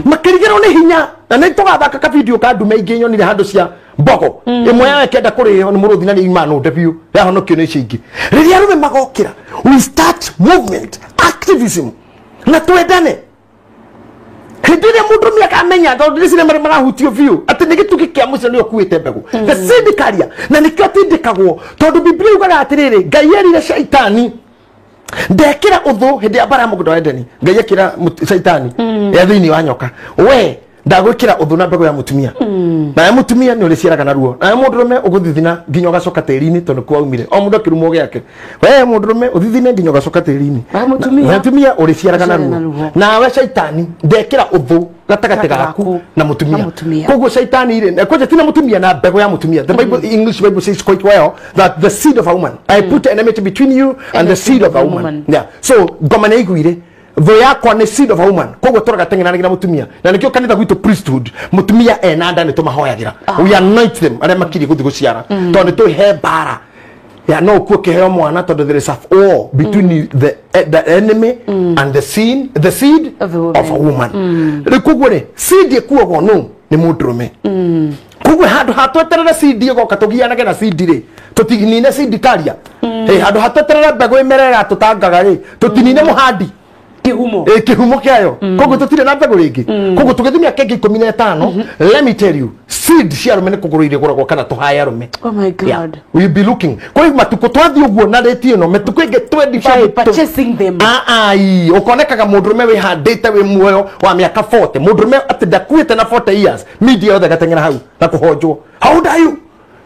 Makĩrigĩrwo nĩ hinya. Na nĩ tũgathaka ka video ka ndume ingĩ nyonire handũ cia mbogo. Ĩmwe yayo ĩkĩenda kũrĩo nĩ mũrũthi na nĩ ima nũnde biũ. Yahonokio nĩ icio ingĩ. Rĩrĩa arũme magokĩra, we start movement, activism. Na twendane. Hĩndĩ ĩrĩa mũndũrũme akamenya tondũ ndĩreciria marĩa marahutio biũ atĩ nĩ gĩtugĩ kĩa mũico nĩwe ũkuĩte mbegũ. The seed carrier. Na nĩkĩo atindĩkagwo tondũ Biblia yugaga atĩrĩrĩ, Ngai erire Shaitani ndekĩra ũthũ hĩndĩ ya mbara ya mũgũnda wa Edeni. Ngai ekĩra Shaitani ya thĩinĩ wa nyoka, we Ndagwikira uthu na mbegu ya mutumia. Na ya mutumia ni uriciaraga na ruo. Na ya mundurume uguthithina nginya ugacoka tĩri-inĩ tondu kwa umire. O mundu akirumwo giake. We mundurume uthithine nginya ugacoka tĩri-inĩ. Na mutumia. Na mutumia uriciaraga na ruo. Nawe shaitani ndekira uthu gatagati gaku na mutumia. Koguo shaitani ri kwanja tina mutumia na mbegu ya mutumia. The Bible, English Bible says quite well that the seed of a woman. I put enmity between you and the seed of a woman. Yeah. So ngoma nĩ iguire. Thũ yakwa nĩ seed of a woman. Koguo tũragateng'eranagia na mutumia. Na nĩkĩo kanitha gwitũ priesthood mutumia ena nda nĩ tũmahoyagĩra. We anoint them arĩa makirie gũthiĩ gũciara. Tondũ nĩ tũhe mbara. Ya no kuo kĩheo mwana tondũ there is a war between the enemy and the seed of a woman. Rĩu koguo rĩ seed ĩkuagwo nũ nĩ mũndũrũme. Koguo handũ hatweterere seed ĩgoka tũgianage na seed rĩ tũtinine seed karia. Handũ hatweterere mbegũ ĩmere gatũtangaga rĩ tũtinine mũhandi. Kihumo. Kihumo kiayo. Koguo tutire na mbegu ringi. Koguo tugithii miaka ĩngĩ 15, let me tell you, seed cia arume nĩ kũgũrwo irĩgũragwo kana tũhae arume. Oh my God. Yeah. We'll be looking. Kwa hivyo matuko twathiĩ ũguo na rate ĩno mĩtukũ ĩngĩ 25 purchasing them. Ai, ũkonekaga mũndũrũme wĩhandĩte wĩ muoyo wa mĩaka 40. Mũndũrũme atĩ ndakuĩte na 40 years. Media yothe gateng'era hau na kũhonjwo. How old are you?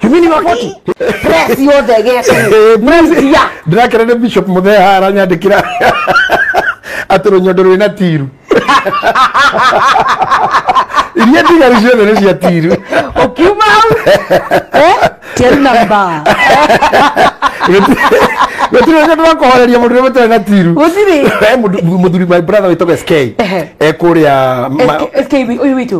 You mean you are 40? Press yothe geke. Media. Ndĩrakena nĩ Bishop Muthee haha aranyandĩkĩra. Atĩ rũnyondo rwĩna tiru. Iria ndigari ciothe nĩ cia tiru. Ũkiuma hau? Tell number. Gũtirĩ rũnyondo rwa kũhoreria mũndũ ũrĩa ũtarĩ na tiru. Gũtirĩ. Mũthuri my brother wĩtagwo SK. Kũrĩa SK ũyũ witũ.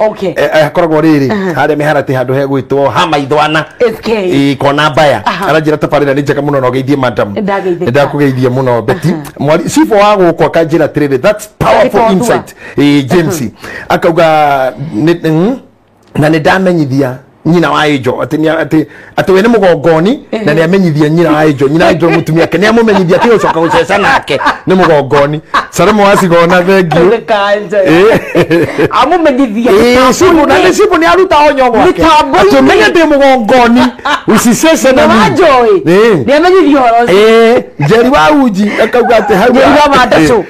Okay. Akoragwo rĩrĩ harĩa mĩharatĩ handũ hegwĩtwo Hamaithwana. SK. Kona mbaya. Aranjĩra tabarĩra nĩ njega mũno na ũgeithie madam. Ndageithia. Ndakũgeithia mũno Betty. Cibũ wa gũkũ akanjĩra atĩrĩrĩ, that's powerful insight. James akauga na nĩ ndamenyithia nyina wa Angel atĩ atĩ we nĩ mũgongoni na nĩ amenyithia nyina wa Angel. Nyina wa Angel mũtumia ake nĩ amũmenyithia atĩ ũcoka gũceca nake nĩ mũgongoni. Salama wa Cigona, thank you. Amũmenyithia. Cibũ na nĩ cibũ nĩ aruta onyo gwake. Atĩ ũmenye ndĩ mũgongoni ũcicece na niĩ. Nĩ amenyithia ũhoro ũcio. Njeri wa Uji akauga atĩ hau Njeri wa Mandacũ.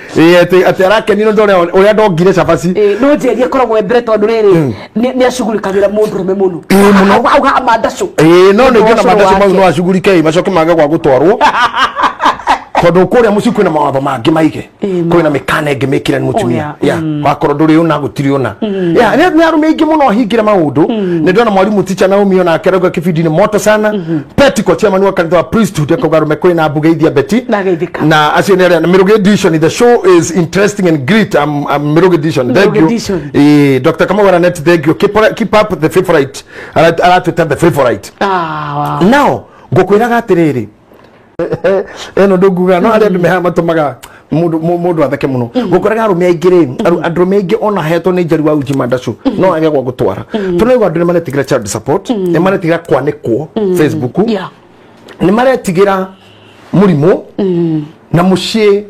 Atĩ arakenio nĩ ũrĩa ndongire cabaci. No Njeri akoragwo e mbere tondũ rĩrĩ nĩ acugurikagĩra mũndũrũme mũno. Mũno. Auga Amandacũ. No nĩ ngĩona Amandacũ mau no acugurike macoke mage gwa gũtwarwo. Tondũ kũrĩa mũciĩ kwĩna mawatho mangĩ maige. Kwĩna mĩkana ĩngĩ mĩkĩre nĩ mũtumia. Wakorwo ndũrĩ ũna gũtirĩ ũna. Nĩ arũme aingĩ mũno ahingĩre maũndũ. Nĩ ndona mwarimũ teacher Naomi onake arauga kĩbindi-inĩ moto sana. Petiko chairman wa kanitha wa priesthood akauga arũme kwĩna mbugeithia Betty. Na acio nĩ arĩa Mirugi edition, the show is interesting and great. I'm Mirugi edition. Thank you. Dr. Kamau Net, thank you. Keep up the favorite. Aratwĩta the favorite. Now ngũkwĩraga atĩrĩrĩ eno ndunguga no arĩa andũ mehaha matũmaga mũndũ atheke mũno. Ngũkoraga arũme aingĩ rĩ, andũ aingĩ ona hetwo nĩ Njeri wa Uji Mandacũ no age gwa gũtwara. Tũraigua andũ nĩ maretigĩra child support, nĩ maretigĩra kwanĩkwo Facebook, nĩ maretigĩra mũrimũ na mũciĩ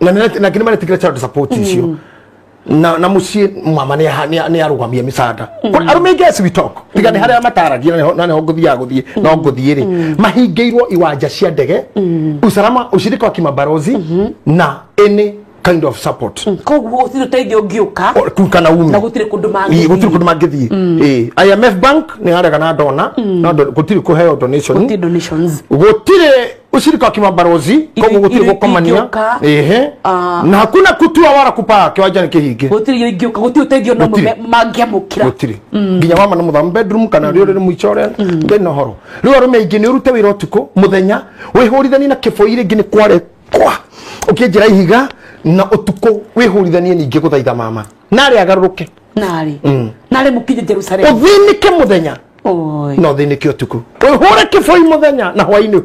na nĩ maretigĩra child support icio. Na mũciĩ mama nĩ arũgamia mĩcanda. Arũme aingĩ as we talk tiga nĩ harĩa mataragia na nĩho ngũthiaga gũthiĩ no ngũthiĩ rĩ mahingĩirwo iwanja cia ndege, usalama, ushirika wa kimabarozi na any kind of support. Koguo gũtirĩ ũteithio ũngĩũka kana ume na gũtirĩ kũndũ mangĩthiĩ. Gũtirĩ kũndũ mangĩthiĩ. IMF Bank nĩ harega na ndona no gũtirĩ kũheo donation. Gũtirĩ donations. Gũtirĩ ushirika wa kimabarozi koguo gũtirĩ gũkomania. Na hakuna kutua wala kupaa kiwanja nĩ kĩhinge. Gũtirĩ ingĩũka, gũtirĩ ũteithio no mangĩamũkĩra. Gũtirĩ. Nginya mama na mũthama bedroom kana rĩo rĩrĩ mũico ũrĩa ndĩ na ũhoro. Rĩu arũme aingĩ nĩ ũrute wĩra ũtukũ mũthenya wĩhũrithanie na kĩbũi rĩngĩ nĩ kware kwa ũkĩenjera ihiga na ũtukũ wĩhũrithanie ningĩ gũthaitha mama narĩ agarũrũke narĩ narĩ mũkinye Jerusalem ũthĩnĩke mũthenya no ũthĩnĩke ũtukũ ũhũre kĩbũi mũthenya na hwainĩ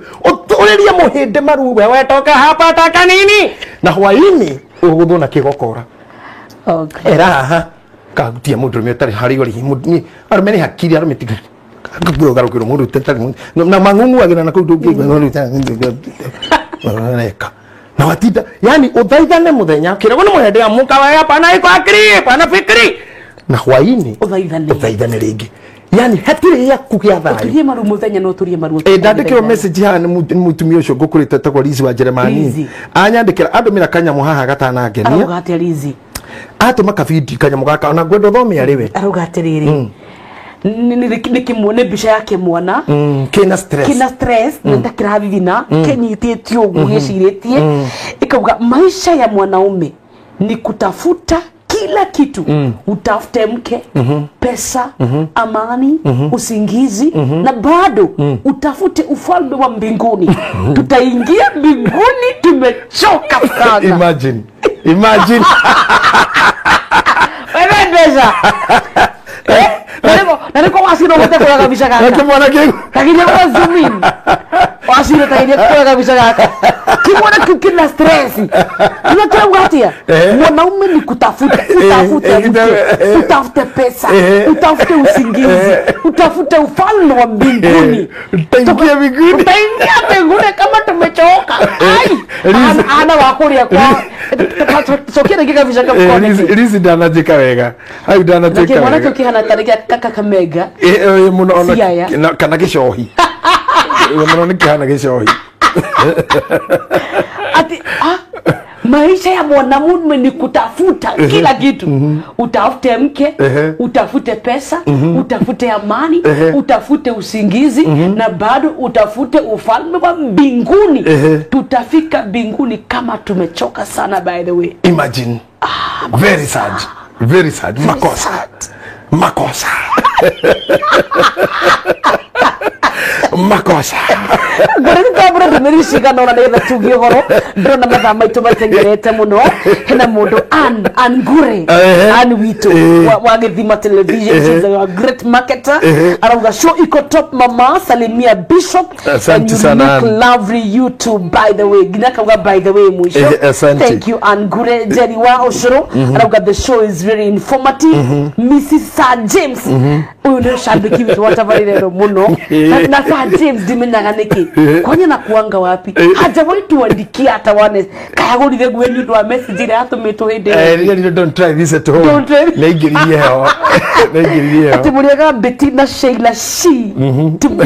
ũrĩrie mũhĩndĩ maru we wetoka hapa taka nini na hwainĩ ũgũthwo na kĩgokora. Era haha kagutia mũndũrũme ũtarĩ harĩ ũrĩ arũme nĩ hakiri arũme tiga garũkĩrwo mũndũ ũtarĩ na mang'ung'uagĩra na kũu ndũngĩigua na watinda yani uthaithane muthenya kirego ni muhende amuka wega pana iko akiri pana fikiri na hwaini uthaithane ringi yani hatiri yaku gĩa thayo turie maru muthenya no turie maru. Ndandĩkĩrwo message haha nĩ mũtumia ũcio ngũkũrĩte etagwo Liz wa Jeremani anyandĩkĩra andũmĩra kanyamũ haha gatanangenia. Arauga atĩa Liz? Atũma kabindi kanyamũ gaka ona ngwenda ũthome arĩ we. Arauga atĩrĩrĩ, nĩ mbica ya kĩmwana kĩna stress, kĩna stress na kĩrathithina kĩnyitĩtio ũguo gĩcirĩtie, ikauga maisha ya mwanaume ni kutafuta kila kitu. Utafute mke, pesa, amani, usingizi, na bado utafute ufalme wa mbinguni. Tutaingia mbinguni tumechoka sana. Imagine. Imagine. Wewe pesa. Na niko wasiro wote kwa kabisa kaka. Nakimwana kiu. Lakini kwa zoom in. Wasiro takinya kwa kabisa kaka. Kimwana kina stress. Unataka atia? Mwanaume ni kutafuta, utafute mke, utafute pesa, utafute usingizi, utafute ufalme wa mbinguni. Utaingia mbinguni. Utaingia mbinguni kama tumechoka. Ai. Ana wakuria kwa sokia dakika kabisa kaka. Lizi ndanajika wega. Ai ndanajika wega. Kimwana kio kihana tariki kaka Kamega. Muno ona kana gicohi. Muno ni kihana gicohi. Ati maisha ya mwanamume ni kutafuta kila kitu. Utafute mke, utafute pesa, utafute amani, utafute usingizi, na bado utafute ufalme wa mbinguni. Tutafika mbinguni kama tumechoka sana, by the way. Imagine. Very sad. Very sad. Makosa. Makosa. Makosa. Ngoreti tambura ndumĩrĩri cigana ũna nĩgetha tugie ũhoro. Ndĩrona mathaa maitũ matengerete mũno. Hena mũndũ Ann Ngure, Ann witũ wa Gĩthima Television, she's a great marketer. Arauga show iko top mama, salimia Bishop. Asante sana. You look lovely you too, by the way. Nginya kauga by the way mwisho. Thank you Ann Ngure. Jerry wa Oshoro arauga the show is very informative. Mrs. Sir James, uyu nĩ shabiki witũ watabarĩre mũno. Na Sir James ndimenyaga nĩkĩ kwanya na kuanga wapi, hajawahi tuandikia hata wane kayagũrire nguo nĩ ũndũ wa message ĩrĩa yatũmĩtwo hĩndĩ ĩyo. Don't try this at home. Don't try. Naingĩririe ho. Naingĩririe ho. Atĩ mũrĩaga Betty na Sheila she to be.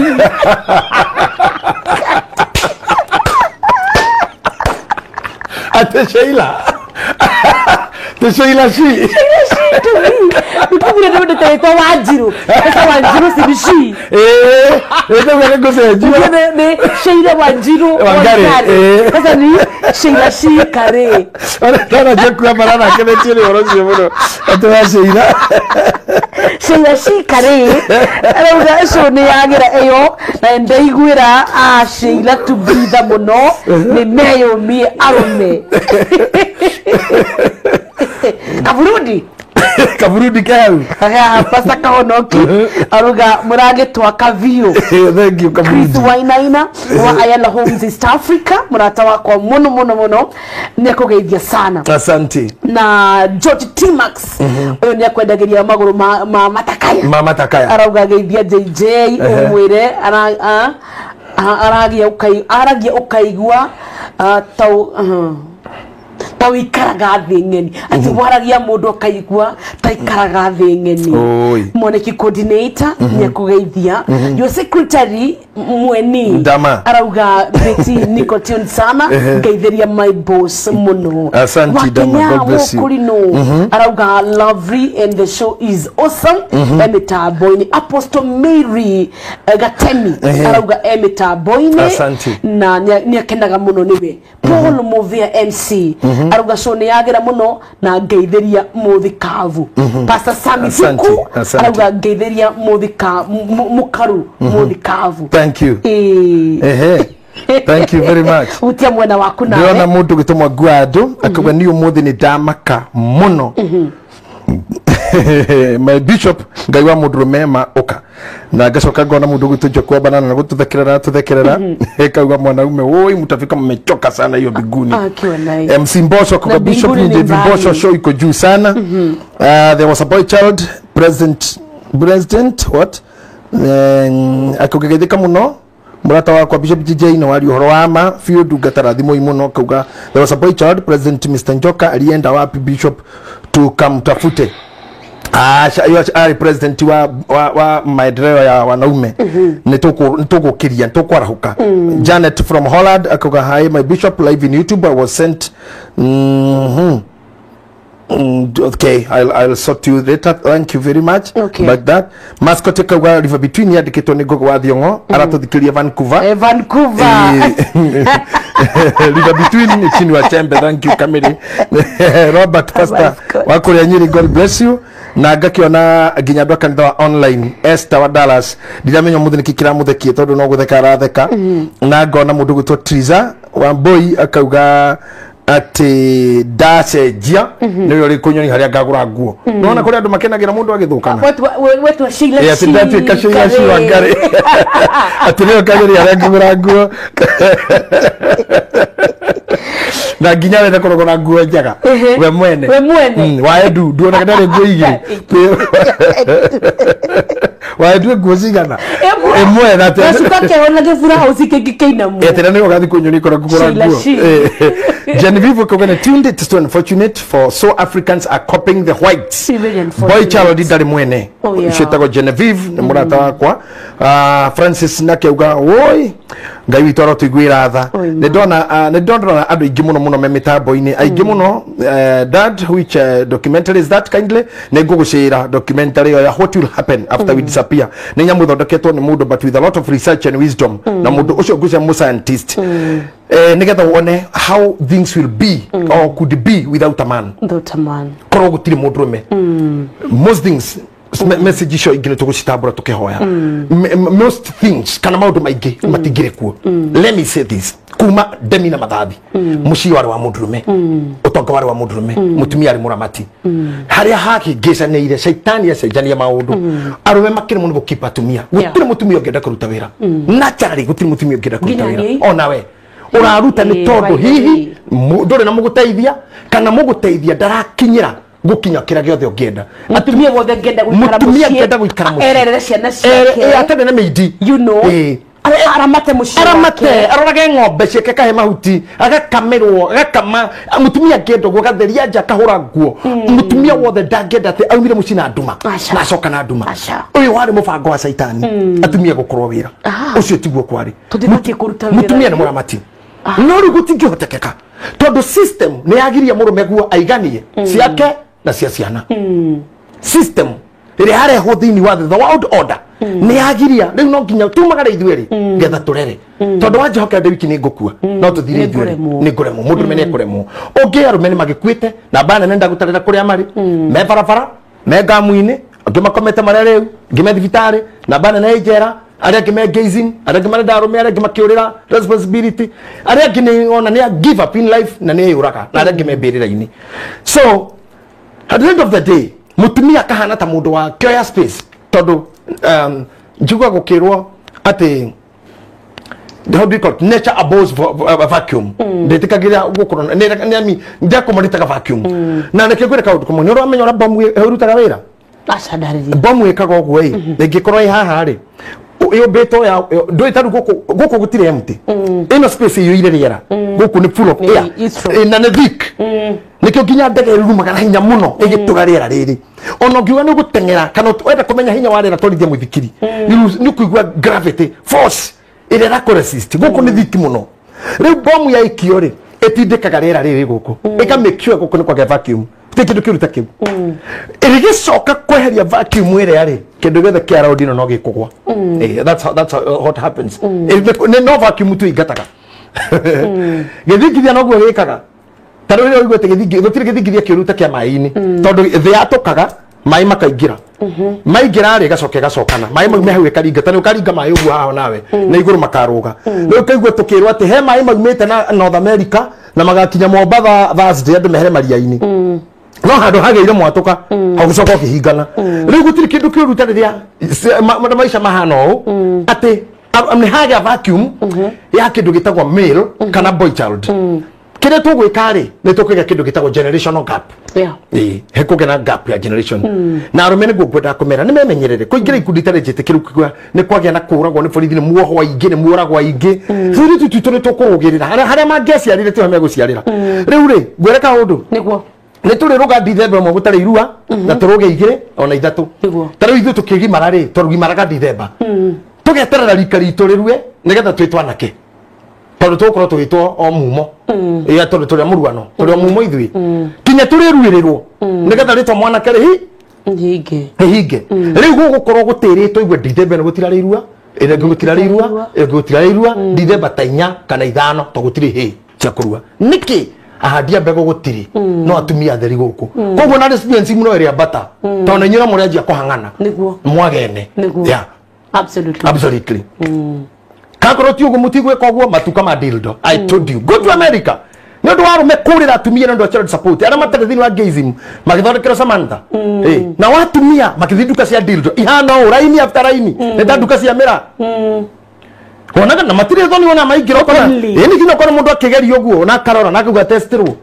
Atĩ Sheila. The Sheila she. Sheila she to me. Nikugire nĩ ndĩte Wanjiru. Sasa Wanjiru si ni she. Ndio ngũcenjia. Ni Sheila Wanjiru Wangari. Sasa ni Sheila she kare. Ora njekua barana kenetie nĩ ũhoro ũcio mũno. Atĩ wa Sheila. Sheila she kare. Arauga ũcio nĩ yagĩra ĩyo na ndaiguĩra a Sheila to be the mũno nĩ meyũmie arũme. Kaburundi. Kaburundi kau. Haya pasta kahonoki aruga muragitwaka biũ. Thank you Kaburundi. Chris Wainaina wa Ayala Homes East Africa, murata wakwa muno muno muno, nĩakũgeithia sana. Asante. Na George T Max uyu nĩakwendagiria magũrũ ma matakaya. Ma matakaya. Arauga geithia JJ umwire aragia ukai aragia ukaigua tau ta wikaraga thĩ ng'eni, ati waragia mũndũ akaigua ta ikaraga thĩ ng'eni. Mwaniki coordinator nĩakũgeithia. Your secretary mweni Ndama arauga Betty niko tune sana, ngeithĩria my boss mũno. Asante Dama, God bless you. Wakinya arauga lovely and the show is awesome. Emĩtambo-inĩ Apostle Mary Gatemi arauga emĩtambo-inĩ na nĩakenaga mũno nĩwe. Paul Movia MC arauga show nĩ yagĩra mũno na ngeithĩria mũthikabu. Pastor Sami Thuku arauga ngeithĩria mũkaru mũthikabu. Thank you. Thank you very much. Utia mwena waku nawe. Ndĩrona mũndũ gĩtũmwo Ngwandũ akauga niĩ ũmũthĩ nĩ ndamaka mũno. My bishop ngai wa mũndũrũme ma ũka. Na ngacoka ngona mũndũ gwitũ Njoku Banana na gũtũthekerera tuthekerera kauga mwanaume woi mtafika mmechoka sana hiyo biguni. MC Mbosso kwa bishop ni David Mbosso show iko juu sana. There was a boy child president what akugegetheka muno murata wakwa Bishop JJ na wali uhoro wa ma biũ ndungata thimũ muno kauga there was a boy child president Mr Njoka alienda wapi bishop tukamtafute. Ari president wa maendeleo ya wanaume nitugukiria nitukwarahuka. Janet from Holland akuga hi my bishop live in YouTube I was sent Okay, I'll sort you later. Thank you very much. Okay. But that mascot kauga River Between yandikitwo ni Ngogo wa Thiong'o aratuthikiria Vancouver. Vancouver. River Between ni chini wa Chembe. Thank you Kamili. Robert Pastor wa kuria Nyeri, God bless you. Na ngakiona nginya andũ a kanitha wa online Esther wa Dallas, ndiramenya mũthĩ nĩkĩ kĩramũthekie tondũ no gũtheka aratheka. Na ngona mũndũ gwĩtwo Triza wa Mboi akauga atĩ ndacenjia nĩwe ũrĩ kũnyoni harĩa ngagũra nguo. Nona kũrĩ andũ makenagira mũndũ agĩthũkana. Wetwa Sheila Atĩ ndatuĩka Sheila C Wangari atĩ nĩwe kanyoni harĩa ngagũra nguo. Na nginya wethe kũrogora nguo njega we mwene, we mwene wa Edu nduonaga ndarĩ nguo igĩrĩ wa Edu nguo cigana ĩmwe na gacuka keona gĩbura house kĩngĩ kĩinamu etera nĩ ũgathiĩ kũnyoni kũrĩa kũgũra nguo. Genevieve Kogane tuned it is so unfortunate for so Africans are copying the whites. Boy child ndarĩ mwene ũcio Genevieve nĩ mũrata wakwa. Francis nake uga woi Ngai witũ arotũiguĩra tha. Nĩ ndona andũ aingĩ mũno mũno me mĩtambo-inĩ aingĩ mũno. Dad, which documentary is that kindly? Nĩ ngũgũcĩra documentary ya what will happen after we disappear. Nĩ nyamũ ĩthondeketwo nĩ mũndũ but with a lot of research and wisdom. Na mũndũ ũcio ngũcia mũ scientist nĩgetha wone how things will be or could be without a man. Without a man. Korwo gũtirĩ mũndũrũme. Most things message icio ingĩ nĩ tũgũcitambũra tũkĩhoya. Most things kana maũndũ maingĩ matingĩrĩ kuo. Let me say this, kuma ndemi na mathathi mũciĩ warĩ wa mũndũrũme, ũtonga warĩ wa mũndũrũme, mũtumia arĩ mũramati. Harĩa hakĩngĩcanĩire caitani acenjania maũndũ, arũme makĩremwo nĩ gũkipa atumia. Gũtirĩ mũtumia ũngĩenda kũruta wĩra naturally, gũtirĩ mũtumia ũngĩenda kũruta wĩra onawe ũraruta nĩ tondũ hihi ndũrĩ na mũgũteithia kana mũgũteithia ndarakinyĩra gukinya kira giothe ungienda. Mutumia wothe ngenda guikara mutumia ngenda guikara mucii ererere ciana ciake atarĩ na mĩindi you know aramate mucii aramate arorage ng'ombe ciake kahe mahuti agakamirwo agakama. Mutumia ngenda ũguo agatheria nja akahũra nguo. Mutumia wothe ndangĩenda atĩ aumire mucii na nduma na acoka na nduma. Ũyũ warĩ mũbango wa caitani atumia gũkorwo wĩra ũcio tiguo kwarĩ. Mutumia nĩ mũramati no rĩu gũtingĩhotekeka tondũ system nĩ yagiria mũrũme guo aiganie ciake na cia ciana. System ĩrĩa yarehwo thĩinĩ wa the world order nĩ yagiria rĩu no nginya tumagare ithuĩ rĩ getha tũrere tondũ wanjĩhokera ndĩ wiki nĩ ngũkua no tũthire ithuĩ rĩ nĩ ngũremwo mũndũrũme nĩ ekũremwo. Ũngĩ arũme nĩ magĩkuĩte na mbaa nene ndagũtarĩra kũrĩa marĩ me barabara me ngamu-inĩ angĩ makomete marĩa rĩu angĩ me thibitarĩ na mbaa nene ĩ njera arĩa angĩ me gazing arĩa angĩ marenda arũme arĩa angĩ makĩũrĩra responsibility arĩa angĩ nĩ ona nĩ a give up in life na nĩ eyũraga na arĩa angĩ me mbĩrĩra-inĩ. So at the end of the day mutumia akahana ta mũndũ wa kĩoya space tondũ njigua gũkĩrwo atĩ how do you call it? Nature abhors vacuum. Ndĩtĩkagĩra gũkorwo nĩ ndĩakomorĩtaga vacuum. Na nĩkĩo ngwĩre kaũndũ kamwe nĩ ũramenya ũrĩa bomu ĩrutaga wĩra. Aca ndarĩria. Bomu ĩkaga ũguo ĩ ĩngĩkorwo ĩ haha rĩ yũmbĩtwo ya ndũĩ ta rĩu gũkũ gũtirĩ empty ĩno space ĩiyũire rĩera gũkũ nĩ full of air na nĩ thick nĩkĩo nginya ndege ĩrurumaga na hinya mũno ĩgĩtũra rĩera rĩrĩ ona ũngiuga nĩ ũgũteng'era kana wenda kũmenya hinya wa rĩera twarithia mũithikiri nĩ ũkũigua gravity force ĩrĩa ĩrakũresist gũkũ nĩ thick mũno. Rĩu bomu yaikio rĩ ĩtindĩkaga rĩera rĩrĩ gũkũ ĩka make sure gũkũ nĩ kwagĩa vacuum gũtirĩ kĩndũ kĩũru ta kĩu. Ĩgĩcoka kweheria vacuum ĩrĩa rĩ kĩndũ gĩothe kĩa round ĩno no gĩkũgwa. That's what happens. Nĩ no vacuum tu ingataga gĩthingithia noguo gĩkaga ta rĩu rĩrĩa ũiguĩte gũtirĩ gĩthingithia kĩũru ta kĩa maĩ-inĩ tondũ thĩ yatũkaga maĩ makaingĩra maingĩra rĩ gacoka gacokana maĩ mau me hau ĩkaringa ta nĩ ũkaringa maĩ ũguo haha nawe na igũrũ makarũga rĩu ũkaigua tũkĩrwo atĩ he maĩ maumĩte na North America na magakinya Mombatha Thursday andũ mehere maria-inĩ no handũ hagĩire mwatũka hagũcoka ũkĩhingana. Rĩu gũtirĩ kĩndũ kĩũru ta rĩrĩa maica mahana ũũ atĩ nĩ hagĩa vacuum ya kĩndũ gĩtagwo male kana boy child. Kĩrĩa tũgwĩka rĩ nĩ tũkũgĩa kĩndũ gĩtagwo generational gap. Hekũgĩa na gap ya generation na arũme nĩguo ngwendaga kũmera nĩ memenyerere kũingĩra ikundi itarĩ njĩtĩkĩru nĩ kwagĩa na kũũragwo nĩ borithi nĩ muohwo aingĩ nĩ muoragwo aingĩ tũirĩtu twitũ nĩ tũkũrũgĩrĩra harĩa mangĩaciarire tiho megũciarĩra. Rĩu rĩ ngwĩre kaũndũ nĩguo nĩ tũrĩ rũga Dithemba ĩmwe gũtarĩ irua na tũrũge igĩrĩ ona ithatũ ta rĩu ithuĩ tũkĩgimara rĩ tũrugimaraga Dithemba tũgeterera rika ritũ rĩrue nĩgetha twĩtwo anake Tondu tugukorwo tugitwo o mumo. Iya tondu turi muruano, turi o mumo ithui. Kinya turiruirirwo. Nigetha ritwa mwanake ri hinge. Hinge. Riu gugukorwo gutiritwo igue Dithemba ni gutirarirua, ĩrĩa gutirarirua, ĩrĩa gutirarirua, Dithemba ta 4 kana 5 to gutiri hi cia kurua. Niki? Ahandia mbegũ gũtirĩ no atumia atheri gũkũ koguo na lesbians muno ĩrĩa mbata tondũ na inyuĩ mũrĩanjia kũhang'ana nĩguo mwagene. Yeah, absolutely, absolutely. Kakorwo ti ũguo mũtigwĩka ũguo matuka ma dildo. I told you go to America nĩ ũndũ wa arũme kũrĩra atumia nĩ ũndũ wa child support arĩa matarĩ thĩinĩ wa gayism magĩthondekera Samantha na watumia makĩthiĩ nduka cia dildo ihana ũũ raini after raini nĩ ta nduka cia mĩra. Wonaga na matirĩ thoni wona maingĩra ũkona ĩni nginya ũkona mũndũ akĩgeria ũguo na akarora na akauga testirwo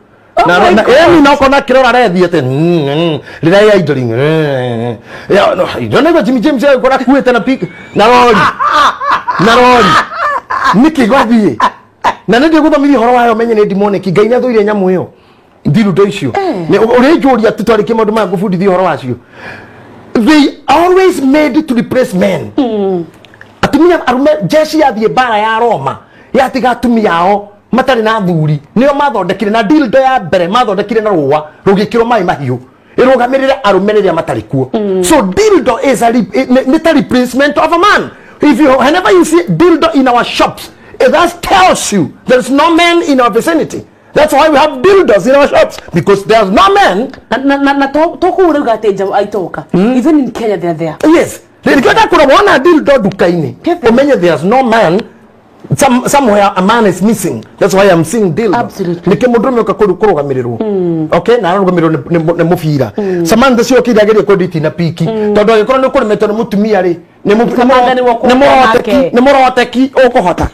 na ĩni na ũkona akĩrora arethiĩ atĩ rĩrĩa ĩ idling ya no ndona Jimmy James agĩkora akuĩte na pick na rori na rori nĩkĩ gwathiĩ na nĩ ndĩgũthomithia ũhoro wayo menye nĩ demonic. Ngai nĩ athũire nyamũ ĩyo dildo icio ũrĩa njũria tũtwarĩkie maũndũ maya ngũbundithia ũhoro wacio. They always made to replace men. Atumia arume jeshi yathie bara ya Roma yatiga atumia ao matarĩ na athuri nĩo mathondekire na dildo ya mbere mathondekire na rũa rũgĩkĩrwo maĩ mahiũ ĩrũgamĩrĩre arũme rĩrĩa matarĩ kuo. So dildo is a replacement of a man. If you whenever you see dildo in our shops, that tells you there's no man in our vicinity. That's why we have dildos in our shops, because there's no man. Na to even in Kenya they're there. Yes. Rĩrĩa kũrora wona dildo nduka-inĩ ũmenye there's no man. Somewhere a man is missing. That's why I'm seeing dildo. Absolutely. Nĩkĩ mũndũrũme ũka kũrũgamĩrĩrwo. Okay, na arũgamĩrĩrwo nĩ mũbira. Samantha cio kĩrĩa ageria kwendia na piki. Tondũ angĩkorwo nĩ ũkũremetwo nĩ mũtumia rĩ, nĩ mũroteki ũkũhota.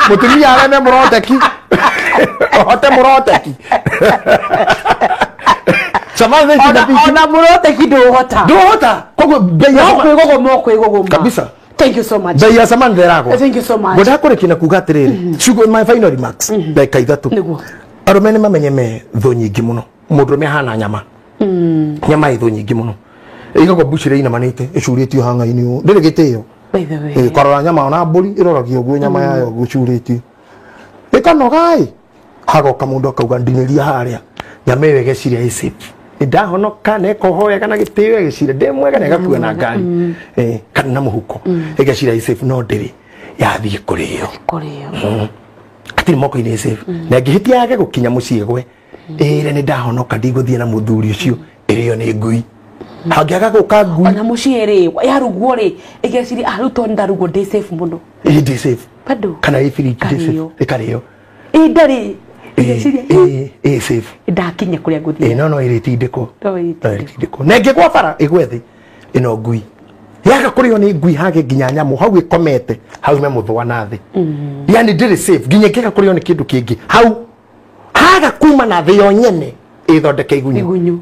Mũtumia areme mũroteki. Ũhote mũroteki. Samantha cio na piki. Ona mũroteki ndũhota. Ndũhota. Koguo bei ya kwĩgũgũma kabisa. Thank you so much. Bei ya Samantha ĩragwa. Thank you so much. Ngwendaga kũrĩkia na kuga atĩrĩrĩ, ciugo my final remarks ndagĩka 3. Nĩguo. Arũme nĩ mamenye me thũ nyingĩ mũno. Mũndũrũme ahana nyama. Nyama ĩ thũ nyingĩ mũno. Ĩigagwo mbucĩrĩ inamanĩte ĩcurĩtio hang'a-inĩ ũũ. Ndĩrĩ gĩtĩo. By the way. Kwarora nyama ona mbũri ĩroragio ũguo nyama yayo ũguo ĩcurĩtio. Ĩkanoga ĩ. Hagoka mũndũ akauga ndinĩria harĩa. Nyama ĩyo ĩgeciria ĩ safe. Ndahonoka na ĩkoho wega na gĩtĩo ĩgĩcira ndĩ mwega na ĩgakua na ngari kana na mũhuko ĩgecira ĩ safe no ndĩrĩ yathiĩ kũrĩo hatirĩ moko-inĩ ĩ safe na ĩngĩhĩtia yage gũkinya mũciĩ gwe ĩre nĩ ndahonoka ndigũthiĩ na mũthuri ũcio ĩrĩo nĩ ngui hangĩaga gũka ngui ona mũciĩ rĩ yarugwo rĩ ĩgeciria ah rĩu tondũ ndarugwo ndĩ safe mũno ĩ ndĩ safe bado kana ĩ fridge ndĩ safe ĩkarĩo ĩ ndarĩ ĩ safe ndakinya kuria nguthii no no ĩrĩtindĩkwo ĩrĩtindĩkwo na ĩngĩgwa bara ĩgwe thĩ ĩno ngui yaga kũrĩo nĩ ngui hage nginya nyamũ hau ĩkomete hau me mũthũa na thĩ yani ndĩrĩ safe nginya ĩngĩaga kũrĩo nĩ kĩndũ kĩngĩ hau haga kuma na thĩ yo nyene ĩthondeke igunyũ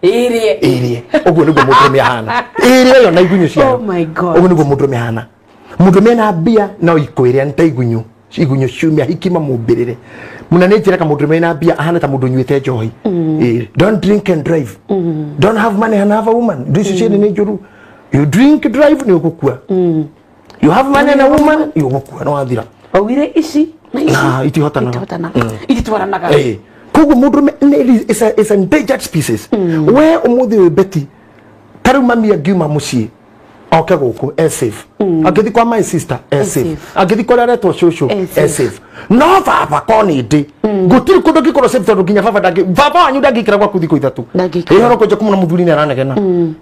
ĩrĩe ĩrĩe ũguo nĩguo mũndũrũme ahana ĩrĩe yo na igunyũ ciayo. Oh my God. Ũguo nĩguo mũndũrũme ahana mũndũrũme na mbia no ikwĩrĩa nĩ ta igunyũ igunyũ ciumia hiki mamũmbĩrĩre muna nĩ njĩraga mũndũrũme na mbia ahana ta mũndũ ũnyuĩte njohi. Don't drink and drive. Don't have money and have a woman. Indo icio cierĩ nĩ njũru. You drink drive nĩ ũgũkua. You have money and a woman nĩ ũgũkua no wathira. Augire ici na ici na itihotanaga ititwaranaga. Koguo mũndũrũme is an endangered species. We ũmũthĩ wĩ Betty ta rĩu mami angiuma mũciĩ oke gũkũ e safe angĩthiĩ kwa my sister e safe angĩthiĩ kũrĩa aretwo cũcũ e safe no baba ko nĩ ndĩ gũtirĩ kũndũ ngĩkorwo safe tondũ nginya baba ndangĩ baba wanyu ndangĩikara gwaku thikũ 3 ĩhoro kũnja kũmũna mũthuri nĩ aranegena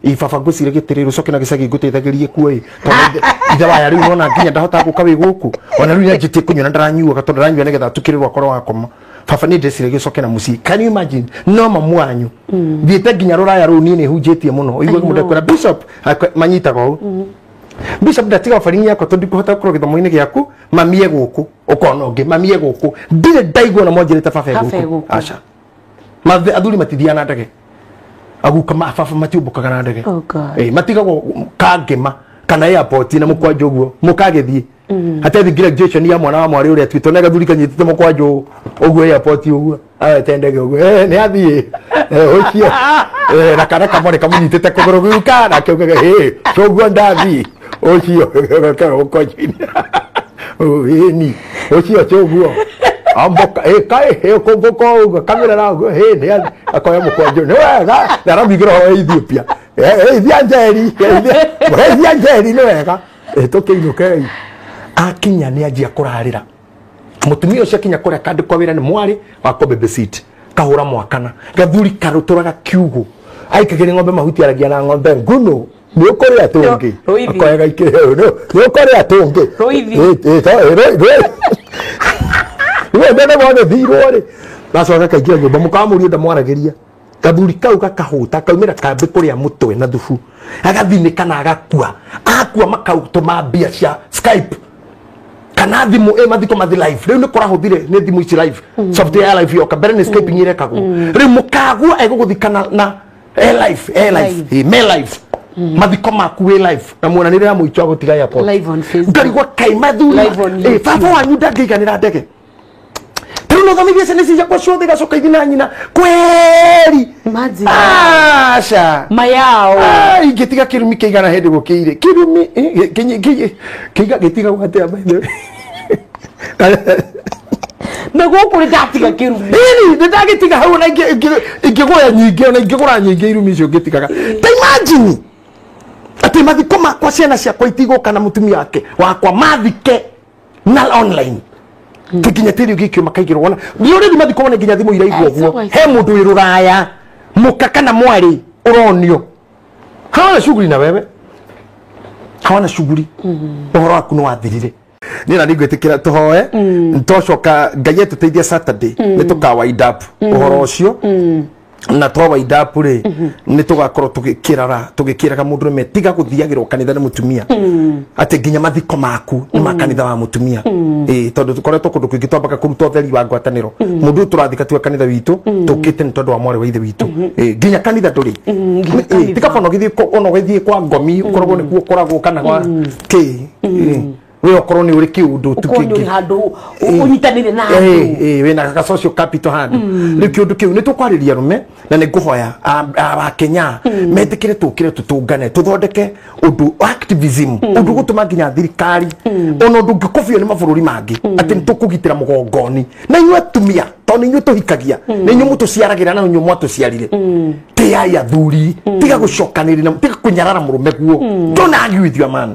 ĩ baba ngwĩciria gĩtĩrĩ rũcoke na gĩcagi ngũteithagĩrie kuo ĩ tondũ ithe waya rĩu nona nginya ndahota gũka wĩ gũkũ ona rĩu nĩanjĩtie kũnyua na ndaranyuaga tondũ ndaranyua nĩgetha atukĩrĩrwo akorwo wakoma baba nĩ ndĩciria gĩcoke na mũciĩ. Can you imagine no mamu wanyu thiĩte nginya rũraya rũu niĩ nĩ hunjĩtie mũno ũigue mũndũ akwĩra bishop manyitaga ũũ bishop ndatiga offering yakwa tondũ ndikũhota gũkorwo gĩthomo-inĩ gĩaku mamie gũkũ ũkona ũngĩ mamie gũkũ ndirĩ ndaigua na monjĩrĩte baba gũkũ aca athuri matithiaga na ndege aguka baba matiũmbũkaga na ndege matigagwo kangĩma kana airport na mũkwanjũ ũguo mũkagĩthiĩ atethi graduation ya mwana wa mwarĩ ũrĩa twitũ na gathuri kanyitĩte mũkwanjũ ũguo airport ũguo arete ndege ũguo nĩ athiĩ ũcio na kana kamwe kamũnyitĩte kũgũrũ guka nake ugaga ũguo ndathiĩ ũcio mũkwanjũ-inĩ Ĩni ũcio ũguo amboka kai komboka ugo kamera na ugo he ne akoya mukwanjo ne wega na aramigiro ho Ethiopia ithia njeri ithia njeri ne wega tukiinũkei akinya ni anjia kurarira mutumia ucio akinya kuria kandikwa wira ni mwari wa ko babysit kahura mwakana gathuri karuturaga kiugo aikagire ng'ombe mahuti aragia na ng'ombe nguno ni ukuria tungi akoya gaikire ni ukuria tungi we ndene wothe thirwo ri gacoka kaingira nyumba mukamuria ndamwaragiria gathuri kau gakahuta kaumira kambi kuria mutwe na thubu agathinika na agakua akua makautuma mbia cia Skype kana thimu mathiko mathi live riu ni kurahuthire ni thimu ici live software ya live yoka mbere ni Skype nyirekagwo riu mukagua eguguthikana na live live me live mathiko maku we live na muonanire ya muicho agutiga airport live on Facebook ngarigwa kai mathuri baba wanyu ndangĩiganĩra ndege no thomithia ciana ici ciakwa ciothe igacoka ithi na nyina kweri aca mayao ingĩtiga kĩrumi kĩigana hĩndĩ gũkĩire kĩrumi kĩiga gĩtigagwo atĩa by the way na gũkũ nĩ ndatiga kĩrumi ĩni nĩ ndagĩtiga hau ona ingĩgũra nyingĩ ona ingĩgũra nyingĩ irumi icio ngĩtigaga ta imagine atĩ mathiko makwa ciana ciakwa itigũka na mũtumia wake wakwa mathike na online tukinya tiri gikio makaigirwo wona ni uri mathiko wona nginya thimu iraigwo guo he mundu wi ruraya muka kana mwari uronio hawana shughuli na wewe hawana shughuli uhoro waku ni wathirire ni na ningwitikira tuhoe ntocoka ngai etuteithia Saturday ni tuka wind up uhoro ucio na twa wind up ri ni tugakorwo tugikirara tugikiraga mundu rume tiga guthiagirwo kanitha ni mutumia ati nginya mathiko maku ni makanitha wa mutumia tondu tukoretwo kundu kwingi twambaga kuruta utheri wa ngwataniro mundu turathika tiwe kanitha witu tukite ni tondu wa mwari wa ithe witu nginya kanitha nduri tiga bono githie ono githie kwa ngomi ukoragwo nikuo ukoragwo kana kwa ki we okorwo ni uri kiundu tu kingi handu unyitanire na wina ka social capital handu riu kiundu kiu ni tukwariria rume na ni nguhoya a Kenya metikire tukire tutungane tuthondeke undu activism undu gutuma nginya thirikari ona undu ngikobio ni mabururi mangi ati ni tukugitira mugongoni na inyuĩ atumia to ni inyuĩ tuhikagia ni inyuĩ mutuciaragira na inyuĩ mwatuciarire tiai athuri tiga gucokanĩrĩra tiga kunyarara murume guo don't argue with your man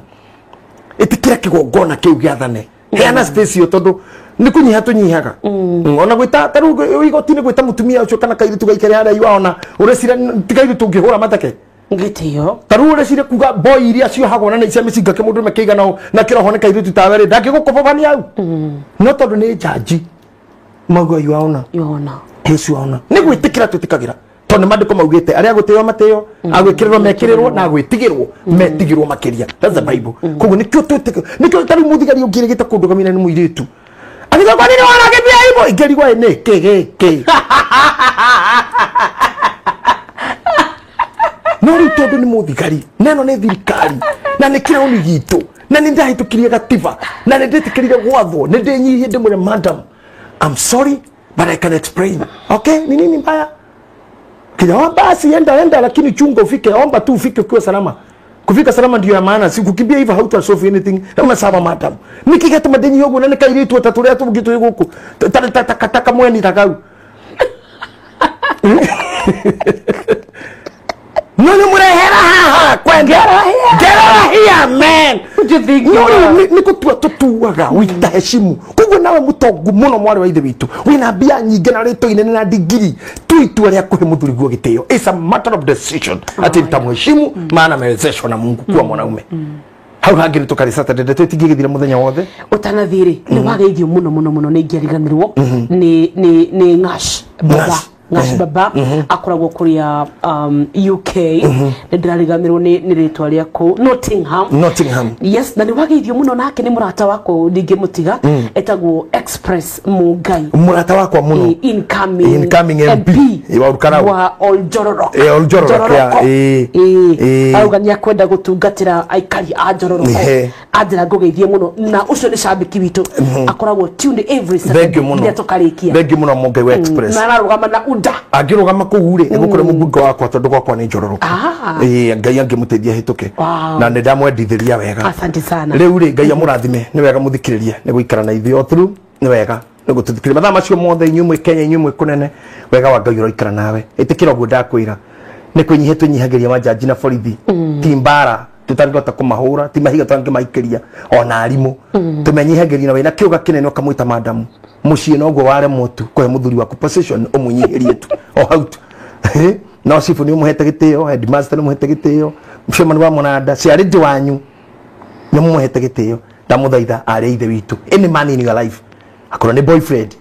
itikira kigongona kiu giathane heana space yo tondu ni kunyiha tunyihaga ona gwita taru igoti ni gwita mutumia ucio kana kairitu gaikare haria iwaona urecira tikairitu ngihura mateke ngitio taru urecire kuga boy iria ciohagwo na cia micinga ke mundu mekeigana na kiroho ni kairitu tawe ri ndangigukobobania hau no tondu ni jaji mauga iwaona iwaona Yesu waona ni gwitikira twitikagira tondu mandiko maugite aria gutio matio agwikirirwo mekirirwo na agwitigirwo metigirwo makiria. That's the Bible. Koguo nikio twitikagira nikio tari muthigari ungirigite kundu gamina ni muiritu agitha kwa nini waragithia ibo ingirigwa ni ki ki ki no riu tondu ni muthigari neno ni thirikari na ni kirauni gitu na ni ndahitukirie gatiba na ni nditikirire gwathwo ni ndinyihie ndimwire madam I'm sorry but I can explain. Okay, ni nini mbaya? Kija basi enda enda, lakini chunga ufike, omba tu ufike ukiwa salama. Kufika salama ndio ya maana, si kukimbia hivyo hauta solve anything. Kama sawa madam. Nikigeta madeni yogo na nikairitu ataturea tu gitu huko. Taka mweni takau. No no murehera haha kwenda. Get out of here man. What you think? No niko tuatuaga witaheshimu. Koguo nawe mutongu muno mwari wa ithe witu. Wina mbia nyingi na rito inene na digiri. Tu itua ria kuhe muthuri guo gitio. It's a matter of decision. Ati nitamheshimu maana amewezeshwa na Mungu kuwa mwanaume. Hau hangi ni tukari Saturday twetigigithira muthenya wothe. Utanathiri ni wageithio muno muno muno ni ingĩariganĩrwo ni Ngash baba. Ngash baba akoragwo kuria UK ni ndĩrariganĩrwo ni rĩtwa rĩaku Nottingham. Yes, na ni wageithio muno nake ni murata wako ndingĩmũtiga etagwo Express Mungai murata wakwa muno incoming MP wa Olkalou wa Oljororok Oljororok auga ni akwenda gutungatira aikari a Njororoko anjira ngũgeithie muno na ucio ni shabiki witu akoragwo tuned every Saturday nginya tukarikia. Thank you muno Mungai wa Express na ararũgama na Order. Angĩrũgama kũu rĩ, nĩgũkũrĩ mũmbunge wakwa tondũ gwakwa nĩ njororoku. Ĩĩ, Ngai angĩmũteithia hĩtũke. Na nĩ ndamwendithĩria wega. Asante sana. Rĩu rĩ, Ngai amũrathime, nĩ wega mũthikĩrĩrie, nĩ gũikara na ithuĩ all through, nĩ wega nĩ gũtũthikĩrĩria mathaa macio mothe, inyuĩ mwĩ Kenya, inyuĩ mwĩ kũnene, wega wa Ngai ũroikara nawe. Ĩtĩkĩra ũguo ndakwĩra, nĩ kwĩnyihia twĩnyihagĩria majaji na borithi, ti mbara tutangĩhota kũmahũra, ti mahiga tũtangĩmaikĩria, ona arimũ tũmenyihagĩria, na wĩna kĩũga kĩnene ũkamwĩta madamu mũciĩ, noguo waremwo tu kũhe mũthuri waku position ũmũnyihĩrie tu o hau tu. No cibũ nĩ ũmũhete gĩtĩo, headmaster nĩ ũmũhete gĩtĩo, chairman wa mũnanda ciarĩndĩ wanyu nĩ mũmũhete gĩtĩo. Ndamũthaitha arĩa ithe witũ, any man in your life, akorwo nĩ boyfriend,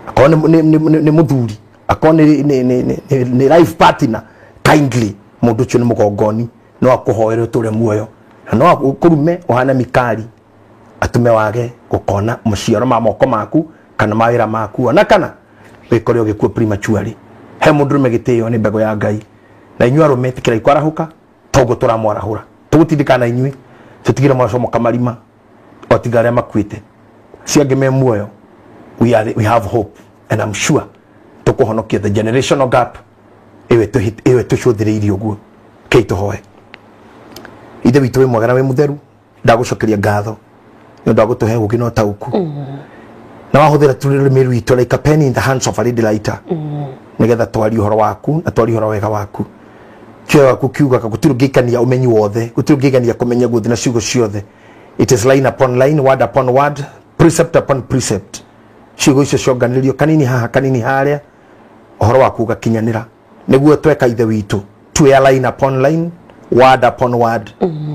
akorwo nĩ mũthuri, akorwo nĩ life partner, kindly mũndũ ũcio nĩ mũgongoni, no akũhoere ũtũre muoyo, na no akũrume ũhane mikari, atume wage gũkona maciaro ma moko maku kana mawĩra maku, ona kana wĩkore ũgĩkua prematurely. He mũndũrũme gĩtĩo nĩ mbegũ ya Ngai, na inyuĩ arũme ĩtĩkĩrai kwarahũka, toguo tũramwarahũra, tũgũtindĩkana na inyuĩ tũtigire mwacomoka marima, o tiga arĩa makuĩte, ciangĩ me muoyo. We have hope, and I'm sure tũkũhonokia the generational gap ĩwe tũcũthĩrĩirie ũguo. Kei tũhoe. Ithe witũ wĩ mwega na wĩ mũtheru, ndagũcokeria ngatho nĩ ũndũ wa gũtũhe ũũgĩ na ũtaũku, na wahũthĩra rũrĩmĩ rwitũ like a pen in the hands of a lady writer, nĩgetha twarie ũhoro waku na twarie ũhoro wega waku. Kĩo waku kiugaga gũtirĩ ũngĩikania ũmenyi wothe, gũtirĩ ũngĩigania kũmenya guothe na ciugo ciothe. It is line upon line, word upon word, precept upon precept. Ciugo icio cionganĩrĩrio kanini haha kanini harĩa, ũhoro waku ũgakinyanĩra. Nĩguo tweka ithe witũ, tuya line upon line, word upon word,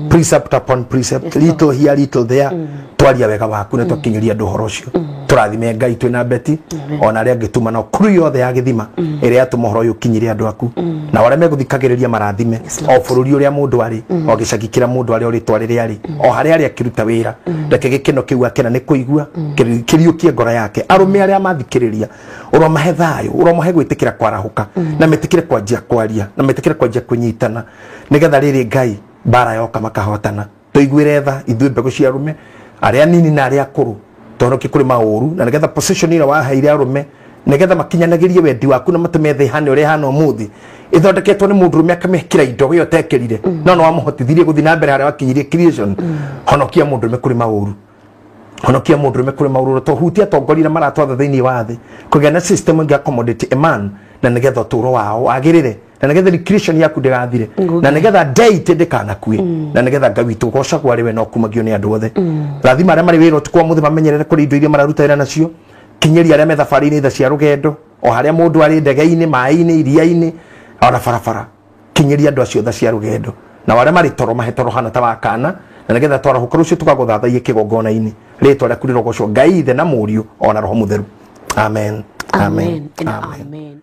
precept upon precept, little here little there, twaria wega waku na twakinyĩria andũ ũhoro ũcio. Tũrathime Ngai twĩ na Beti ona arĩa angĩ tuma nao, kuru yothe ya gĩthima ĩrĩa yatũma ũhoro ũyũ ũkinyĩre andũ aku, na arĩa megũthikagĩrĩria marathime, o bũrũri ũrĩa mũndũ arĩ, o gĩcagi kĩrĩa mũndũ arĩ, o rĩtwa rĩrĩa arĩ, o harĩa arĩ akĩruta wĩra, reke gĩkeno kĩu akena nĩ kũigua kĩriũkie ngoro yake. Arũme arĩa mathikĩrĩria, ũromahe thayũ, ũromahe gwĩtĩkĩra kwarahũka, na metĩkĩre kwanjia kwaria, na metĩkĩre kwanjia kũnyitana, nĩgetha rĩrĩ Ngai mbara yoka makahotana. Tũiguĩre tha ithuĩ mbegũ cia arũme arĩa nini na arĩa akũrũ, tũhonokie kũrĩ maũru, na nĩgetha position ĩrĩa waheire arũme, nĩgetha makinyanagĩrie wendi waku na matũme thĩ ĩhane ũrĩa ĩhana ũmũthĩ, ĩthondeketwo nĩ mũndũrũme akamĩkĩra indo we ũtekĩrire, no nĩ wamũhotithirie gũthiĩ na mbere harĩa wakinyirie creation. Honokia mũndũrũme kũrĩ maũru, honokia mũndũrũme kũrĩ maũru, tũhutie atongoria arĩa maratwatha thĩinĩ wa thĩ kũgĩa na system ĩngĩ accommodate a man, na nĩgetha ũtũũro wao wagĩrĩre, na nĩgetha creation yaku ndĩgathire, na nĩgetha deity ndĩkanakue, na nĩgetha Ngai witũ ũgocagwo arĩ we na ũkumagio nĩ andũ othe. Rathima arĩa marĩ wĩra ũtukũ wa mũthĩ, mamenyerere kũrĩ indo iria mararuta wĩra nacio, kinyĩria arĩa me thabarĩ-inĩ tha cia rũgendo, o harĩa mũndũ arĩ, ndege-inĩ, maĩ-inĩ, iria-inĩ, ona barabara, kinyĩria andũ acio tha cia rũgendo, na arĩa marĩ toro mahe toro hana ta wa kana, na nĩgetha twarahũka rũciũ tũkagũthathaiye kĩgongona-inĩ, rĩtwa rĩaku rĩrogocwo, Ngai Ithe na Mũriũ ona Roho Mũtheru. Amen. Amen. Amen. Amen.